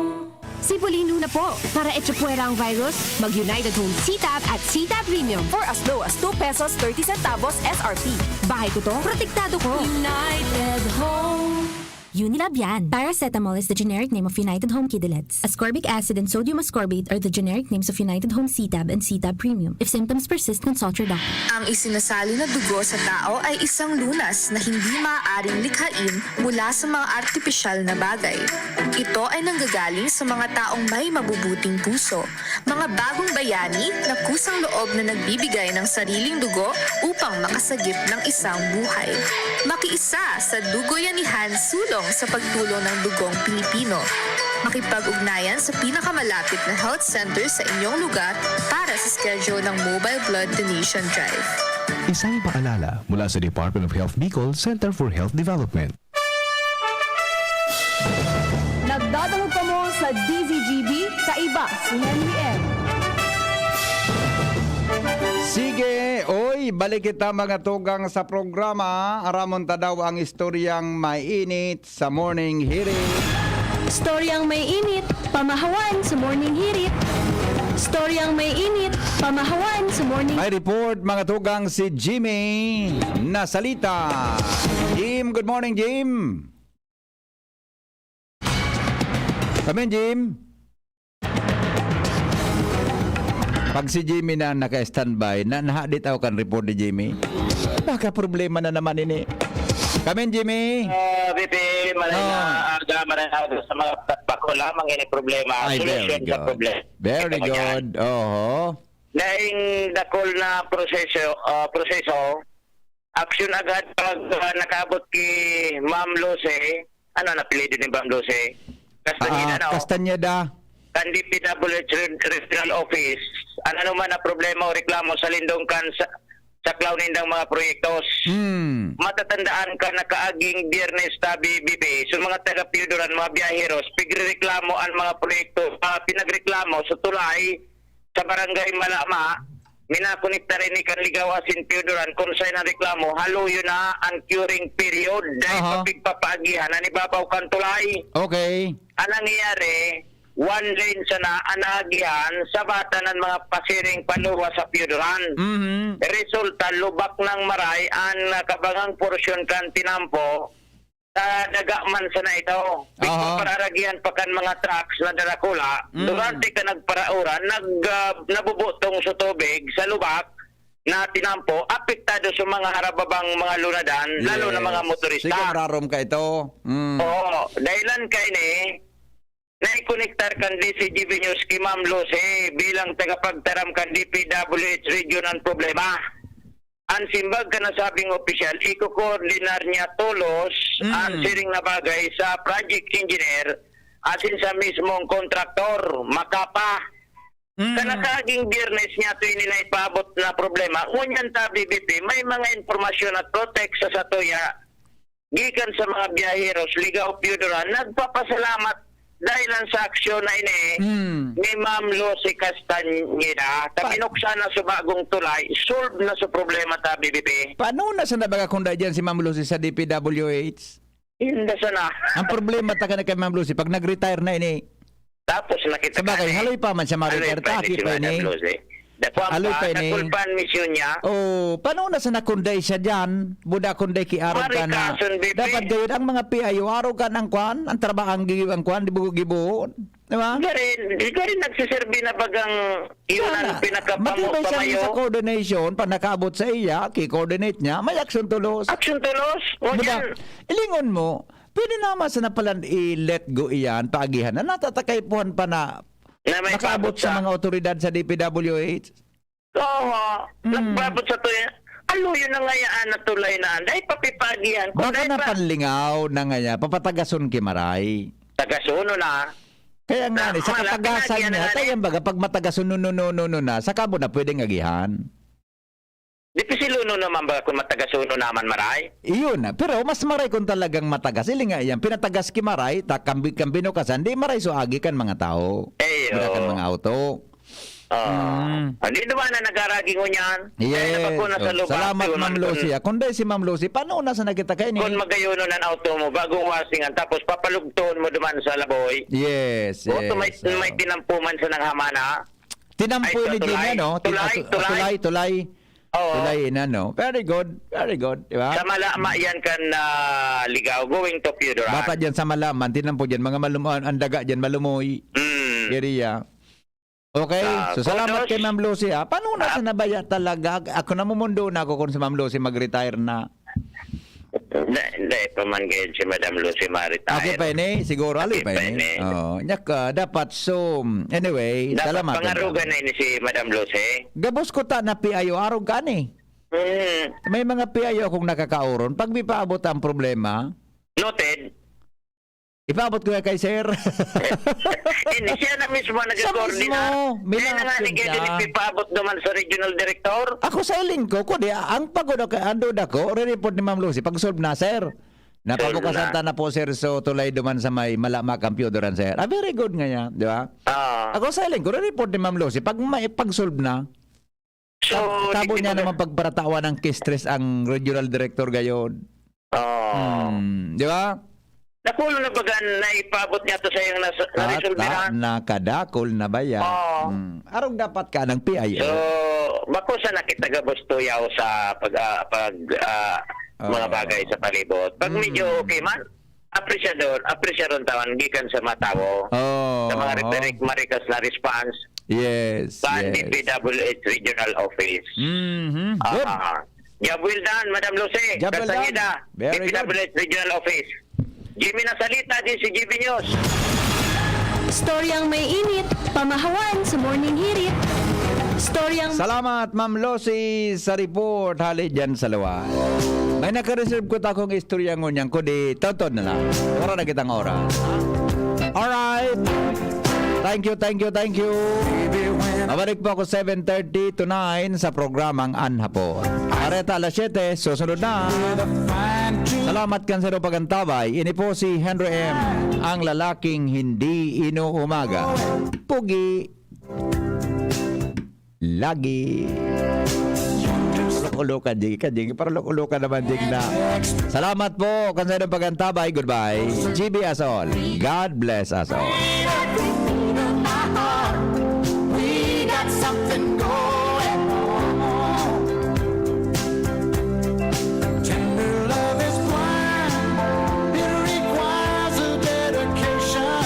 Si Pauline Luna po, para echapuwera ang virus, mag-United Home C-Tab at C-Tab Premium. For as low as two pesos thirty centavos S R P. Bahay ko to, protektado ko. United Home. Unilab yan. Paracetamol is the generic name of United Home Kidulets. Ascorbic acid and sodium ascorbate are the generic names of United Home C-Tab and C-Tab Premium. If symptoms persist, consult your doctor. Ang isinasali na dugo sa tao ay isang lunas na hindi maaaring likhain mula sa mga artipisyal na bagay. Ito ay nanggagaling sa mga taong may mabubuting puso, mga bagong bayani na kusang loob na nagbibigay ng sariling dugo upang makasagip ng isang buhay. Makiisa sa Dugoyanihan Sulong sa pagtulong ng dugong Pilipino. Makipag-ugnayan sa pinakamalapit na health center sa inyong lugar para sa schedule ng Mobile Blood Donation Drive. Isang paalala mula sa Department of Health Bicol, Center for Health Development. Nagdadangog kamo sa D Z G B, kaiba si Henry M. Sige, oy, balik kita, mga tugang, sa programa. Aramon ta daw ang istoryang mainit sa Morning Hirit. Istoryang mainit, pamahawan sa Morning Hirit. Istoryang mainit, pamahawan sa Morning May report, mga tugang, si Jimmy Nasalita. Jim, good morning, Jim. Come in, Jim. Pag si Jimmy na naka-standby, na nahadit ako kan report ni Jimmy. Baka problema na naman ini. Come in, Jimmy. Ah, P P, malay na aga, pananado sa mga bakol lamang ini problema, Ay, very solusyon sa good. problema. Very Kita mo yan? good. Oho. Daing dakol na proseso, ah, proseso, aksyon agad pag, ah, nakaabot ki Ma'am Lucy, ano an apelyido ni Ma'am Lucy? Castañeda, Ah, no? Castañeda. Kan D P W H Re-, Regional Office, an anoman na problema o reklamo sa lindong kan sa, saklaw nindang mga proyektos. Hmm. Matatandaan kan nakaaging Biyernes tabi, B P, sa mga taga Pioduran, mga biyaheros, pigrereklamo an mga proyekto, ah, pinagreklamo sa tulay sa Barangay Malama, minakonektar ini kan Ligao asin Pioduran, kun saen an reklamo, haluyo na an curing period, dai Aha. pa pigpapaagihan an ibabaw kan tulay. Okay. An nangyayari, one lane sana an naagihan sa batan an mga pasiring paluwas sa Pioduran. Mhm. Resulta, lubak nang maray an nakabangang porsyon kan tinampo, sa daga man sana ito. Aha. Pigpapararagihan pa kan mga trucks na darakula, Mm. durante kan nagparauran, nag-, ah, nabubutong sa tubig sa lubak na tinampo, apektado sa mga harababang mga lunadan, lalo na mga Yes. motorista. Sige, mararom ka ito. Mm. Oo, dahilan kaini, naikonektar kan D Z G B News ki Ma'am Lucy bilang tagapagtaram kan D P W H Region an problema. An simbag kan nasabing opisyal, iko-koordinar niya tolos Mm. an siring na bagay sa project engineer asin sa mismong kontraktor, Makapa. Mm. Kan nakaaging Biyernes niya ito ini naipaabot na problema. Ngunyan ta, B B P, may mga impormasyon at pro-text sa satuya gikan sa mga biyaheros, Ligao, Pioduran, nagpapasalamat dahil lang sa aksyon na ini Mm. ni Ma'am Lucy Castañeda. Ta Pa- binuksan na sa bagong tulay, solve na sa problema ta, B B P. Paano na sana baga kung dai diyan si Ma'am Lucy sa D P W H? Inda sana. Ang problema ta ka na kay Ma'am Lucy, pag nag-retire na ini, Tapos nakita Sa bagay, ka ni haloy pa man siya, Mario Haloy pa Bertaki ni si pa Madam ni. Lucy. Dakuan Haloy pa, pa ni. Nakulpan misyon niya. Oh, paano na sana kung dai siya diyan? Buda kung dai ki arog ka na. Marikason, B P. Dapat gayud ang mga P I O, arog ka ng kwan, ang trabaho, ang gi-, ang kwan, di ba, gibohon? Di ba? Gari, gari nagsiserbi na bagang yun ang Sana. pinakapamo-, Matibay siya pamayo. sa coordination, pag nakaabot sa iya, ki-coordinate niya, may action tulos. Action tulos? O Buda, yan. ilingon mo, Pwede naman sana palan i-let go iyan, paagihan na, natatakaypuhan pa na Na may makaabot paabot sa sa mga otoridad sa D P W H. Oo, Mm. nagpaabot sa tuya. Alo, yun na nga yan, natulay na. Dahil papipaagihan ko, Baka dahil na pa panlingaw na nga yan, papatagason ki Maray. Tagasuno na. Kaya nga Na, ni, sa mala-, katagasan pinagihan na niya, nga kaya ni. baga, pag matagason, no, no, no, no, no na, saka mo na pwedeng agihan. Di pa si Luno naman ba kung matagasuno naman, Maray? Iyon na. Pero mas maray kung talagang matagas. Ili nga yan, pinatagas ki Maray, ta kambi-, kambinukasan, di maray so agi kan mga tao. Eyo. Wala kan mga auto. Oo. Mm. Ah, di naman na nagaragi ngunyan. Kaya Yes. nabako na sa Oh, lugar, salamat, yun Ma'am man Lucy, kun ah. Kung dai si Ma'am Lucy, paano na sa nakita kayo ni? Kung magayuno ng auto mo, bago wasingan, tapos papalugtuon mo duman sa laboy. Yes, Oto may, yes, may oo. tinampuman sa nanghamana. Tinampo Ay, ni Jimmy, tulay. ano? Tin-, Tulay, ah, tu-, ah, tulay. tulay, tulay. Oo. Tulay, inano. Very good, very good, di ba? Sa Malama yan kan, ah, Ligao, going to Pioduran. Bata dyan sa Malama, tinampo dyan, mga malum-, ang daga dyan, malumoy. Mm. Area. Okay, Ah, so salamat kudos. kay Ma'am Lucy, ah. Paano na Ah. sa nabaya talaga? Ako, namumundo na ako kung si Ma'am Lucy mag-retire na. Hindi, hindi pa man ngayon si Madam Lucy ma-retire. Ako pa ini, siguro, Ako ali pa pa ini. ini. Oo, nyak, ah, dapat, so, anyway, Dapat salamat, pangarugan Madam. na ini si Madam Lucy. Gabos ko ta na P I O, arog ka ni. Mm. May mga P I O akong nakakauron. Pag may paabot ang problema, Noted. ipaabot ko yan kay sir. Hindi, siya na mismo ang Siya nagko-coordinate. mismo, Kaya na nga, minapin ni Kevin, siya. ipaabot naman sa regional director. Ako sa iling ko, kundi ang pagod ako, ando ako, re-report ni Ma'am Lucy, pag-solve na, sir. Napabukasan Solve na. ta na po, sir, so tulay duman sa may Malama Computeran, sir. Ah, very good nga yan, di ba? Ah. Ako sa iling ko, re-report ni Ma'am Lucy, pag may pag-solve na. So, Tab-, tabo di niya ba naman pagparatawan ng kistress ang regional director gayon. Ah. Hmm, di ba? Nakulo na baga na ipaabot niya to sa iyang nas-, At, naresolbirahan? ah, nakadakol na ba yan? Oo. Hmm. Arog dapat ka ng P I O. So, bako sa nakita gabos tuyaw sa pag, ah, pag, ah, mga Oo. bagay sa palibot. Pag medyo Mm. okay man, apresyador, apresyaron tawan gikan sa mga tawo. Oo. Sa mga Oo. retorik, marikas na response. Yes, Sa yes. D P W H Regional Office. Mhm. Ah, Good. ah. Job well done, Madam Lucy. Job well done. Castañeda, Very good. D P W H Regional Office. Jimmy Nasalita, D C G B News. Storyang may init, pamahawan sa morning hirit. Storyang Salamat, Ma'am Lucy, sa report. Hali dyan sa luwa. May nakareserve ko takong istorya ngunyan, kundi tonton na lang. Wala na kitang oras. Alright. Thank you, thank you, thank you. Mabalik po ako seven thirty to nine sa programang Anhapon. Areta alas siyete, susunod na. Salamat kan sa pag-antabay. Ini po si Henry M, ang lalaking hindi inuumaga. Pugi. Lagi. Loko-lokan, Jing. Ika, Jing. Para loko-lokan naman, Jing, na. Salamat po. Kan sa pag-antabay. Goodbye. G B us all. God bless us all. Every beat of my heart, we got something going on. Tender love is blind, it requires a dedication.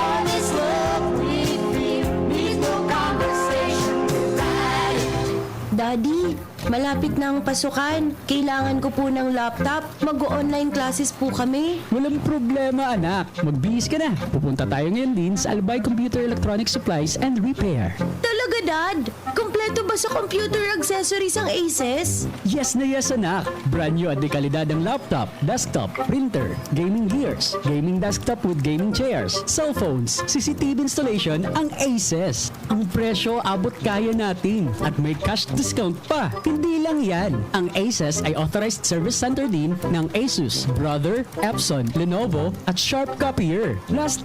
All this love we feel needs no conversation. Right? Daddy, malapit na ang pasukan. Kailangan ko po ng laptop. Mag-online classes po kami. Walang problema, anak. Magbihis ka na. Pupunta tayo ngayon din sa Albay Computer Electronic Supplies and Repair. Talaga, Dad? Kompleto ba sa computer accessories ang Aces? Yes na yes, anak. Brand new at de kalidad ang laptop, desktop, printer, gaming gears, gaming desktop with gaming chairs, cellphones, C C T V installation ang Aces. Ang presyo abot kaya natin at may cash discount pa. Hindi lang yan. Ang Aces ay authorized service center din ng Asus, Brother, Epson, Lenovo at Sharp Copier. Last